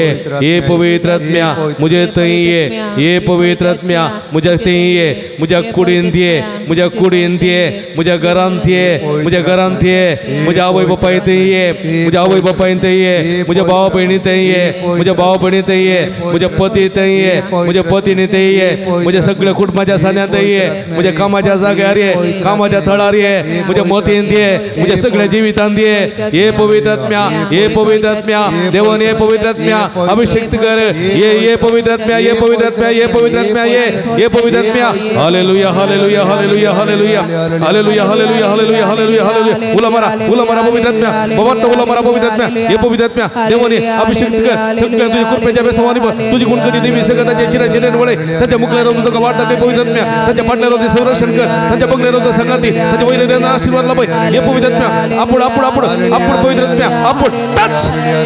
हे पवित्र आत्म्या मुझे थंय ये हे पवित्र आत्म्या मुझ्या थंय ये मुझ्या कुडींत ये मुझ्या कुडींत ये मुझ्या घरांत ये मुझ्या घरांत ये मुझ्या आवय बापाय थंय ये मुझ्या आवय बापायन थंय ये मुझ्या भाव भयणी थंय ये मुझ्या भाव भयणी थंय ये मुझ्या पती थंय ये मुझ्या पतीनी थंय ये मुझ्या सगळ्या कुटुंबाच्या सान्यांत थंय ये मुझ्या कामाच्या जाग्यार ये कामाच्या थळार ये मुझ्या मतींत ये मुझ्या सगळ्या जिवितांत ये. हे पवित्र आत्म्या हे पवित्र आत्म्या देवान हे पवित्र आत्म्या अभिषिक्त कर ये ये पवित्र आत्म्या ये पवित्र आत्म्या ये पवित्र आत्म्या ये ये पवित्र आत्म्या. Hallelujah hallelujah hallelujah hallelujah hallelujah hallelujah hallelujah hallelujah hallelujah. उला मारा पवित्र आत्म्या भवार्थ उला मारा पवित्र आत्म्या हे पवित्र आत्म्या देवाने अभिषिक्त कर सगळ्या तुझ्या कृपेच्या बेसवानी तुझी गुणकती देवी सगळं त्यांच्या शिरा शिरेन वळे त्यांच्या मुखल्यावर तुका वाट दाखव पवित्र आत्म्या त्यांच्या पाटल्यावर संरक्षण कर त्यांच्या बगल्यावर संगाती त्यांच्या वैऱ्यांना आशीर्वाद लाभ हे पवित्र आत्म्या आपण आपण आपण आपण पवित्र आत्म्या आपण टच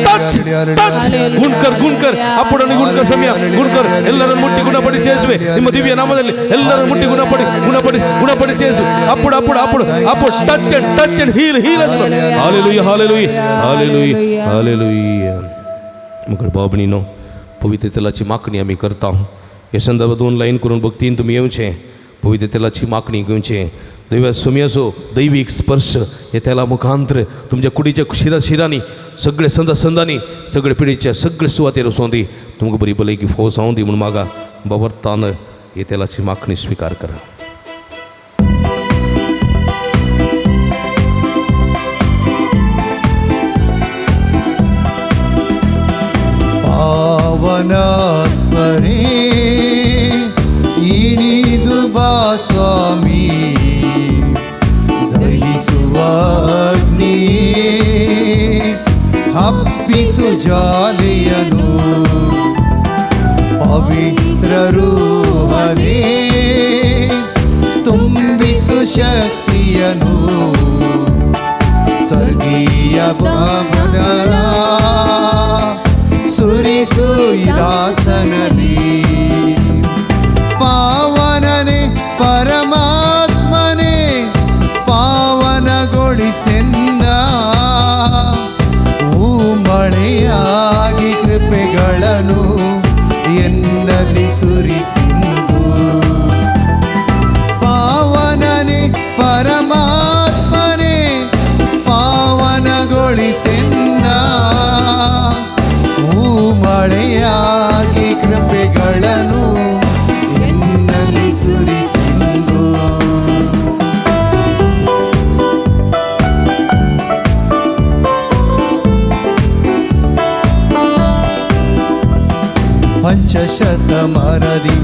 टच ಟಚ್ ಗುಣಕರ್ ಗುಣಕರ್ ಅಪ್ಪುಡನ್ನು ಗುಣಕರ್ ಸಮಯ ಗುಣಕರ್ ಎಲ್ಲರನ್ನು ಮುಟ್ಟಿ ಗುಣಪಡಿಸಿ ಯೇಸುವೆ ನಿಮ್ಮ ದಿವ್ಯ ನಾಮದಲ್ಲಿ ಎಲ್ಲರನ್ನು ಮುಟ್ಟಿ ಗುಣಪಡಿ ಗುಣಪಡಿಸಿ ಗುಣಪಡಿಸಿ ಯೇಸು ಅಪ್ಪುಡು ಅಪ್ಪುಡು ಅಪ್ಪುಡು ಅಪ್ಪುಡು touch and touch and heal heal hallelujah hallelujah hallelujah hallelujah. मग भाव पवित्र तेलाची मागणी आमी करता हे संदर्भात दोन लाईन करून भक्तीन तुमी येवचें पवित्र तेलाची मागणी घेवचें दैवा सुमयाचो दैवीक स्पर्श हे तेला मुखांतर तुमच्या कुडीच्या शिरा शिरांनी सगळे संदा संदांनी सगळे पिढीच्या सगळे सुवातेर वचों दी तुमकां बरी भलायकी फोव जावं दी म्हणून मागा बाबरतान हे तेलाची मागणी स्विकार करा. ಪಾವನಾತ್ಮರೇ ಇಳಿದು ಬಾ ಸ್ವಾಮಿ ದಹಿಸುವ ಅಗ್ನಿ ಹಬ್ಬಿಸು ಜಾಲಿಯನು ಪವಿತ್ರ ರೂಹನೇ ತುಂಬಿಸು ಶಕ್ತಿಯನು ಸ್ವರ್ಗೀಯ ಭಾವನರ ಸುರಿಸು ದಾಸನಲಿ ಪಾವನನೆ ಪರಮಾತ್ಮನೆ ಪಾವನಗೊಳಿಸೆನ್ನ ಮಳೆಯಾಗಿ ಕೃಪೆಗಳನ್ನು ಎನ್ನಲ್ಲಿ ಸುರಿಸಿಂದು ಪಾವನನೆ ಪರಮಾತ್ಮನೆ ಪಾವನಗೊಳಿಸೆನ್ನ ಮಳೆಯಾಗಿ ಕೃಪೆಗಳನ್ನು ಎನ್ನಲ್ಲಿ ಸುರಿಸಿಂದು. ಪಂಚಶತಮರದಿ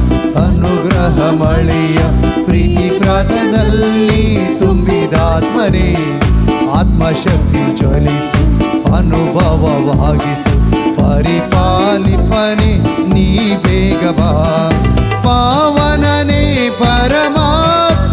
ಅನುಗ್ರಹ ಮಳೆಯ ಪ್ರೀತಿ ಪ್ರಾತದಲ್ಲಿ ತುಂಬಿದಾತ್ಮನೇ ಆತ್ಮಶಕ್ತಿ ಜ್ವಲಿಸು ಅನುಭವವಾಗಿಸು ಪರಿಪಾಲಿಪನೆ ನೀ ಬೇಗ ಬಾ ಪಾವನನೆ ಪರಮಾತ್ಮನೆ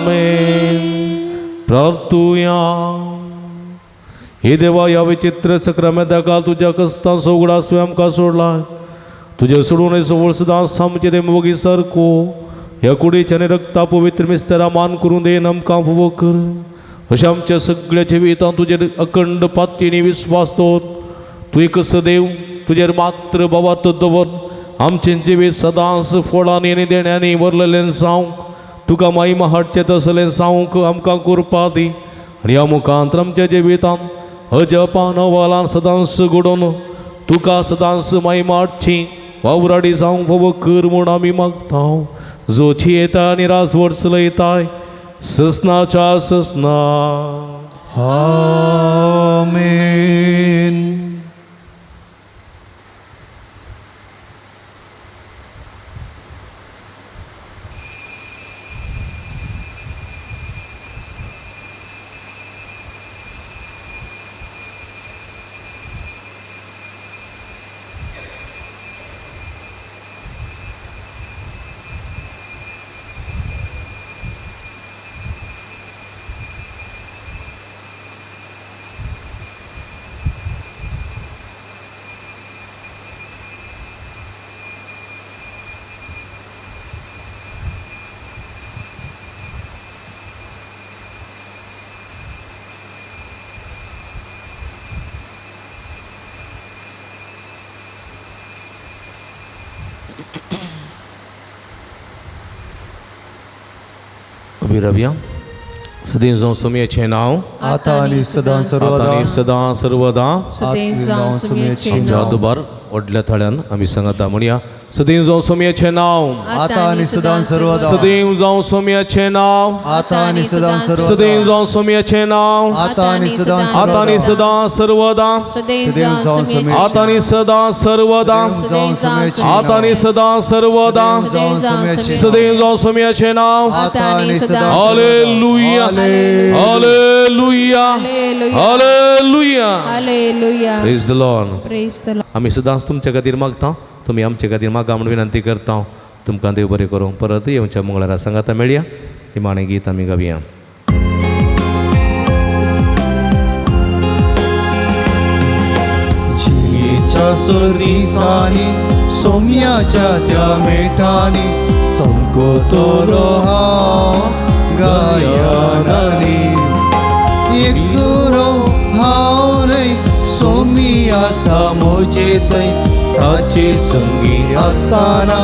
आमेन. प्रार्थुया. हे देवा, ह्या विचित्र सक्रामेंता तुज्या कस्तां उगडास तुवें आमकां सोडला. तुजें सोडून सवळ सदां आमचे ते मोगी सारको ह्या कुडीच्या आनी रक्ता पवित्र मिस्तेरा मान करून देन आमकां फावो कर. अशें आमच्या सगळ्या जिवितांत तुजेर अखंड पातयेनी विस्वास दवर. तूं एक सदैव तुजेर मात्र बाबात दवर. आमचें जिवीत सदांच फोळांनी आनी देण्यांनी भरलेलें जावंक, तुका महिमा हाडचें तसलें जावंक आमकां कृपा दी. आनी ह्या मुखांत आमच्या जिवितांत अजपा नवालान सदांच घडोवन तुका सदांच महिमा हाडची वावराडी जावंक फावो कर म्हूण आमी मागता, जो येता आनी राजवट चलयताय ससनाच्या ससना. आमेन. उबी रावया. सदैव जावं सोमयाचें नांव, आता आनी सदां आतां सर्वदा, आनी सदां सर्वदा. सदैव जावं सोमयाचें आमच्या नांव. दुबार व्हडल्या थळ्यान आमी सांगता म्हणया, सदैव जावं सोमयाचें नांव, आता आनी सदां सर्वदा, सदैव जावं सोमयाचें नांव, आता आनी सदां सर्वदा, सदैव जावं सोमयाचें नांव, आता आनी सदां आतां आनी सदां सर्वदा, सदैव जावं सोमयाचें, आतां आनी सदां सर्वदा, आतां आनी सदां सर्वदा, सदैव जावं सोमयाचें नांव. आता आनी सदां. Hallelujah, hallelujah, hallelujah. Hallelujah. Praise the Lord. Praise the Lord. आमी सदांच तुमच्या खातीर मागता, तुमी आमचे खातीर मागा म्हूण विनंती करता. तुमकां देव बरें करूं. परत येवच्या मंगळारा सांगाता मेळया. निमाणें गीत आमी गावया. जियेच्या सुरिसांनी सोम्याच्या त्या मेठांनी समको तोरो हांव गायनानी. एक सुरो हांव न्हय सोमियाचा मोजे थंय, ताचे संगी आसतना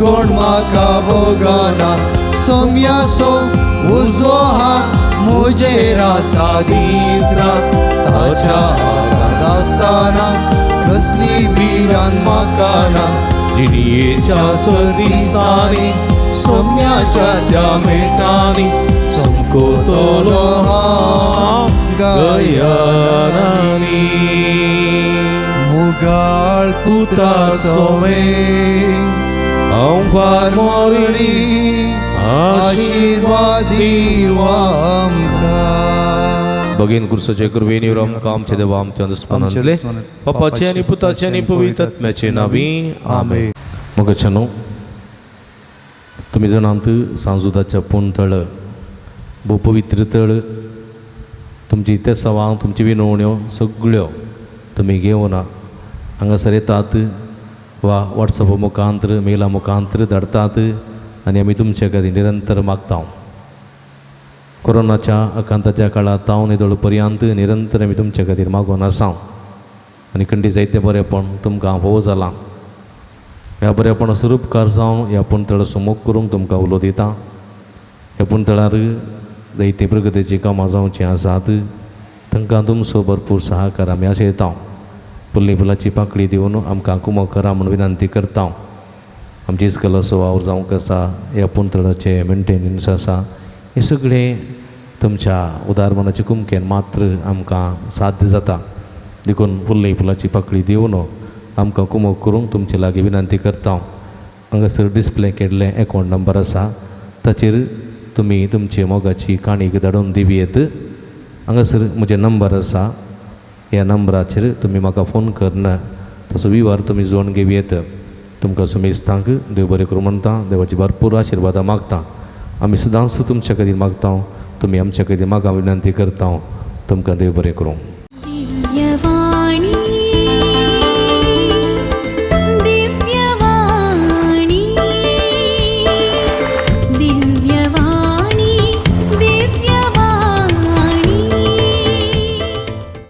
कोण म्हाका भोगाना. सोम्याचो उजवो हात म्हजेर आसा दीस रात, ताच्या हातांत आसतना कसली भिरांत म्हाका ना. जिणयेच्या सरिसांनी सोम्याच्या त्या मेटांनी समको तोलो हांव गायनानी. मुगाळ पुता सोमे हांव मोरी आशिर्वाद आमकां. भगीन कुर्साचे कृपेन आमकां आमचे देवा आमच्या दुस्मानांतले बापाचे आनी पुताचे आनी पवित्र आत्म्याचे नांवी आमेन. मोगाच्यानो, तुमी जाणात सांजुदाच्या पूण तळ भोव पवित्र तळ. तुमची तेसावां, तुमची विनवण्यो सगळ्यो तुमी घेवन हांगासर येतात वा वॉट्सॅप मुखांतर मेला मुखांतर धाडटात आनी आमी तुमचे खातीर निरंतर मागता. कोरोनाच्या आकांताच्या काळांत हांव निदळ पर्यंत निरंतर आमी तुमचे खातीर मागून आसा आनी खंडी जायतें बरेंपण तुमकां फावो जालां. ह्या बरेपणाचो उपकार जावन ह्या पुणतळ मोग करूंक तुमकां उलो दिता. ह्या पुणतळार जायतीं प्रगतीचीं कामां जावचीं आसात, तांकां तुमचो भरपूर सहकार आमी आशयता. फुल्ली फुलाची पाकळी दिवन आमकां कुमक करा म्हूण विनंती करता. आमची इस्कलाचो वावर जावंक आसा, ह्या पुणतळाचें मेंटेनन्स आसा, हें सगळें तुमच्या उदार मनाचे कुमकेन मात्र आमकां साध्य जाता. देखून फुल्ली फुलाची पाकळी दिवन आमकां कुमक करूंक तुमचे लागीं विनंती करता. हांगासर डिस्प्ले केल्लें एकावंट नंबर आसा, ताचेर तुमी तुमची मोगाची काणीक धाडून दिवयेत. हांगासर म्हजें नंबर आसा, ह्या नंबराचेर तुमी म्हाका फोन करून तसो विवार तुमी जोडून घेवयेत. तुमकां सुमेस्तांक देव बरें करूं म्हणटा, देवाची भरपूर आशिर्वादां मागता. आमी सदांच तुमच्या खातीर मागता, तुमी आमच्या खातीर मागा विनंती करता. तुमकां देव बरें करूं.